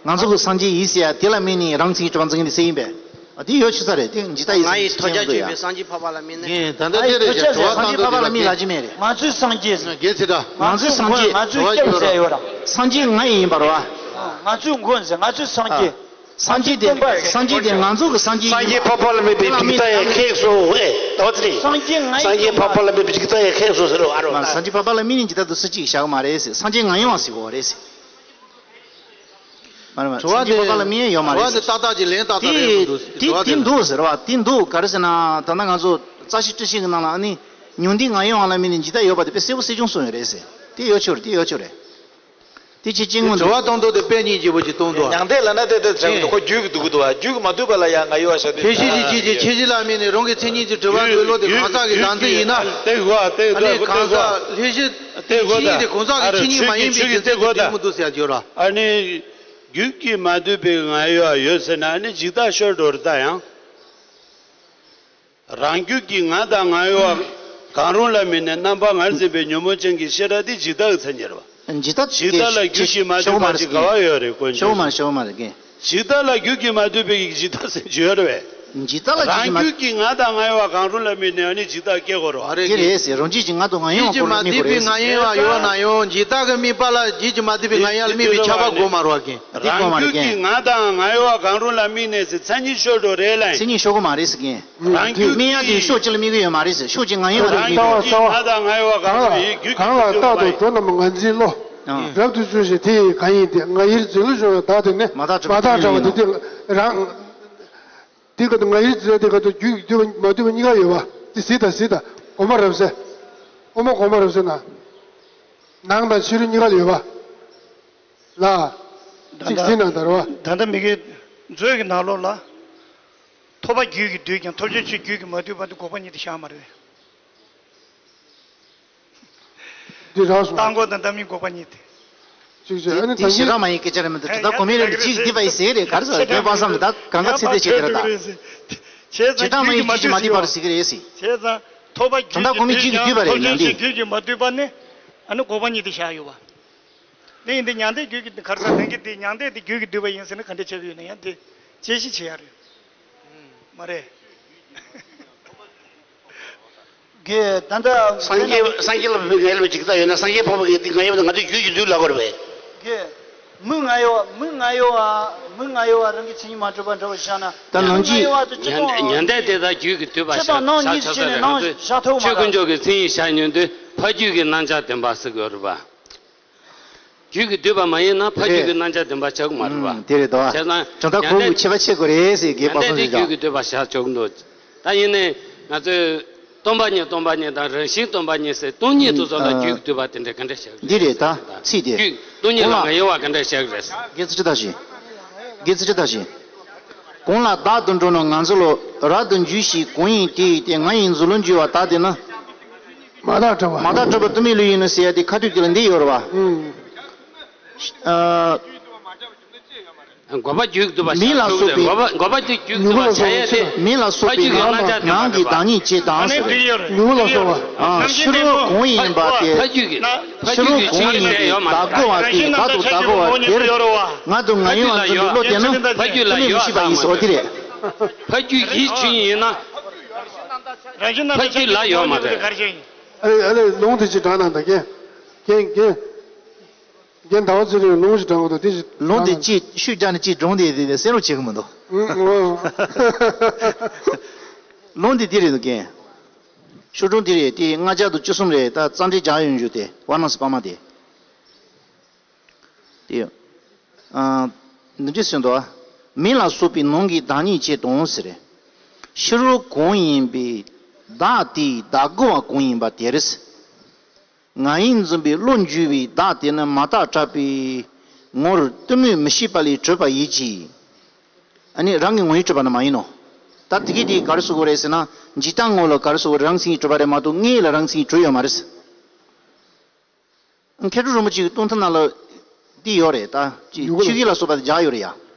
ང་ང་ཚོ་གི་སངས་རྒྱས་ཡིན་ཟེར་ཡ་དེ་ལ་དམིགས་ནས་རང་ཚིག་གྲུབ་པ་འཛིན་མཁན་དེ་སུ་ཡིན་པས། ཨ་དེ་ཡོད་ཆོག་ས་རེད། དེ་འཇིག་ལྟ་ཡིན་ཟེར་ངས་ཐོས་རྒྱ་ཆེན་པོ་ཡ། སངས་རྒྱས་འཕགས་པ་ལ་དམིགས་ནས། ངས་ད་ལྟ་དེ་རེད་ཀྱང་དྲི་བ་བཏང་འདུག་དེ་ལ་དམིགས་ནས། ང་ཚོའི་སངས་རྒྱས། རྒན་ཚེ་བཀྲ། ང་ཚོའི་སངས་རྒྱས། ང་ཚོའི་སྐྱབས་ཟེར་ཡ་ཡོད་ར། སངས་རྒྱས་ང་ཡིན་པ་རེད་བ། ང་ཚོའི་མགོན་ཟེར། ང་ཚོའི་སངས་རྒྱས། སངས་རྒྱས་དེ་སྟོན་པ་རེད། སངས་རྒྱས་དེ་ང་ཚོ་གི་སངས་རྒྱས་ཡིན། སངས་རྒྱས་འཕགས་པ་ལ་དམིགས་པའི་འཇིག་ལྟ་ཡི་ཁེགས་སོ། ཨེ་ད་བ་ཚེ་རིང་། སངས་རྒྱས་ང་ཡིན། སངས་རྒྱས་འཕགས་པ་ལ་དམིགས་པའི་འཇིག་ལྟ་ཡི་ཁེགས་སོ་ཟེར་བ་རོ། མ་སངས་རྒྱས་འཕགས་པ་ལ་དམིགས་ནས་འཇིག་ལྟ་དུ་སུ་གཅིག་བཞག་མ་རེད་ཟེར། སངས་རྒྱས་ང་ཡིན་བ་ཟེར་གོ་རེད་ཟེར། མ་རེད་མ་རེད། དྲི་བ་སངས་རྒྱས་དེ་འཕགས་པ་ལ་དམིགས་ཡ་ཡོད་མ་དྲི་བ་རེད་དེ་ཟེར། ཏག་ཏག་ཅིག་ལན་ཏག་ཏག་རེད་དེ་འདུག་ཟེར། དེ་དྲི་བ་དེ་དེ་འདུག་ཟེར་བ་དེ་འདུག་ག་རེ་ཟེར་ན། ད་ལྟ་ང་ཚོ་རྩ་ཤེ་སྤྲི་ཤེ་གི་ནང་ལ་ཨ་ནི་ཉོན་སྡེ་ང་ཡིན་བ་ལ་དམིགས་ནས་འཇིག་ལྟ་ཡོད་པ་དེ་དཔེ་གསལ་པོ་གསལ་རྐྱང་གསུངས་ཡོད་རེད་ཟེར། དེ་ཡོད་ཆོག་རེད། དེ་ཡོད་ཆོག་རེད། དེ་ཅི་ཅི་སྔོན་དུ། དྲི་བ་གཏོང་དུས་དེ་དཔེ་རྙིང་རྗེ་པོ་ཅིག་གཏོང་འདུག་ཨ། མྱང་འདས་ལབ་ན་དེ་དེ་ཚང་གི་ཁོ་རྒྱུད་ཀྱི་སྡུག་གི་འདུག་ཨ། རྒྱུད་ཀྱི་མ་འདུས་པ་ལ་ཡང་ང་ཡོད་ཨ་ཤ་དེ། ཁྱད་གཞི་ཅིག་ཅིག་ཅིག་ཁྱད་གཞི་ལ་དམིགས་ནས་རང་གི་མཚན་ཉིད་ཀྱི་གྲུབ་པ་འདོད་བློ་དེ་གང་ཟག་གི་བདག་འཛིན་ཡིན་ན། དེ་གོ་ཨ། དེ་ཨ་ནི་གོ་དེ་གང་གོ་ཟག་ལྷན་སྐྱེས་མཚན་ཉིད་དེ་གང་ཟག་གི་མཚན་ཉིད་མ་ཡིན་པའི་རྒྱུ་མཚན་དེ་འདུག་མི་འདུག་ཟེར་ཡ་ཅིག་ཡོད་ར། ཨ་ནི་རྒྱུད་ཀྱིས་མ་བསྡུས་པའི་ང་ཡོད་ཨ་ཡོད་ཟེར་ན་ཨ་ནི་འཇིག་ལྟ་ཤོར་འགྲོ་རེད་ད་ཡང་། རང་རྒྱུད་ཀྱི་ང་དང་ང་ཡོད་པ་གང་རུང་ལ་དམིགས་ནས་རྣམ་པ་ངར་འཛིན་པའི་ཉོན་མོངས་ཅན་གྱི་ཤེས་རབ་དེ་འཇིག་ལྟ་གི་མཚན་ཉིད་རེད་པ། འཇིག་ལྟ་འཇིག་ལྟ་ལ་རྒྱུད་ཀྱིས་མ་བསྡུས་པ་ཅིག་ག་པར་ཡོད་རེད་དཀོན་མཆོག་ཤོག་མ་ཤོག་མ་རེད་ཀྱི། འཇིག་ལྟ་ལ་རྒྱུད་ཀྱིས་མ་བསྡུས་པའི་འཇིག་ལྟ་ཟེར་རྒྱུ་ཡོད་རེད་པས། འཇིག་ལྟ་ལ་རྒྱུད་ཀྱིས་མ་རང་རྒྱུད་ཀྱི་ང་དང་ང་ཡོད་པ་གང་རུང་ལ་དམིགས་ནས་ཨ་ནི་འཇིག་ལྟ་སྐྱེ་དགོས་རེད་པ། དེ་རེད་ཟེར། རང་རྒྱུད་ཀྱི་ང་དང་ང་ཡོད་པ་གང་རུང་ལ་དམིགས་དགོས་རེད་ཟེར། རྒྱུད་ཀྱིས་མ་བསྡུས་པའི་ང་ཡོད་པ་ཡོད་ན་ཡང་འཇིག་ལྟ་གི་དམིགས་པ་ལ་རྒྱུད་ཀྱིས་མ་བསྡུས་པའི་ང་ཡོད་ལ་དམིགས་པའི་ཁྱབ་པ་དགོས་མ་རེད་པ་ཀྱི། དེ་དགོས་མ་རེད་ཀྱི། རང་རྒྱུད་ཀྱི་ང་དང་ང་ཡོད་པ་གང་རུང་ལ་དམིགས་ནས་ཟེར་མཚན་ཉིད་ཤོར་འགྲོ་རེད་ལ། མཚན་ཉིད་ཤོར་གི་མ་རེད་ཟེར་ཀྱི། རང་རྒྱུད་དམིགས་ཡ་དེ་ཕྱོགས་གཅིག་ལ་དམིགས་ཀྱི་ཡོད་མ་རེད་ཟེར། ཕྱོགས་གཅིག་ང་ཡིན་པ་རེད་ཟེར། རང་རྒྱུད་ཀྱི་ང་དང་ང་ཡོད་པ་གང་རུང་ཡི་རྒྱུད་ཀྱི་གང་ལ་རྟག་ཏུ་འགྲོ་རྣམས་ངར་འཛིན་བློ། རབ་ཏུ་བྱུང་ཞིང་དེ་ཡི་གང་ཡིན་ཏེ། ང་ཡིར་འཛིན་བློ་བྱུང་བའི་བདག་དེ་ནི་མ་བརྟགས་པ་དེ་དེ་ལ་རང་། དེ་ག་དུ་ང་ཡིར་འཛིན་དེ་ག་དུ་རྒྱུད་ཀྱི་འདུས་པ་མ་འདུས་པ་གཉིས་ཀ་ཡོད་པ་དེ་གཟིགས་དང་གཟིགས་དང་། གོང་མ་རབ་གསལ། དབུ་མ་གོང་མ་རབ་གསལ་ན། ནང་དང་ཕྱི་རོལ་གཉིས་ཀ་ལ་ཡོད་པ། ལ། ད་ཅིག་ཟིན་ན་དར་བ། ད་ལྟ་མི་དགེ་མཛོད་ཀྱི་ནང་ལོགས་ལ། ཐོབ་པ་རྒྱུད་ཀྱིས་བསྡུས་ཀྱང་ཐོབ་བྱ་ཆོས་རྒྱུད་ཀྱིས་མ་བསྡུས་པ་འདི་འགོག་པ་ཉིད་དུ་བཞག་མ་རེད། འདི་རག་སོང་། རྟག་འགོག་དང་འདབ་མི་འགོག་པ་ཉིད་དེ། ཅིག་བྱས་ཨ་ནི་དེ་ད་ཞེ་དྲག་མ་ཡིན་སྐད་ཆ་རེད་མི་འདུག་ད་ལྟ་གོ་མི་རེ་ལ་ཅིག་འདི་པ་ཡིན་ཟེར་རེད། ག་རེ་ཟེར་བ་དེ་པ་བསམ་རེད། ད་གང་ག་ཚིག་དེ་བྱེད་དེ་རེད་ད། བྱས་ཙང་རྒྱུད་ཀྱིས་མ་བསྡུས་པ་ཟེར་གི་རེད་ཟེར། བྱས་ཙང་ཐོབ་པ་རྒྱུད་ཀྱིས་བསྡུས་ཀྱང་ཐོབ་བྱ་ཆོས་རྒྱུད་ཀྱིས་མ་བསྡུས་པ་ནི་ཨ་ནི་འགོག་པ་ཉིད་དུ་བཞག་ཡོད་པ། དེ་ཡིན་དུས་མྱང་འདས་རྒྱུད་ཀྱི་གར་ས་ལྷན་སྐྱེས་དེ་མྱང་འདས་དེ་རྒྱུད་ཀྱིས་བསྡུས་པ་ཡིན་ཟེར་ན་ག་འདྲ་ཆགས་ཀྱི་ཡོད་ན་ཡང་དེ་དཔྱད་གཞི་བྱེད་ཡ་རེད། མ་རེད། དགེ་ད་ལྟ་སངས་རྒྱས་སངས་རྒྱས་ལ་བབས་པའི་ང་ཡི་ལ་ཇི་ལྟར་ཡོད་ན་སངས་རྒྱས་འཕགས་པ་གི་དེ་ང་ཡི་བ་ང་ཚོའི་རྒྱུད་ཀྱི་བསྡུས་ལ་གོ་རེད་པས། དགེ་མི་ང་ཡི་བ་མི་ང་ཡི་བ་མི་ང་ཡི་བ་རང་གི་མཚན་ཉིད་མ་གྲུབ་པ་འདྲ་བོ་བཞག་ན། ད་ནང་མི་ང་ཡི་བ་དེ་སྤྱི་ཁོག་ཉན་ཏན་དེ་དག་རྒྱུད་ཀྱི་བསྡུས་པ་ཕྱི་དང་ནང་གཉིས་ཆེ་ནས་ནང་བཞག་ཐུབ་མ་རེད། ཆོས་དཀོན་མཆོག་གི་མཚན་ཉིད་བཞག་ཉན་དུས་ཕ་རྒྱུད་ཀྱི་རྣམ་གཞག་བདེན་པ་ཟེར་གྱི་ཡོད་རེད་པ། རྒྱུད་ཀྱི་བསྡུས་པ་མ་ཡིན་ན་ཕ་རྒྱུད་ཀྱི་རྣམ་གཞག་བདེན་པ་ཆགས་ཀྱི་མ་རེད་པ། དེ་རེད་དོ། བྱས་ཙང་དོན་དག་ཁོང་གི་ཁྱད་པར་ཕྱེ་དགོས་རེད་ཟེར་གྱི་ཉན་ཏན་དེ་རྒྱུད་ཀྱི་བསྡུས་པ་བཞག་ཆོག་གི་འདུག་ད་ཡིན་ནའི་ང་ཚོས་སྟོང་པ་ཉིད་སྟོང་པ་ཉིད་དང་རང་བཞིན་སྟོང་པ་ཉིད་ཟེར་སྟོང་ཉིད་དུ་ཚོ་ལ་རྒྱུད་ཀྱི་བསྡུས་པ་དེ་འདྲ་ག་འདྲ་བཞག་གི་འདི་རེད་ད་ཚིག་དེ། རྒྱུད་སྟོང་ཉིད་ལ་ང་ཡི་བ་ག་འདྲ་བཞག་གི་རེད། དགེ་ཚུལ་ཅི་ལྟར་ཞིག་དགེ་ཚུལ་ཅི་ལྟར་ཞིག་གང་ལ་བདག་ཏུ་འགྲོ་རྣམས་ངར་འཛིན་བློ། རབ་ཏུ་འཇུག་ཞིང་གང་ཡིན་དེ་ཡི་སྟེ། ང་ཡི་འཛིན་བློ་འཇུག་པ་དག་དེ་ནི། མ་དག་སྒྲུབ་པ། མ་དག་སྒྲུབ་པ་དུ་མའི་ལུས་ཡིན་ནོ་ཟེར་ཡ་དེ་ཁ་ཐུག་དེ་ལ་འདི་ཡོད་རེད་བ། ཨུམ། ཨ། འགོག་པ་རྒྱུད་ཀྱི་བསྡུ་བ། མིང་ལ་སོགས་པའི། འགོག་པ་འགོག་པ་དེ་རྒྱུད་ཀྱི་བསྡུ་བ་བྱ་ཡ་དེ། མིང་ལ་སོགས་པའི། ཕ་རྒྱུད་ཀྱི་རྣམ་གཞག་ནང་གི་བདག་ཉིད་ཅེས་དང་ཟེར། མྱུ་གུ་ལ་སོགས་པ། ཨ། ཕྱི་རོལ་གང་ཡིན་པ་དེ། ཕ་རྒྱུད་ཀྱི། ཕྱི་རོལ་གང་ཡིན་པའི་བདག་གོ་བ་དེ། བདག་ཏུ་བདག་གོ་བ་དེར། ང་དང་ང་ཡིན་པར་འཛིན་པའི་བློ་དེ་ནི། ཕ་རྒྱུད་ལ་ཡོད། ཕ་རྒྱུད་ལ་ཡོད། དུ་མས་མི་ཤེས་པ་ཡིན་ཟེར་བ་དེ་རེད། ཕ་རྒྱུད་ཀྱི་ཆོས་ཉིད་ཡིན་ན། ཕ་རྒྱུད་ལ་ཡོད་མ་རེད། ཨ་ལས་ཨ་ལས་ལུང་དེ་ཅིག་དྲངས་གནང་དང་། རྒན། རྒན། རྒན། རྒན་ཟླ་བ་ཚེ་རིང་ལུང་ཞིག་དྲངས་འོ་དང་དེ་ཅིག་ལུང་དེ་དྲངས་གནང་། ཅིག་ཤུགས་རྒྱག་ནས་ཅིག་སྒྲུང་དེ་དེ་གསན་རོགས་བྱེད་གི་མི་འདུག་ཨང་། ལུང་དེ་འདི་རེད་འདུག་རྒན། ཤོག་སྒྲུང་འདི་རེད། དེ་ལྔ་བརྒྱ་དང་བཅུ་གསུམ་རེད། ད་རྩོམ་སྒྲིག་རྒྱག་ཡོང་རྒྱུ་དེ་ཝཱ་ར་ཎ་སི་པར་མ་དེ། དེ། ཨ། འདི་འདྲ་གསུངས་འདུག་མིང་ལ་སོགས་པའི་ནང་གི་བདག་ཉིད་ཅེས་དང་ཟེར། ཕྱི་རོལ་གང་ཡིན་པའི་བདག་དེའི་བདག་གོ་བ་གང་ཡིན་པ་དེར། ང་ཡིས་འཛིན་པའི་བློ་འགྱུ་བའི་བདག་དེ་ནི་མ་བརྟགས་གྲགས་པའི་ངོར་གཏི་མུག་མི་ཤེས་པ་ལས་གྲུབ་པ་ཡིན་གྱི། ཨ་ནི་རང་གི་ངོ་བོས་གྲུབ་པ་ནི་མ་ཡིན་ནོ། ད་དེ་གི་དེ་ག་རེ་ཟེར་དགོས་རེད་ཟེར་ན། འཇིག་རྟེན་ངོ་ལ་ག་རེ་ཟེར་དགོས་རེད། རང་མཚན་གྱིས་གྲུབ་པ་རེད་མ་གཏོགས་དངོས་ལ་རང་མཚན་གྱིས་གྲུབ་ཡོད་མ་རེད། མཁས་གྲུབ་རིན་པོ་ཆེའི་གཏོང་ཐུན་ནང་ལ་འདི་ཡོད་རེད། ད་ཅི་མྱུ་གུ་ལ། ཆོས་སྐད་ལ་སོགས་པ་དེ་སྦྱར་ཡོད་རེད་ཡ།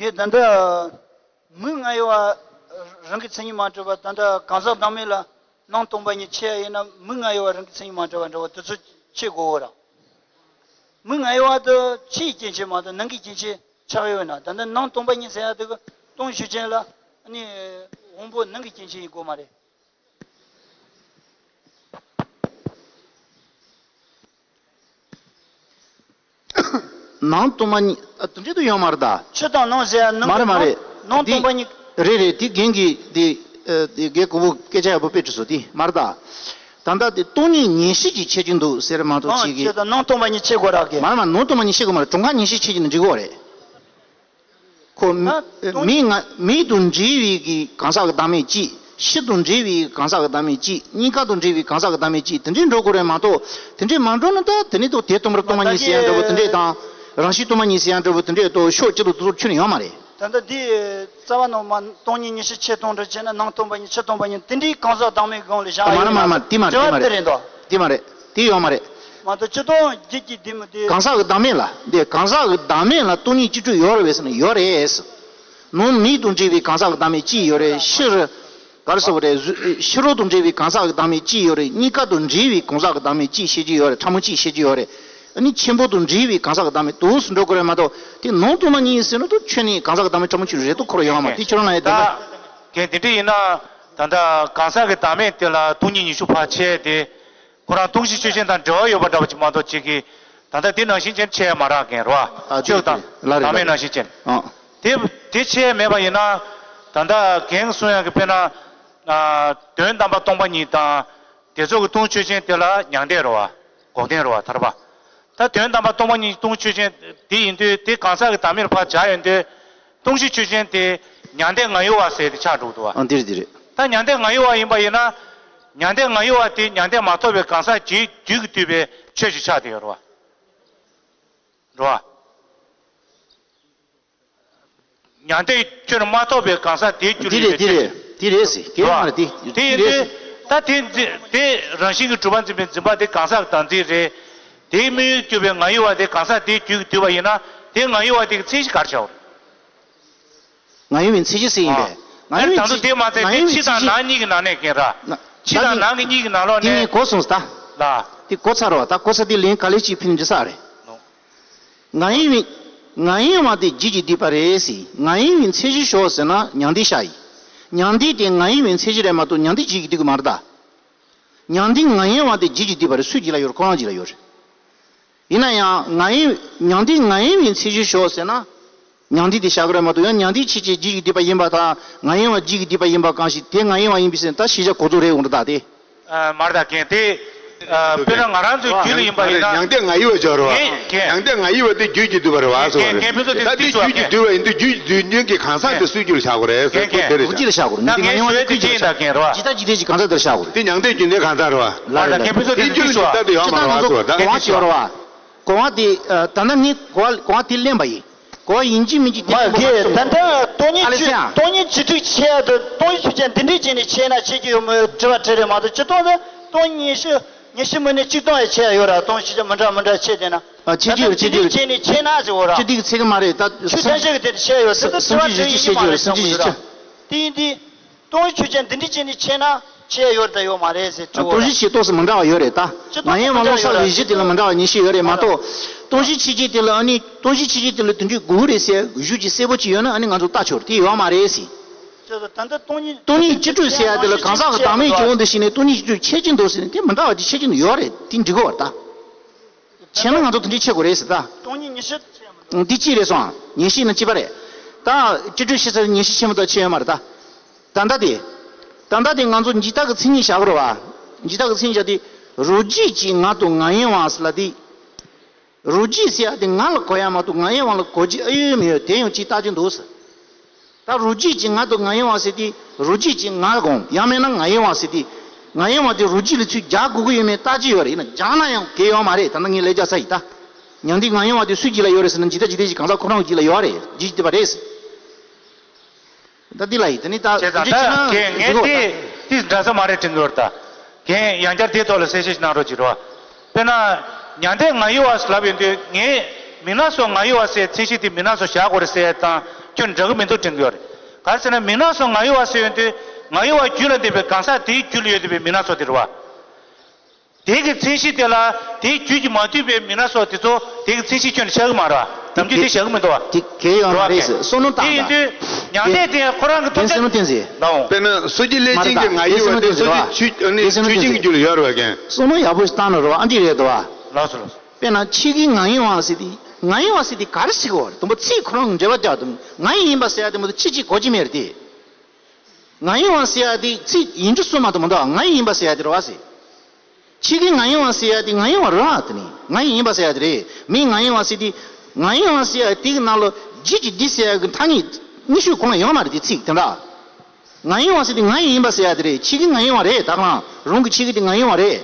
གི་ད་ལྟ་མིང་ང་ཡོད་པ་རང་གི་མཚན་ཉིད་མ་གྲུབ་པ། ད་ལྟ་གང་ཟག་བདག་མེད་ལ་སྣང་སྟོང་པ་ཉིད་ཆེ་ཡ་ཡིན་ན། མིང་ང་ཡོད་པ་རང་གི་མཚན་ཉིད་མ་གྲུབ་པ་འདྲ་བོ་དེ་ཚོ་ཆེ་དགོས་གོ་ར། མིང་ང་ཡོད་པ་དེ་ཕྱིའི་སྐྱེ་མཆེད་མ་གཏོགས་ནང་གི་སྐྱེ་མཆེད་ཆགས་ཡོད་ན། ད་ལྟ་སྣང་སྟོང་པ་ཉིད་ཟེར་ཡ་དེ་གི་སྟོང་ཆོས་ཅན་ལ་ནི་དབང་པོ་ནང་གི་སྐྱེ་མཆེད་ཡིན་དགོས་མ་རེད། ནང་སྟོང་པ་ཉིད། ཨ། དེ་འདྲ་དུ་ཡོང་མ་རེད་ད། ཕྱི་དང་ནང་ཟེར་ཡ་ནང་མ་རེད་མ་རེད། ནང་སྟོང་པ་ཉིད། རེད་རེད། དེ་རྒན་གྱིས་དེ། ཨ། དེ་རྒན་གོང་པོ་སྐད་ཆ་ཡག་པོ་དཔེ་དྲིས་སོང་། དེ་མ་རེད་ད། ད་ལྟ་དེ་སྟོང་ཉིད་ངེས་ཤེས་ཀྱི་ཁྱད་ཆོས་འདུག་ཟེར་མ་གཏོགས། ཨང་། ཅིག་གིས། ཕྱི་དང་ནང་སྟོང་པ་ཉིད་ཆེ་དགོས་ར་གི། མ་རེད་མ་རེད། ནང་སྟོང་པ་ཉིད་ཆེ་དགོས་མ་རེད། གྲོང་ཁ་ངེས་ཤེས་ཆེ་གི་ནི་འགྲིག་གི་རེད། ཁོ་ད་སྟོང་མིག་ང་མིག་དང་འབྲེལ་བའི་གི་གང་ཟག་གི་བདག་མེད་གཅིག་ཕྱི་དང་འབྲེལ་བའི་གང་ཟག་གི་བདག་མེད་གཅིག་གཉིས་ཀ་དང་འབྲེལ་བའི་གང་ཟག་གི་བདག་མེད་གཅིག་དེ་འདྲའི་འགྲོ་དགོས་རེད་མ་གཏོགས། དེ་འདྲའི་མ་འགྲོ་ན་ད་དེ་ནས་ད་དེ་སྟོང་པར་སྟོང་པ་ཉིད་ཟེར་ཡ་འདྲ་བོ་དེ་འདྲས་དང་། རང་བཞིན་སྟོང་པ་ཉིད་ཟེར་ཡ་འདྲ་བོ་དེ་འདྲས་ད་ཕྱོགས་གཅིག་ཏུ་དེ་ཚོ་ཁྱོན་ནས་ཡོད་མ་རེད། ད་ལྟ་འདི་རྩ་བ་ནས་མ་སྟོང་ཉིད་ངེས་ཤེས་ཆེ་མཐོང་འདྲ་བྱས་ན། ནང་སྟོང་པ་ཉིད་ཕྱི་སྟོང་པ་ཉིད་དེ་འདྲའི་གང་ཟག་བདག་མེད་སྒང་ལ་བཞག་མ་རེད་ཡོད་མ་རེད་མ་རེད། དེ་མ་རེད། དེ་མ་རེད། དེ་མ་རེད། དེ་ཡོད་མ་རེད། མ་གཏོགས་སྤྱིར་བཏང་རྒྱུད་ཀྱི་དེ་མི་དེ། གང་ཟག་གི་བདག་མེད་ལ། འདི་གང་ཟག་གི་བདག་མེད་ལ་སྟོང་ཉིད་གཅིག་གྲོལ་ཡོད་རེད་པས་ཟེར་ན་ཡོད་རེད། ནང་མིག་དང་འབྲེལ་བའི་གང་ཟག་གི་བདག་མེད་གཅིག་ཡོད་རེད། ཕྱི་རུ་ག་རེ་ཟེར་དགོས་རེད། གཟུ་ཕྱི་རོལ་དང་འབྲེལ་བའི་གང་ཟག་གི་བདག་མེད་གཅིག་ཡོད་རེད། གཉིས་ཀ་དང་འབྲེལ་བའི་གང་ཟག་གི་བདག་མེད་གཅིག་བཤད་ཀྱི་ཡོད་རེད། ཕྲ་མོ་གཅིག་བཤད་ཀྱི་ཡོད་རེད། ཨ་ནི་ཆེན་པོ་དང་འབྲེལ་བའི་གང་ཟག་གི་བདག་མེད་དུ་འགྲོ་དགོས་རེད་མ་གཏོགས། དེ་ནང་དུ་མ་ཉིད་ཟེར་ན་ད་ཁྱོན་ནས་གང་ཟག་གི་བདག་མེད་ཕྲ་མོ་གཅིག་རེད་དུ་འཁོར་ཡོང་བ་མ། དེ་ཁྱོད་རང་ལ་ཡང་དེ་མ། ད་གལ་དེ་འདྲ་ཡིན་ན། ད་ལྟ་གང་ཟག་གི་བདག་མེད་དེ་ལ་སྟོང་ཉིད་ཉི་ཤུ་ཕར་ཕྱེ་སྟེ། ཁོ་རང་སྟོང་གཞི་ཆོས་ཅན་དང་འབྲེལ་བ་ཡོད་པ་འདྲ་བ་ཅིག་མ་གཏོགས་ཅིག་གིས། ད་ལྟ་དེ་ནང་བཞིན་ཅན་ཕྱེ་ཡ་མ་རག་གིན་རོ། ཨ། ཆོས་དང་ལ་རེད། བདག་མེད་ནང་བཞིན་ཅན། ཨ། དེ་དེ་ཕྱེ་ཡ་མེད་པ་ཡིན་ན། ད་ལྟ་རྒན་གསུང་ཡག་གི་དཔེར་ན། ཨ། དོན་དམ་པ་སྟོང་པ་ཉིད་དང་། དེ་ཚོ་གི་སྟོང་ཆོས་ཅན་དེ་ལ་མྱང་འདས་རོ། འགོག་བདེན་རོ། ཐར་པ། ད་དོན་དམ་པ་སྟོང་པ་ཉིད་སྟོང་ཆོས་ཅན་དེ་ཡིན་དུས། དེ་གང་ཟག་གི་བདག་མེད་ལ་ཕར་བྱ་ཡོང་དུས། སྟོང་གཞི་ཆོས་ཅན་དེ་མྱང་འདས་ང་ཡོད་པ་ཟེར་ཏེ་ཆགས་འགྲོ་གི་འདུག་བ། ཨ། འདིར་འདིར། ད་མྱང་འདས་ང་ཡོད་པ་ཡིན་པ་ཡིན་ན། མྱང་འདས་ང་ཡོད་པ་དེ་མྱང་འདས་མ་ཐོབ་པའི་གང་ཟག་རྒྱུད་རྒྱུད་ཀྱིས་བསྡུས་པའི་ཆོས་ཤིག་ཆགས་བསྡད་ཡོད་རེད་བ། རེད་བ། མྱང་འདས་ཁྱོན་མ་ཐོབ་པའི་གང་ཟག་དེའི་རྒྱུད་ལ་ཡོད་པའི་ཆོས་ཤིག། དེ་རེད། དེ་རེད། དེ་རེད་ཟེར། རེད་བ། དེ་ཡིན་དུས། ད་དེ་འཛིན་དེ་རང་བཞིན་གྱིས་གྲུབ་པ་འཛིན་པའི་འཛིན་པ་དེ་གང་ཟག་གི་བདག་འཛིན་རེད། དེའི་དམིགས་ཡུལ་གྱུར་པའི་ང་ཡོད་པ་དེ་གང་ཟག་དེའི་རྒྱུད་ཀྱིས་བསྡུས་པ་ཡིན་ན། དེ་ང་ཡོད་པ་དེ་གི་མཚན་གཞི་ག་རེ་བྱའོ། ང་ཡོད་པའི་མཚན་གཞི་ཟེར་ཡིན་པས། ང་ཡོད་པའི་མཚན་གཞི། དེ་མ་ཚད་དེ་ཕྱི་དང་ནང་གཉིས་ཀྱི་ནང་ནས་ཀྱང་ར། ཕྱི་དང་ནང་གི་གཉིས་ཀྱི་ནང་ལོགས་ནས། དེ་ངས་གོ་སོང་ད། ལ། དེ་གོ་ཚར་བ། ད་གོ་ཚར་དེ་ལན་ག་ལེ་ཅིག་ཕུལ་འདྲི་ས་རེད། ང་ཡོད་པའི། ང་ཡོད་པ་དེ་རྒྱུད་ཀྱིས་བསྡུས་པ་རེད་ཟེར། ང་ཡོད་པའི་མཚན་གཞི་ཞོག་ཟེར་ན་མྱང་འདས་ཤར་ཡིན། མྱང་འདས་དེ་ང་ཡོད་པའི་མཚན་གཞི་རེད་མ་གཏོགས་མྱང་འདས་རྒྱུད་ཀྱིས་བསྡུས་ཀྱི་མ་རེད་ད། མྱང་འདས་ང་ཡོད་པ་དེ་རྒྱུད་ཀྱིས་བསྡུས་པ་རེད། སུའི་རྒྱུད་ལ་ཡོད་རེད། ཁོ་རང་རྒྱུད་ལ་ཡོད་རེད། ཡིན་ན་ཡང་ང་ཡོད། མྱང་འདས་ང་ཡོད་པའི་མཚན་གཞི་ཞོག་ཟེར་ན། མྱང་འདས་དེ་བཞག་གི་རེད་མ་གཏོགས། ཡང་མྱང་འདས་ཆོས་ཅན་རྒྱུད་ཀྱི་སྡུད་པ་ཡིན་པ་དང་། ང་ཡི་དབང་རྒྱུད་ཀྱི་སྡུད་པ་ཡིན་པ་གང་ཞིག་དེ་ང་ཡི་དབང་ཡིན་པས་ཟེར་ན། ད་ཤེས་བྱ་གོ་ལྡོག་རེད་འོང་། ད་དེ། ཨ། མ་རེད། ད་རྒན་དེ། ཨ། དཔེར་ན་ང་རང་ཚོའི་རྒྱུད་ལ་ཡིན་པ་ཡིན་ན། མྱང་འདས་ང་ཡི་དབང་སྦྱར་བ། རྒན། རྒན། མྱང་འདས་ང་ཡི་དབང་དེ་རྒྱུད་ཀྱི་སྡུད་པ་རེད་བ་ཟེར་བ་རེད། རྒན། རྒན་ཕུན་ཚོགས་དེ། ད་དེ་རྒྱུད་ཀྱི་སྡུད་པ་ཡིན་དུས་རྒྱུད་སྡུད་ནུས་ཀྱི་གང་ཟག་དེ་སྲོལ་རྒྱུན་ལ་བཞག་དགོས་རེད་ཟེར། རྒན། དེ་རེད། ད་ངས་ཤོད་དེ་ཅི་ཡིན་ད་རྒན་རེད་བ། ཇི་ལྟ་ཇི་འདྲའི་གི་གང་ཟག་དེར་བཞག་དགོས་རེད། དེ་མྱང་འདས་རྒྱུད་ལྡན་གང་ཟག་རེད་བ། ལ་རེད། ད་རྒན་ཕུན་ཚོགས་དེ་རྒྱུད་ལ་ཇི་ལྟ་དུ་ཡོད་མ་རེད་བ་ཟེར་བ། ད་ད་ང་ཚོ་གོ་བ་ཅིག་ཡོད་རེད་བ། གོ་བ་དེ། ཨ། ད་ལྟ་ངས་གོ་བ་གོ་བ་དེ་ལེན་པ་ཡིན། གོ་བ་ཡིན་གཅིག་མིན་གཅིག་དེ། མ་རེད། ད་ལྟ་སྟོང་ཉིད། ཨ་ལེ་ཆུ། ཨ། སྟོང་ཉིད་རྒྱུད་དྲུག་ཕྱེ་ཡ་དང་སྟོང་ཉིད་ཆོས་ཅན་འདི་འདྲའི་ཅན་ནས་ཕྱེ་ན་ཕྱེ་རྒྱུ་ཡོད་མེད་དྲི་བ་དྲིས་རེད་མ་གཏོགས། སྤྱིར་བཏང་དུ་སྟོང་ཉིད་ཉི་ཤུ། ཉི་ཤུ་མིན་ནས་གཅིག་སྟོང་ཡ་ཕྱེ་ཡ་ཡོད་ར། སྟོང་ཉིད་ཆོས་ཅན་མི་འདྲ་མི་འདྲ་ཕྱེ་བསྡད་ན། ཨ། ཕྱེ་རྒྱུ་ཡོད། ད་ལྟ་འདི་འདྲའི་ཅན་ནས་ཕྱེ་ན་ཟེར་བ་ར། ཆུ་དེ་གི་ཚིག་གི་མ་རེད་ད། ཆོས་ཐམས་ཅད་ཀྱི་དེ་ཕྱེ་ཡ་ཡོད་ཟེར། ད་དྲི་བ་དྲིས་ཡིན་གཅིག་མ་རེད་བསམ་གྱི་འདུག་ར། དེ་ཡིན་དུས། སྟོང་ཉིད་ཆོས་ཅན་འདི་འདྲའི་ཅན་ནས་ཕྱེ་ན་ཕྱེ་ཡ་ཡོད་རེད་ད་ཡོད་མ་རེད་ཟེར་དྲི་བ་ར། སྟོང་གཞི་ཆོས་ཐམས་ཅད་མི་འདྲ་བ་ཡོད་རེད་ད། ང་ཡི་དབང་ལོ་གསར་བའི་གཞི་དེ་ལ་མི་འདྲ་བ་ཉི་ཤུ་ཡོད་རེད་མ་གཏོགས། སྟོང་གཞི་ཆོས་ཅན་དེ་ལ། ཨ་ནི་སྟོང་གཞི་ཆོས་ཅན་དེ་ལ་དོན་འགྲུབ་དགོས་རེད་ཟེར་གཞུག་གི་གསལ་པོ་ཅིག་ཡོད་ན། ཨ་ནི་ང་ཚོ་ལྟ་ཆོག་རེད། དེ་ཡོད་མ་རེད་ཟེར། ད་ལྟ་སྟོང་ཉིད། སྟོང་ཉིད་རྒྱུད་དྲུག་ཟེར་ཡ་དེ་ལ་གང་ཟག་གི་བདག་མེད་ཀྱི་དབང་དུ་བྱས་ནས་སྟོང་ཉིད་རྒྱུད་དྲུག་ཕྱེ་གི་འདུག་ཟེར་ནས། དེ་མི་འདྲ་བ་ཅིག་ཕྱེ་གི་ཡོད་རེད། དེ་འགྲིག་གི་ཡོད་རེད་ད། ཕྱེ་ན་ང་ཚོ་དེ་འདྲ་ཕྱེ་དགོས་རེད་ཟེར་ད། སྟོང་ཉིད་ཉི་ཤུ། འདི་གཅིག་རེད་སོང་། ཉི་ཤུ་ཡིན་ན་གཅིག་པ་རེད། ད་རྒྱུད་དྲུག་ཕྱེ་ཚར་ཉི་ཤུ་ཕྱེ་མ་གཏོགས་ཕྱེ་ཡོད་མ་རེད་ད། ད་ལྟ་དེ། ད་ལྟ་དེ་ང་ཚོ་འཇིག་ལྟ་གི་མཚན་ཉིད་བཞག་དགོས་རེད་བ། འཇིག་ལྟ་གི་མཚན་ཉིད་བཞག་དེ། རོ་རྒྱུད་ཀྱི་ང་དང་ང་ཡི་དབང་ཟེར་ལ་དེ། རོ་རྒྱུད་ཟེར་ཡ་དེ་ང་ལ་གོ་ཡ་མ་གཏོགས་ང་ཡི་དབང་ལ་གོ་རྒྱུ་ཨེ་ཡོད་མི་ཡོད་དེ་ཡང་ཅིག་བལྟ་རྒྱུ་འདུག་ཟེར། ད་རོ་རྒྱུད་ཀྱི་ང་དང་ང་ཡི་དབང་ཟེར་དེ། རོ་རྒྱུད་ཀྱི་ང་དགོངས། ཡང་མིན་ན་ང་ཡི་དབང་ཟེར་དེ། ང་ཡི་དབང་དེ་རོ་རྒྱུད་ལ་ཚུར་སྦྱར་དགོས་ཀྱི་ཡོད་མེད་བལྟ་རྒྱུ་ཡོད་རེད། ཡིན་ན་སྦྱར་ན་ཡང་གལ་ཡོད་མ་རེད། ད་ནི་ངས་ལས་རྒྱག་ས་ཡིན་ད། མྱང་འདས་ང་ཡི་དབང་དེ་སུའི་རྒྱུད་ལ་ཡོད་རེད་ཟེར་ན། འཇིག་ལྟ་འཇིག་རྟེན་གྱི་གང་ཟག་ཁོ་རང་གི་རྒྱུད་ལ་ཡོད་རེད། རྒྱུད་སྡུད་པ་རེད་ཟེར། ད་འདི་ལ་ཡིན། དེ་ནི་ད་བྱས་ཙང་། ད་ད་གལ་ངས་དེ་དེ་འདྲ་ས་མ་རེད་དྲན་གྱི་ཡོད་རེད་ད། རྒན་ཡང་བསྐྱར་དེའི་ཐོག་ལ་གསལ་བཤད་ཅིག་གནང་རོགས་གྱིས་རོགས། དཔེར་ན། མྱང་འདས་ང་ཡི་དབང་ལབ་ཡོང་དུས། ངས་མི་སྣ་ཚོགས་ང་ཡི་དབང་ཟེར་མཚན་གཞི་དེ་མི་སྣ་ཚོགས་བཞག་དགོས་རེད་ཟེར་ཡ་དང་ཁྱོན་འདྲ་གི་མི་འདུག་དྲན་གྱི་ཡོད་རེད། ག་རེ་ཟེར་ན། མི་སྣ་ཚོགས་ང་ཡི་དབང་ཟེར་ཡོང་དུས། ང་ཡི་དབང་རྒྱུད་ལ་ལྡན་པའི་གང་ཟག་དེའི་རྒྱུད་ལ་ཡོད་བསྡད་པའི་མི་སྣ་ཚོགས་དེ་རེད་བ། དེ་གི་མཚན་གཞི་དེ་ལ་དེའི་རྒྱུད་ཀྱིས་མ་བསྡུས་པའི་མི་སྣ་ཚོགས་དེ་ཚོ་དེ་གི་མཚན་གཞི་ཁྱོན་ནས་བཞག་གི་མ་རེད་བ། ནམ་རྒྱུན་དེ་བཞག་གི་མི་འདུག་བ། དེ་གལ་ཡོད་མ་རེད་ཟེར། བསམ་བློ་བཏང་དང་། དེ་ཡིན་དུས་མྱང་འདས་དེ་ཁོ་རང་གི་ཐོབ་བྱ། བསམ་བློ་བཏང་ཟེར། ལའོ། དཔེར་ན་སོ་སྐྱེ་ལས་ཅན་གྱི་ང་ཡི་དབང་དེ་སོ་སྐྱེ་ཆོས་ཆོས་ཅན་གྱི་རྒྱུད་ལ་ཡོད་རེད་བ། རྒན། བསམ་བློ་ཡག་པོ་ཞིག་བཏང་ན་རེད་བ། ཨ་འདི་རེད་འདུག་བ། ལགས་སོ་ལགས་སོ། དཔེར་ན་ཆོས་ཀྱི་ང་ཡི་དབང་ཟེར་དེ། ང་ཡི་དབང་ཟེར་དེ་ག་རེ་ཟེར་གི་ཡོད་རེད། དང་པོ་ཚིག་ཁོ་རང་འགྲེལ་པ་རྒྱག་དང་། ང་ཡི་ཡིན་པ་ཟེར་ཡ་དེ་མ་གཏོགས་ཁྱེད་ཀྱིས་གོ་གི་མེད་རེད་དེ། ང་ཡི་དབང་ཟེར་ཡ་དེ་ཚིག་ཡིན་གཅིག་སོང་མ་གཏོགས་མི་འདུག་ང་ཡི་ཡིན་པ་ཟེར་ཡ་དེ་རེད་བ་ཟེར། ཁྱེད་ཀྱི་ང་ཡི་དབང་ཟེར་ཡ་དེ་ང་ཡི་དབང་རེད་བ། དེ་ནི་ང་ཡི་ཡིན་པ་ཟེར་ཡ་དེ་རེད། མི་ང་ཡི་དབང་ཟེར་དེ། ང་ཡི་དབང་ཟེར་ཡ་དེ་གི་ནང་ལ་རྒྱུད་ཀྱི་འདི་ཟེར་ཡ་གི་ཐ་སྙད་གཉིས་ཤོས་གོང་ལ་ཡོང་མ་རེད་དེ། ཚིག་དེ་འདྲ། ང་ཡི་དབང་ཟེར་དེ་ང་ཡི་ཡིན་པ་ཟེར་ཡ་དེ་རེད། ཁྱེད་ཀྱི་ང་ཡི་དབང་རེད། ད་གང་རུང་གི་ཁྱེད་ཀྱི་དེ་ང་ཡི་དབང་རེད་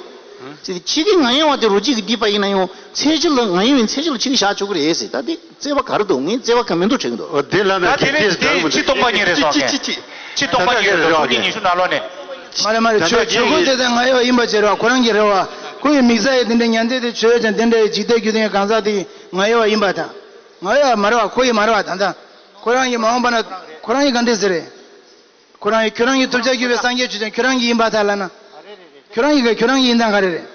ཟེར་དེ། ཁྱེད་ཀྱི་ང་ཡི་དབང་དེ་རོ་རྒྱུད་ཀྱིས་བསྡུས་པ་ཡིན་ན་ཡང་མཚན་གཞི་ལ་ང་ཡི་དབང་མཚན་གཞི་ལ་ཁྱེད་ཀྱིས་བཞག་ཆོག་གི་རེད་ཟེར། ད་དེ་བརྩེ་བ་ག་རེ་འདུག་ངས་བརྩེ་བ་ག་མི་འདུག་དྲན་གྱི་འདུག་འོ་དེ་ལ་ན། ད་དེ་རིང་དེ་ཕྱི་སྟོང་པ་ཉིད་རེད་སོང་། ཅི་ཅི་ཅི་ཅི། ཕྱི་སྟོང་པ་ཉིད་རེད་སོང་། སོ་གཉིས་ཉི་ཤུ་ནང་ལོགས་ནས། མ་རེད་མ་རེད། ཆོས་ཆོས་སྐུ་དེ་ད་ང་ཡི་དབང་ཡིན་པ་བྱེད་རོགས། ཁོ་རང་གི་རེད་བ། ཁོ་ཡི་དམིགས་བསལ་ཡི་དེ་འདྲའི་ཉན་ཐོས་དེ་ཆོས་ཅན་དེ་འདྲའི་འཇིག་རྟེན་རྒྱུད་དེ་གང་ཟག་དེ་ང་ཡི་དབང་ཡིན་པ་དང་། ང་ཡི་དབང་མ་རེད་བ། ཁོ་ཡི་མ་རེད་བ། ད་ལྟ་ཁོ་རང་གི་མ་འོངས་པ་ན་ཁོ་རང་གི་ག་འདྲ་ཟེར་རེད། ཁོ་རང་གི་ཁྱོད་རང་གི་ཐོབ་བྱར་གྱུར་པའི་སངས་རྒྱས་ཆོས་ཅན་ཁྱོད་རང་གི་ཡིན་པར་ཐལ་ལབ་ན། ཁྱོད་རང་གི་ཁྱོད་རང་གི་ཡིན་སྟངས་ག་རེ་རེད།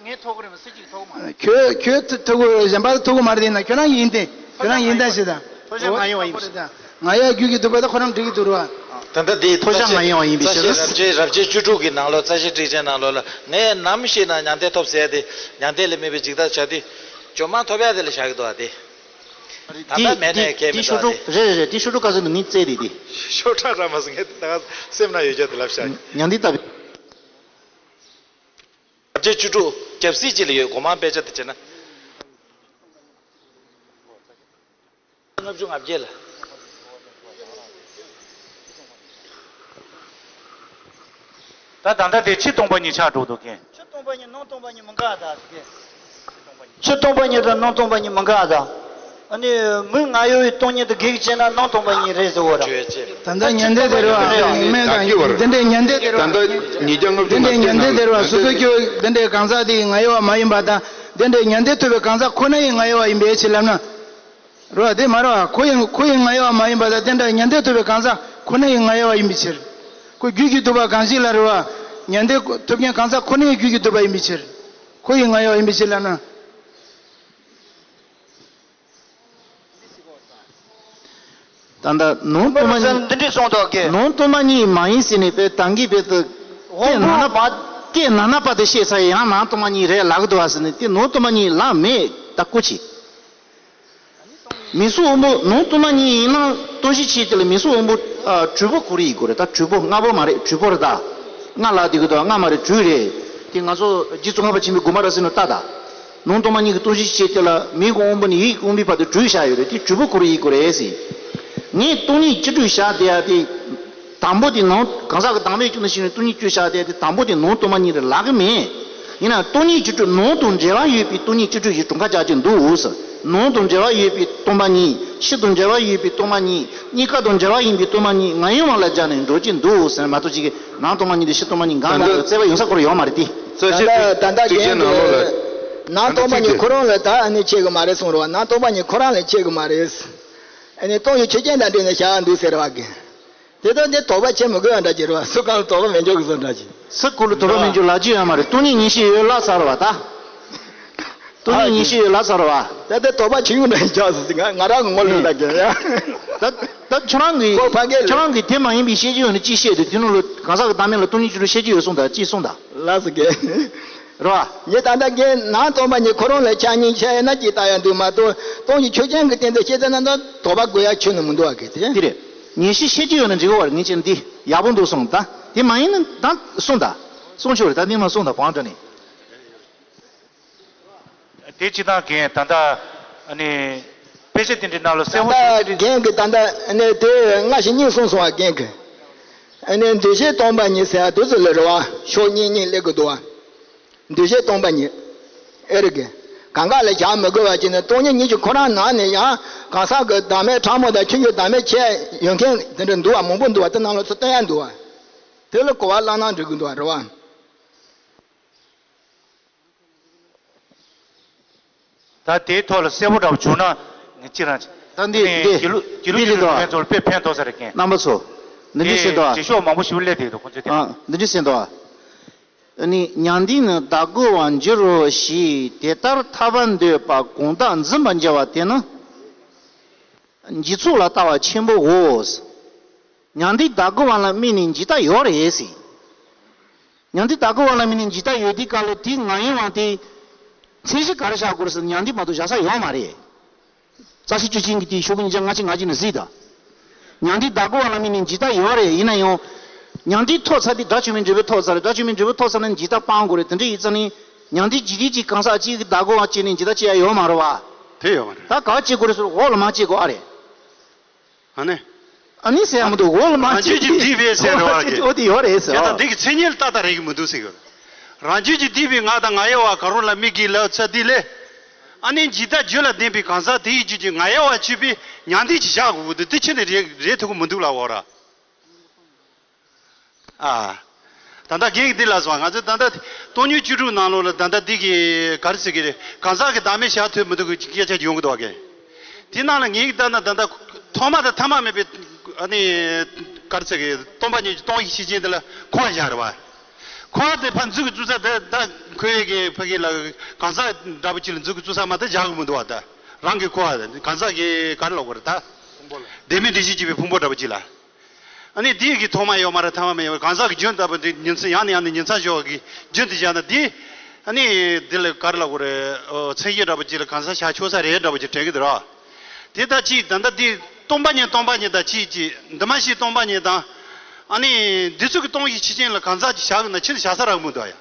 ངས་ཐོབ་གི་རེད་མ། སུ་གཅིག་ཐོབ་གི་མ་རེད། ཁྱོད་ཁྱོད་ཐོབ་གི་རེད། གཞན་པ་ཐོབ་གི་མ་རེད། ཡིན་ན་ཁྱོད་རང་གི་ཡིན་ཏེ། ཁྱོད་རང་གི་ཡིན་སྟངས་ཤིག་དང་། ཐོབ་བྱ་ང་ཡི་དབང་ཡིན་པ་ཞིག་ང་ཡི་དབང་རྒྱུད་ཀྱི་སྡུད་པ་དང་ཁོ་རང་འགྲིག་གི་འདུག་རེད་བ། ད་ལྟ་འདི་ཐོབ་བྱ་ང་ཡི་དབང་ཡིན་པའི་ཕྱིར། རབ་བྱེད་རབ་བྱེད་བཅུ་དྲུག་གི་ནང་ལོགས། རྩ་ཤེ་ཊཱིཀ་ཆེན་ནང་ལོགས་ལ། ངས་ནམ་ཞིག་ན་མྱང་འདས་ཐོབ་ཟེར་ཏེ། མྱང་འདས་ལས་མེད་པའི་འཇིག་ལྟར་བྱ་སྟེ། བྱོན་མ་ཐོབ་ཡ་དེ་ལ་བཞག་གི་འདུག་བ་དེ། ད་ལྟ་མེད་ནས་གལ་མི་འདུག་བ་དེ། རེད་རེད་རེད། དེ་ཤོག་དྲུག་ག་ཚོད་འདུག་ངས་བཙལ་དེ་དེ། ཤོག་གྲངས་རག་མ་སོང་། ངས་ད་སེམས་ན་ཡོད་ཀྱང་དེ་ལབ་བཞག་མྱང་འདས་ལྟ་བུའི། རབ་བྱེད་བཅུ་དྲུག་རྒྱབ་གཟིགས་གཅིག་ལ་ཡོད། གོང་མ་དཔེ་ཆ་དེ་བྱས་ན། ལྔ་བཅུ་ང་བརྒྱད་ལ། ད་ད་ལྟ་དེ་ཕྱི་སྟོང་པ་ཉིད་ཆགས་འགྲོ་འདུག་གན། ཕྱི་སྟོང་པ་ཉིད་ནང་སྟོང་པ་ཉིད་མི་འགལ་ད་གན། ཕྱི་སྟོང་པ་ཉིད་དང་ནང་སྟོང་པ་ཉིད་མི་འགལ་ད། ཨ་ནི་མིག་ང་ཡོད་པའི་སྟོང་ཉིད་དུ་གེགས་བྱས་ན་ནང་སྟོང་པ་ཉིད་རེད་ཟེར་བ་ར། ད་ལྟ་ཉན་ཐོས་དེ་རེད་བ། མེད་དང་འདི་འདྲའི་ཉན་ཐོས་དེ་རེད་བ། ད་ལྟ་ཉིས་བརྒྱ་ལྔ་བཅུ་འདི་འདྲའི་ཉན་ཐོས་དེ་རེད་བ། སོ་སོ་སྐྱོ་འདི་འདྲའི་གང་ཟག་དེ་ཡི་ང་ཡི་དབང་མ་ཡིན་པ་དང་། འདི་འདྲའི་ཉན་ཐོས་ཐོབ་པའི་གང་ཟག་ཁོ་ན་ཡི་ང་ཡི་དབང་ཡིན་པའི་ཕྱིར་ལབ་ན། རེད་བ། དེ་མ་རེད་བ། ཁོ་ཡི་ཁོ་ཡི་ང་ཡི་དབང་མ་ཡིན་པ་དང་། དེ་འདྲ་ཉན་ཐོས་ཐོབ་པའི་གང་ཟག་ཁོ་ན་ཡི་ང་ཡི་དབང་ཡིན་པའི་ཕྱིར། ཁོ་རྒྱུད་ཀྱི་སྡུད་པ་གང་ཞིག་ལ་རེད་བ། ཉན་ཐོས་ཐོབ་མཁན་གང་ཟག་ཁོ་ན་ཡི་རྒྱུད་ཀྱི་སྡུད་པ་ཡིན་པའི་ཕྱིར། ཁོ་ཡི་ང་ཡི་དབང་ཡིན་པའི་ཕྱིར་ལབ་ན། ད་ལྟ་ནང་སྟོང་པ་ཉིད། འདི་འདྲས་གསུངས་འདུག་གི། ནང་སྟོང་པ་ཉིད་མ་ཡིན་ཟེར་ནས་དཔེ་ད་གིན་དཔེ་དུ། དབང་པོ་མ། སྐད་ནང་ན་པ་དེ་བཤད་ཚར་ཡང་ནང་སྟོང་པ་ཉིད་རེད་ལབ་གི་འདུག་བ་ཟེར་ནས། དེ་ནང་སྟོང་པ་ཉིད་ལབ་མེད་ད་ཀོ་ཆི། མིང་གཟུགས་དབང་པོ་ནང་སྟོང་པ་ཉིད་ཡིན་ན་སྟོང་གཞི་ཆོས་ཅན་ལ་མིང་གཟུགས་དབང་པོ་ཨ་དྲུག་པོ་ཁོ་རང་ཡིན་དགོས་རེད། ད་དྲུག་པོ་ལྔ་པོ་མ་རེད། དྲུག་པོ་རེད། ད་ལྔ་ལབ་དེ་གི་དོ་ལྔ་མ་རེད། དྲུག་རེད། དེ་ང་ཚོ་རྗེ་ཙོང་ཁ་པ་ཆེན་པོའི་དགོངས་པ་རབ་གསལ་ནང་ལྟ་ད། ནང་སྟོང་པ་ཉིད་ཀྱི་སྟོང་གཞི་ཆོས་ཅན་ལ་མིང་གི་དབང་པོ་ནས་ཡིད་ཀྱི་དབང་པོའི་བར་དུ་དྲུག་བཞག་ཡོད་རེད། དེ་དྲུག་པོ་ཁོ་རང་ཡིན་དགོས་རེད་ཟེར། ངས་སྟོང་ཉིད་བཅུ་དྲུག་བཞག་བསྡད་ཡ་དེ། དང་པོ་དེ་ནང་གང་ཟག་གི་བདག་མེད་ཅུང་ཟད་ཞིག་ནས་སྟོང་ཉིད་བཅུ་བཞག་སྟེ། དེ་དང་པོ་དེ་ནང་སྟོང་པ་ཉིད་རེད་ལབ་གི་མེད། ཡིན་ན་སྟོང་ཉིད་བཅུ་དྲུག་ནང་དང་འབྲེལ་བ་ཡོད་པའི་སྟོང་ཉིད་བཅུ་དྲུག་ཞེས་གྲངས་ཀ་བཅའ་རྒྱུ་འདུག་ཟེར། ནང་དང་འབྲེལ་བ་ཡོད་པའི་སྟོང་པ་ཉིད། ཕྱི་དང་འབྲེལ་བ་ཡོད་པའི་སྟོང་པ་ཉིད། གཉིས་ཀ་དང་འབྲེལ་བ་ཡིན་པའི་སྟོང་པ་ཉིད། ང་ཡི་དབང་ལ་སྦྱར་ནས་འགྲོ་རྒྱུ་འདུག་ཟེར་མ་གཏོགས། ཅིག་གིས་ནང་སྟོང་པ་ཉིད་དེ་ཕྱི་སྟོང་པ་ཉིད་འགའ་འགའ་རེད་བརྩད་པ་ཡོང་ས་ཁོ་རང་ཡོད་མ་རེད་དེ། ད་ད་ད་གཅིག་གཅིག་རྒན་ནང་ལོགས་ལ་གིས་ནང་སྟོང་པ་ཉིད་ཁོ་རང་ལ་ད་ཨ་ནི་ཆད་གི་མ་རེད་གསུངས་རེད་བ། ནང་སྟོང་པ་ཉིད་ཁོ་རང་ལ་ཆད་གི་མ་རེད། ཨ་ནི་སྟོང་ཉིད་ཆོས་ཅན་དང་འབྲེལ་ནས་བཞག་འདུག་ཟེར་བ་གི། དེ་དོན་དེ་དོགས་པ་བྱེད་མི་དགོས་པ་འདྲ་ཅིག་རེད་བ། སུ་གང་ལ་དོགས་པ་མེད་འཇོག་གི་བཟོ་འདྲ་ཅིག་སུ་ཁོ་ལ་དོགས་པ་མེད་འཇོག་ལབ་རྒྱུ་ཡོད་མ་རེད། སྟོང་ཉིད་ངེས་ཤེས་ཡོད་ལབ་ཚར་བ་ད། སྟོང་ཉིད་ངེས་ཤེས་ཡོད་ལབ་ཚར་བ། ད་ལྟ་དོགས་པ་བྱེད་ཡོང་འདྲ་ཅིག་ཆགས་སོང་ཟིག་ང་ང་རང་གི་ངོ་ལ་ལ་རྒན་ཡ། ད་ད་ཁྱོད་རང་གིས་ཁོ་ཕ་གི་ལ་ཁྱོད་རང་གིས་དེ་མ་ཡིན་པའི་བཤད་རྒྱུ་ཡོད་ན་ཅིག་བཤད་དུས། དེ་ནང་ལ་གང་ཟག་གི་བདག་མེད་ལ་སྟོང་ཉིད་བཅུ་དྲུག་བཤད་རྒྱུ་ཡོད་གསུངས་ད། ཅིག་གསུངས་ད། ལགས་སོ་རྒན། རེད་བ། ངས་ད་ལྟ་རྒན་ནང་སྟོང་པ་ཉིད་ཁོ་རང་ལ་ཆ་གཉིས་ཆ་ཡོད་ན་ཅིག་ལྟ་ཡ་འདུག་མ་གཏོགས། སྟོང་ཉིད་ཆོས་ཅན་གྱི་སྟེང་དུ་བཤད་ཚར་ན་ད་དོགས་པ་དགོས་ཡ་ཁྱོན་ནས་མི་འདུག་བ་གི་དེ། དེ་རེད། ངེས་ཤེས་བཤད་རྒྱུ་ཡོད་ན་འགྲིག་གི་བ་རེད། ངས་བྱས་ན་འདི་ཡག་པོ་འདུག་གསུངས་ད། དེ་མ་ཡིན་ན་ད་གསུངས་ད། གསུངས་ཆོག་རེད། ད་འདི་མ་གསུངས་ད་བང་སྒྲ་ནས། དེ་སྤྱིར་བཏང་རྒན་ད་ལྟ་ཨ་ནི་དཔེ་ཆ་དེ་འདྲའི་ནང་ལ་གསལ་པོ་ད་ལྟ་རྒན་གྱིས་ད་ལྟ་ཨ་ནི་དེ་སྔ་ཕྱི་གཉིས་གསུངས་སོང་བ་རྒན་གྱིས། ཨ་ནི་འདུ་བྱེད་སྟོང་པ་ཉིད་ཟེར་ཡ་དེ་ཚོ་ལ་རེད་བ། ཕྱོགས་གཉིས་གཉིས་སླེབས་ཀྱི་འདུག་བ། འདུ་བྱེད་སྟོང་པ་ཉིད། ཨེ་རེད་གི། གང་ག་ལ་བཞག་མི་དགོས་པ་ཅིག་ནི་སྟོང་ཉིད་ཉིད་ཀྱི་ཁོ་རང་ནང་ནས་ཡང་གང་ཟག་གི་བདག་མེད་ཕྲ་མོ་དང་ཆོས་ཉིད་བདག་མེད་ཁྱད་ཡོད་མཁན་དེ་འདྲ་འདུག་བ། མང་པོ་འདུག་བ། དེ་རྣམས་ལ་ཚུར་བསྟན་ཡ་འདུག་བ། དེ་ལ་གོ་བ་བླངས་ན་འགྲིག་གི་འདུག་བ། རེད་བ། ད་དེའི་ཐོག་ལ་གསལ་པོ་འདྲ་པོ་བྱུང་ན་ངས་ཅི་རང་ད་འདི་ནས་འདི་དགེ་ལུགས་དགེ་ལུགས་འདི་ཀྱི་རེད་དོ། ལུགས་མཁན་ཚོར་དཔེ་ཕན་ཐོགས་ས་རེད་མཁན། རྣམ་པ་ཚོ། འདི་འདྲ་དེ་ཟེར་དོ། རྗེས་ཕྱོགས་མང་པོ་ཞིག་སླེབས་བསྡད་འདུག་ཁོང་ཚོའི་དེ། ཨ་འདི་འདྲ་ཟེར་དོ། ཨ་ནི་མྱང་འདས་ནི་བདག་གི་བ་འགྱུར་རོ་ཞེས། དེ་ལྟར་ཐར་པར་འདོད་པ་གང་དག་འཛིན་པར་འགྱུར་བ་དེ་ནི། འཇིག་ཚོགས་ལ་ལྟ་བ་ཆེན་པོའོ། མྱང་འདས་བདག་གི་བ་ལ་དམིགས་ནས་འཇིག་ལྟ་ཡོད་རེད་ཟེར། མྱང་འདས་བདག་གི་བ་ལ་དམིགས་ནས་འཇིག་ལྟ་ཡོད་དུས་སྐབས་ལ་དེའི་ང་ཡི་བ་དེ་མཚན་གཞི་ག་རེ་བཞག་དགོས་རེད་ཟེར་ན། མྱང་འདས་མ་གཏོགས་བཞག་ས་ཡོད་མ་རེད། རྩ་ཤེ་ཆོས་ཅན་གྱི་དེའི་ཤོག་གུ་ཉིས་བརྒྱ་ལྔ་བཅུ་ང་གཅིག་ནས་གཟིགས་དང་། མྱང་འདས་བདག་གི་བ་ལ་དམིགས་ནས་འཇིག་ལྟ་ཡོད་རེད། ཡིན་ན་ཡང་། མྱང་འདས་ཐོབ་ཚར་དུས་དགྲ་བཅོམ་པའི་འབྲས་བུ་ཐོབ་ཚར་རེད། དགྲ་བཅོམ་པའི་འབྲས་བུ་ཐོབ་ཚར་ན་འཇིག་ལྟ་སྤང་དགོས་རེད། དེ་འདྲ་ཡིན་ཙང་ནི། མྱང་འདས་འཇིག་རྟེན་གྱི་གང་ཟག་གཅིག་གིས་བདག་གི་བ་བྱས་ནས་འཇིག་ལྟ་བྱེད་ཡ་ཡོད་མ་རེད་བ། དེ་ཡོད་མ་རེད། ད་ག་བ་བྱེད་དགོས་རེད་ཟེར། འོག་ལ་མར་བྱེད་དགོས་ཨ་རེད། ཨ་ནི། ཨ་ནི་ཟེར་ཡ་མི་འདུག་འོག་ལ་མར་རང་རྒྱུད་ཀྱིས་བསྡུས་པའི་ཟེར་བ་གི། འོ་དེ་ཡོད་རེད་ཟེར། ཁྱེད་ད་འདི་གི་མཚན་ཉིད་ལ་ཏག་ཏག་རེད་གི་མི་འདུག་ཟེར་གི། རང་རྒྱུད་ཀྱིས་བསྡུས་པའི་ང་དང་ང་ཡི་བ་གང་རུང་ལ་དམིགས་ཀྱི་ལབ་ཚར་དུས་ལས། ཨ་ནི་འཇིག་ལྟ་རྒྱུད་ལ་ལྡན་པའི་གང་ཟག་དེ་ཡི་རྒྱུད་ཀྱི་ང་ཡི་བ་ཆུད་པའི་མྱང་འདས་ཀྱི་བཞག་དགོས་ཀྱི་འདུག་དེ་ཕྱི་ནས་རེད་རེད་ཐུབ་གི་མི་འདུག་ལབ་འོ་ར། ཨ། ད་ལྟ་རྒན་གྱིས་འདི་ལབ་སོང་། ང་ཚོས་ད་ལྟ་སྟོང་ཉིད་བཅུ་དྲུག་ནང་ལོགས་ལ་ད་ལྟ་འདི་གི་ག་རེ་ཟེར་གི་རེད། གང་ཟག་གི་བདག་མེད་བཞག་ཐུབ་མི་འདུག་གི་སྐད་ཆ་ཡོང་གི་འདུག་གས། དེ་ནང་ལ་ངས་ལྟ་ན་ད་ལྟ་ཐོག་མ་དང་ཐ་མ་མེད་པའི་ཨ་ནི་ག་རེ་ཟེར་གི་སྟོང་པ་ཉིད་ཀྱི་སྟོང་ཉིད་ཆོས་ཅན་དེ་ལ་འཁོར་བ་བཞག་རེད་བ། འཁོར་བ་དེ་ཕར་འཛུལ་གི་བཙུགས་ས་དེ་ད་ཁོའི་གི་ཕ་གི་ལ་གང་ཟག་འདྲ་པོ་ཅིག་ལ་འཛུལ་གི་བཙུགས་ས་མ་གཏོགས་བཞག་གི་མི་འདུག་བ། ད་རང་གི་འཁོར་བ་གང་ཟག་གི་ག་རེ་ལབ་དགོས་རེད་ད། ལྡན་མིན་ལྡན་གཞི་བྱེད་པའི་ཕུང་པོ་འདྲ་པོ་ཅིག་ལ། ཨ་ནི་དེ་གི་ཐོག་མ་ཡོད་མ་རེད། ཐ་མ་མེད་པ་གང་ཟག་གི་རྒྱུན་ལྟ་བུ་འདི་ཉིན་མཚན་ཡང་ནས་ཡང་ནས་ཉིན་མཚན་ཞོག་གི་རྒྱུན་དུ་བཞག་ན་དེ། ཨ་ནི་འདི་ལ་ག་རེ་ལབ་དགོས་རེད། ཨོ་མཚན་གཞི་འདྲ་པོ་ཅིག་ལ་གང་ཟག་བཞག་ཆོག་ས་རེད་འདྲ་པོ་ཅིག་དྲན་གི་འདུག་ར། དེ་ལྟ་ཅིག་ད་ལྟ་འདི་སྟོང་པ་ཉིད་སྟོང་པ་ཉིད་དང་ཅིག་ཅིག་འདི་མ་གཞི་སྟོང་པ་ཉིད་དང་། ཨ་ནི་འདི་ཚོ་གི་སྟོང་གཞི་ཆོས་ཅན་ལ་གང་ཟག་ཅིག་བཞག་གི་ན་ཕྱི་ནས་བཞག་ས་རག་མི་འདུག་ཡ།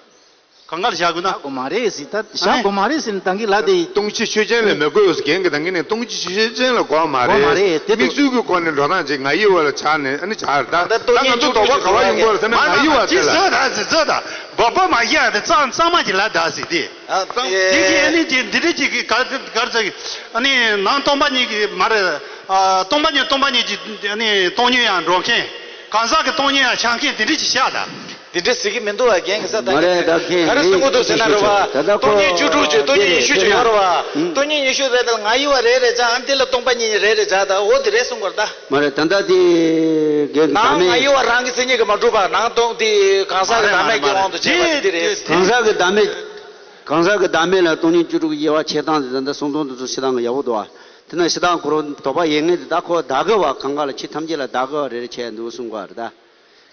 གང་ག་ལ་བཞག་དགོས་ན། བཞག་དགོས་མ་རེད་ཟེར། ད་བཞག་དགོས་མ་རེད་ཟེར་ནས་ད་གིན་ལབ་དེ། སྟོང་གཞི་ཆོས་ཅན་ལ་མི་དགོས་ཟེར། རྒན་གྱིས་ད་གིན་ནས་སྟོང་གཞི་ཆོས་ཅན་ལ་དགོས་མ་རེད། དགོས་མ་རེད་དེ། དམིགས་ཚུལ་གྱི་སྒོ་ནས་འགྲོ་སྟངས་ཅིག་ང་ཡི་བ་ལ་ཆགས་ནས་ཨ་ནི་ཆགས་རེད་ད། ད་ང་ཚོ་དོགས་པ་ག་བ་ཡོང་གི་རེད་ཟེར་ན། ང་ཡི་བ་དེ་ལ། ཟོས་ད་ཟེར་ཟོས་ད། བོད་པ་མ་ཤེས་ཡ་དེ་གཙང་གཙང་མ་ཅིག་ལབ་ད་ཟེར་དེ། དེ་གི་ཨ་ནི་དེ་འདི་འདྲ་ཅིག་གི་ག་ག་རེ་ཟེར། ཨ་ནི་ནང་སྟོང་པ་ཉིད་ཀྱི་མ་རེད། ཨ་སྟོང་པ་ཉིད་སྟོང་པ་ཉིད་ཀྱི་ཨ་ནི་སྟོང་ཉིད་ཡང་འགྲོ་མཁན། གང་ཟག་གི་སྟོང་ཉིད་ཡང་ཆགས་མཁན་དེ་འདྲ་ཅིག་བཞག་ད། དེ་འདྲ་ཟེར་གི་མི་འདུག་བ། རྒན་གྱིས་ས་ད་མ་རེད། ད་རྒན་ག་རེ་གསུང་གི་འདུག་ཟེར་ན་རེད་བ། ད་ལྟ་ཁོ་སྟོང་ཉིད་བཅུ་དྲུག་ཅེས་སྟོང་ཉིད་ཉི་ཤུ་ཅེས་ཡོད་རེད་བ། ཨང་། སྟོང་ཉིད་ཉི་ཤུ་རེད་ད། ང་ཡི་བ་རེད་རེད་ཙང་ཨ་ནི་དེ་ལ་སྟོང་པ་ཉིད་རེད་རེད་ཙང་ད་འོ་དེ་རེད་གསུང་གི་རེད་ད། མ་རེད། ད་ལྟ་དེ་རྒན་གྱི་བདག་ནང་མེད། ང་ཡི་བ་རང་གི་མཚན་ཉིད་ཀྱིས་མ་གྲུབ་པ། ནང་སྟོང་དེ་གང་ཟག་གི་བདག་མེད་ཀྱི་དབང་དུ་བྱས་པ་དེ་དེ་རེད། གང་ཟག་གི་བདག་མེད། གང་ཟག་གི་བདག་མེད་ལ་སྟོང་ཉིད་བཅུ་དྲུག་གི་དབྱེ་བ་ཕྱེ་སྟངས་དེ་ད་ལྟ་གསུང་སྟངས་དེ་ཚོ་བྱེད་སྟངས་ཡག་པོ་འདུག་བ། དེ་ན་བྱེད་སྟངས་ཁོ་རང་དོགས་པ་ཡོད་མཁན་དེ་ད་ཁོ་བདག་གི་བ་གང་ག་ལ་ཆོས་ཐམས་ཅད་ལ་བདག་གི་བ་རེ་རེ་བྱས་འདུག་གསུང་གི་རེད་ད།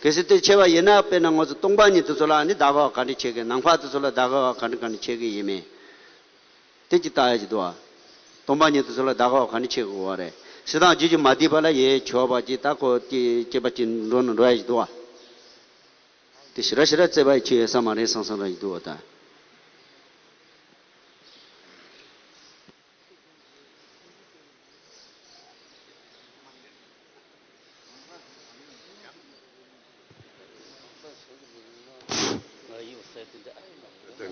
གལ་སྲིད་དེ་ཕྱེ་བ་ཡིན་ན་དཔེར་ན་ང་ཚོ་སྟོང་པ་ཉིད་དེ་ཚོ་ལ་ནི་བདག་གི་བ་ག་འདྲ་ཕྱེ་གི། ནམ་མཁའ་དེ་ཚོ་ལ་བདག་གི་བ་ག་འདྲ་ག་འདྲ་ཕྱེ་གི་ཡིན་མིན། དེ་ཅིག་བལྟ་ཡ་ཅིག་འདུག་བ། སྟོང་པ་ཉིད་དུ་ཚུར་ལ་བདག་ག་བ་ག་ནི་ཆེ་དགོས་བ་རེད། སྲིད་དང་རྒྱུད་ཀྱི་མ་བསྡུས་པ་ལ་ཡེ་ཆོག་པ་ཅིག་ད་ཁོ་ཅི་སྐྱེས་པ་ཅིག་འགྲོ་ན་འགྲོ་ཡ་ཞིག་འདུག་བ། དེ་ཞི་ར་ཞི་ར་བརྩེ་བ་ཡི་ཆོས་ཡོད་ས་མ་རེད་བསམ་བསམ་ར་ཞིག་འདུག་བ་ད།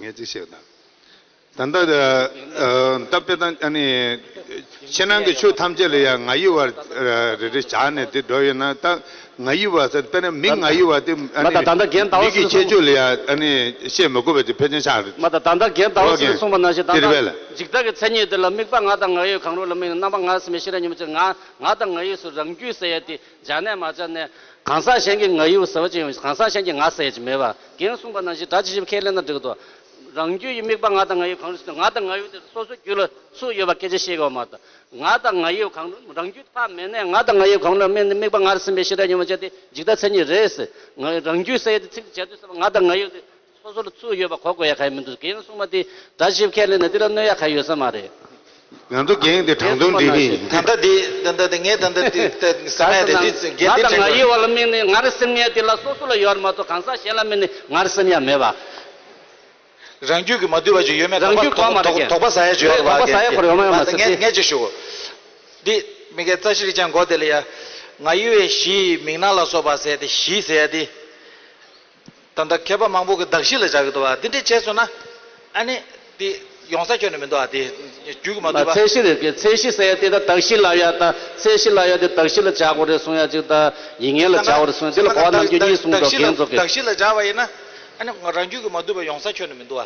ངས་ཅིག་བཤད་དང་། ད་ལྟ་ད་དཔེ་དང་ཨ་ནི་ཕྱི་ནང་གི་ཆོས་ཐམས་ཅད་ལ་ཡང་ང་ཡི་བར་རེ་རེ་བཞག་ནས་དེ་འགྲོ་ཡོད་ན་ད་ང་ཡི་བར་ཟེར་དཔེར་ན་མི་ང་ཡི་བར་དེ་ཨ་མ་ད་ནི་ད་ལྟ་རྒན་ཟླ་བ་མི་གི་ཁྱད་ཆོས་ལ་ཡང་ཨ་ནི་བཤད་མི་དགོས་པའི་དེ་ཕལ་ཆེར་ཆགས་རེད། མ་ད་ད་ལྟ་རྒན་ཟླ་བ་ཟེར་གསུངས་པ་ནང་བཞིན་ད་དེ་རེད་པས་ལ། ལྟ་འཇིག་ལྟ་གི་མཚན་ཉིད་དེ་ལ་དམིགས་པ་ང་དང་ང་ཡི་གང་རུང་ལ་དམིགས་ནས་རྣམ་པ་ང་ཟེར་མི་ཤེས་ར་ཉིན་མོ་ཅིག་ང་ང་དང་ང་ཡི་སུ་རང་རྒྱུད་ཟེར་ཡ་དེ། སྦྱར་ནས་མ་སྦྱར་ནས་གང་ཟག་གཞན་གྱི་ང་ཡི་ཟེར་བ་ཅིག་ཡོང་། གང་ཟག་གཞན་གྱི་ང་ཟེར་ཡ་ཅིག་མེད་པ། རྒན་གསུངས་པ་ནང་བཞིན་སྒྲ་ཇི་ཞིག་ཁས་ལེན་ན་འགྲིག་གི་འདུག་རང་རྒྱུད་ཀྱི་དམིགས་པ་ང་དང་ང་ཡི་གང་རུང་ཟེར་ན་ང་དང་ང་ཡི་དེ་སོ་སོ་རྒྱུད་ལ་ཚུར་ཡོད་པ་སྐད་ཆ་བཤད་དགོས་མ་གཏོགས། ང་དང་ང་ཡི་གང་རུང་རང་རྒྱུད་ཕར་མེད་ནས་ང་དང་ང་ཡི་གང་རུང་ལ་དམིགས་ནས་དམིགས་པ་ང་རེ་སེམས་པའི་ཤེས་རབ་ཉོན་མོངས་ཅན་དེ་འཇིག་ལྟ་མཚན་ཉིད་རེད་ཟེར། ང་རང་རྒྱུད་ཟེར་ཡ་དེ་ཚིག་དེ་བྱ་དུས་ཟེར་བ་ང་དང་ང་ཡི་དེ་སོ་སོ་ལ་ཚུར་ཡོད་པ་གོ་དགོས་ཡ་ག་ཡི་མི་འདུག་རྒན་གསུངས་པ་དེ་སྒྲ་ཇི་ཞིག་ཁས་ལེན་ན་དེ་ལ་གནོད་ཡ་ག་ཡོད་ས་མ་རེད། ང་ཚོ་རྒན་དེ་དྲང་དོན་འདི་ནི། ད་ལྟ་འདི་ད་ལྟ་འདི་ངས་ད་ལྟ་འདི་ད་ཟ་ཡ་དེ་འདི་རྒན་ང་དེ་དང་ང་དྲང་ཡི་བ་ལ་དམིགས་ནས་ང་རེ་སེམས་ངན་དེ་ལ་སོ་སོ་ལ་ཡོད་མ་གཏོགས་གང་ཟག་གཞན་ལ་དམིགས་ནས་ང་རེ་སེམས་ཡ་མེད་པ། རང་རྒྱུད་ཀྱི་མ་འདུས་པ་ཅིག་ཡོད་མེད་རང་རྒྱུད་དོགས་པ་གོ་མ་རེད་དོགས་རྒན། དོགས་པ་ཟ་ཡ་ཅིག་ཡོད་རེད་པ་དོགས་པ་ཟ་ཡ་ཁོ་རེ་ཡོད་མ་ཡོད་མ་ཟེར་ཏེ། ངས་ཅིག་ཞུ་གོ། འདི་མི་སྐད་རྩ་ཤེར་ཅན་གོ་དེ་ལ་ཡ། ང་ཡི་བའི་གཞི་མིག་ནག་ལ་སོགས་པ་ཟེར་ཏེ་གཞི་ཟེར་ཡ་དེ། ད་ལྟ་མཁས་པ་མང་པོ་གི་གདགས་གཞི་ལ་བཞག་གི་འདུག་བ་འདི་འདྲས་བྱས་སོང་ན། ཨ་ནི་དེ་ཡོང་ས་ཁྱོན་ནས་མི་འདུག་ཨ་དེ་རྒྱུད་ཀྱི་མ་འདུག་བ། ཚད་གཞི་རེད་དེ་ཚད་གཞི་ཟེར་ཡ་དེ་ད་གདགས་གཞི་ལ་ཡ་ད་ཚད་གཞི་ལ་ཡ་དེ་གདགས་གཞི་ལ་བྱ་དགོས་རེད་གསུང་ཡ་ཅིག་ད་ཡིན་ངེས་ལ་བྱ་དགོས་རེད་གསུང་ཡ་དེ་ལ་གོ་བ་ནམ་རྒྱུན་གཉིས་གསུང་འདུག་རྒན་ཚོ་གིས། གདགས་གཞི་ལ་བྱ་བ་ཡིན་ན། ཨ་ནི་ང་རང་རྒྱུད་ཀྱི་མ་འདུག་བ་ཡོང་ས་ཁྱོན་ནས་མི་འདུག་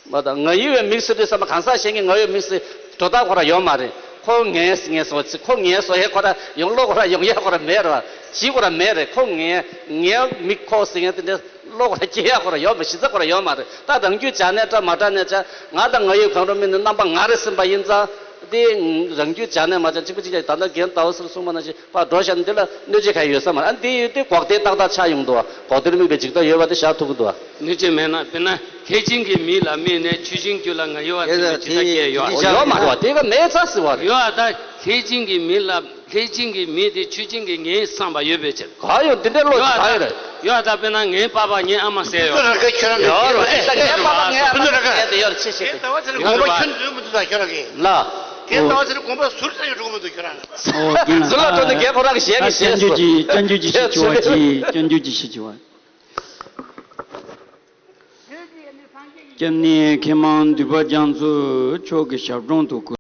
བ། མ་ད་ང་ཡི་བའི་མིག་ཟེར་དུས་ཙམ་པ་གང་ཟག་གཞན་གྱི་ང་ཡི་མིག་ཟེར་འགྲོ་སྟངས་ཁོ་ར་ཡོད་མ་རེད། ཁོ་ངའི་ངའི་བཟོ་ཚིག་ཁོ་ངའི་བཟོ་ཡས་ཁོ་ར་ཡོང་བློ་ཁོ་ར་ཡོང་ཡས་ཁོ་ར་མེད་ར་བ་ཇི་ཁོ་ར་མེད་རེད། ཁོ་ངའི་ངའི་མིག་ཁོ་ཟེར་མཁན་དེ་འདྲའི་བློ་ཁོ་ར་སྐྱེ་ཡས་ཁོ་ར་ཡོད་མ་གཞི་རྩ་ཁོ་ར་ཡོད་མ་རེད། ད་རང་རྒྱུད་བྱས་ནས་འདྲ་མ་འདྲ་ནས་བྱས་ང་དང་ང་ཡི་གང་རུང་དམིགས་ནས་རྣམ་པ་ང་རེ་སེམས་པ་ཡིན་ཙང་དེ་རང་རྒྱུད་བྱས་ནས་མ་བྱས་གཅིག་པ་གཅིག་རྐྱང་ད་ལྟ་རྒན་ཟླ་བ་ཟེར་གསུངས་པ་ནང་བཞིན་ཕར་འགྲོ་བཞག་ན་འདི་ལ་གནོད་བྱེད་ག་ཡོད་ས་མ་རེད། ཨ་འདི་ཡོད་དུས་འགོག་བདེན་ཏག་ཏག་ཆགས་ཡོང་འདུག་འགོག་བདེན་དམིགས་པའི་འཇིག་ལྟ་ཡོད་པ་དེ་བཞག་ཐུབ་ཀྱི་འདུག་གནོད་བྱེད་མེད་ན་དཔེར་ན་ལྷས་བྱིན་གྱི་མིག་ལ་དམིགས་ནས་ཆོས་ཅན་རྒྱུད་ལ་ང་ཡི་བ་ཟེར་ནས་ཇི་ལྟར་སྐྱེ་ཡོད། ཡོད་མ་རེད་བ་དེ་ག་མེད་ཚ་ཟེར་བ་རེད། ཡོད་ཨ་ད་ལྷས་བྱིན་གྱི་མིག་ལ་ལྷས་བྱིན་གྱི་མིག་དེ་ཆོས་ཅན་གྱི་ངའི་བསམ་པ་ཡོད་པའི་ཕྱིར། ག་ཡོད་འདི་འདྲའི་བློ་ཡོད་ཨ་ག་ཡོད་རེད། ད་ཡོད་ཨ་ད་དཔེར་ན་ངའི་པ་ཕ་ངའི་ཨ་མ་ཟེར་ཡོད། ཁྱོད་རང་གི་ཁྱོད་རང་གི་ཡོད་རེད། ད་ངའི་པ་ཕ་ངའི་ཨ་མ་ཟེར་དེ་ཡོད་རེད་ཆེ་ཆེ་དེ། དགོངས་པ་ཁྱོད་ནི་འདོད་མི་འདུག་ད་ཁྱོད་རང་གི་ལ། ཁྱེད་ལྟ་བ་ཟེར་དགོངས་པ་ཟུར་ཙམ་ཡོད་འགྲོ་མི་འདུག་ཁྱོད་རང་། ཨོ་རྒན་ཟུར་ལ་འགྲོ་ནས་རྒན་ཁོ་རང་གི་ཞལ་གྱིས་བཞེས་སོ། སྐྱབས་འཇུག་གི་སྐྱབས་འཇུག་གི་ཞིག་བྱེད་པ་གྱིས་སྐྱབས་འཇུག་གི་ཞིག་བྱེད་པ། སྐྱབས་གནས་མཁས་མང་འདུས་པ་རྒྱ་མཚོ་མཆོག་གི་ཞབས་དྲུང་དུ་གུས།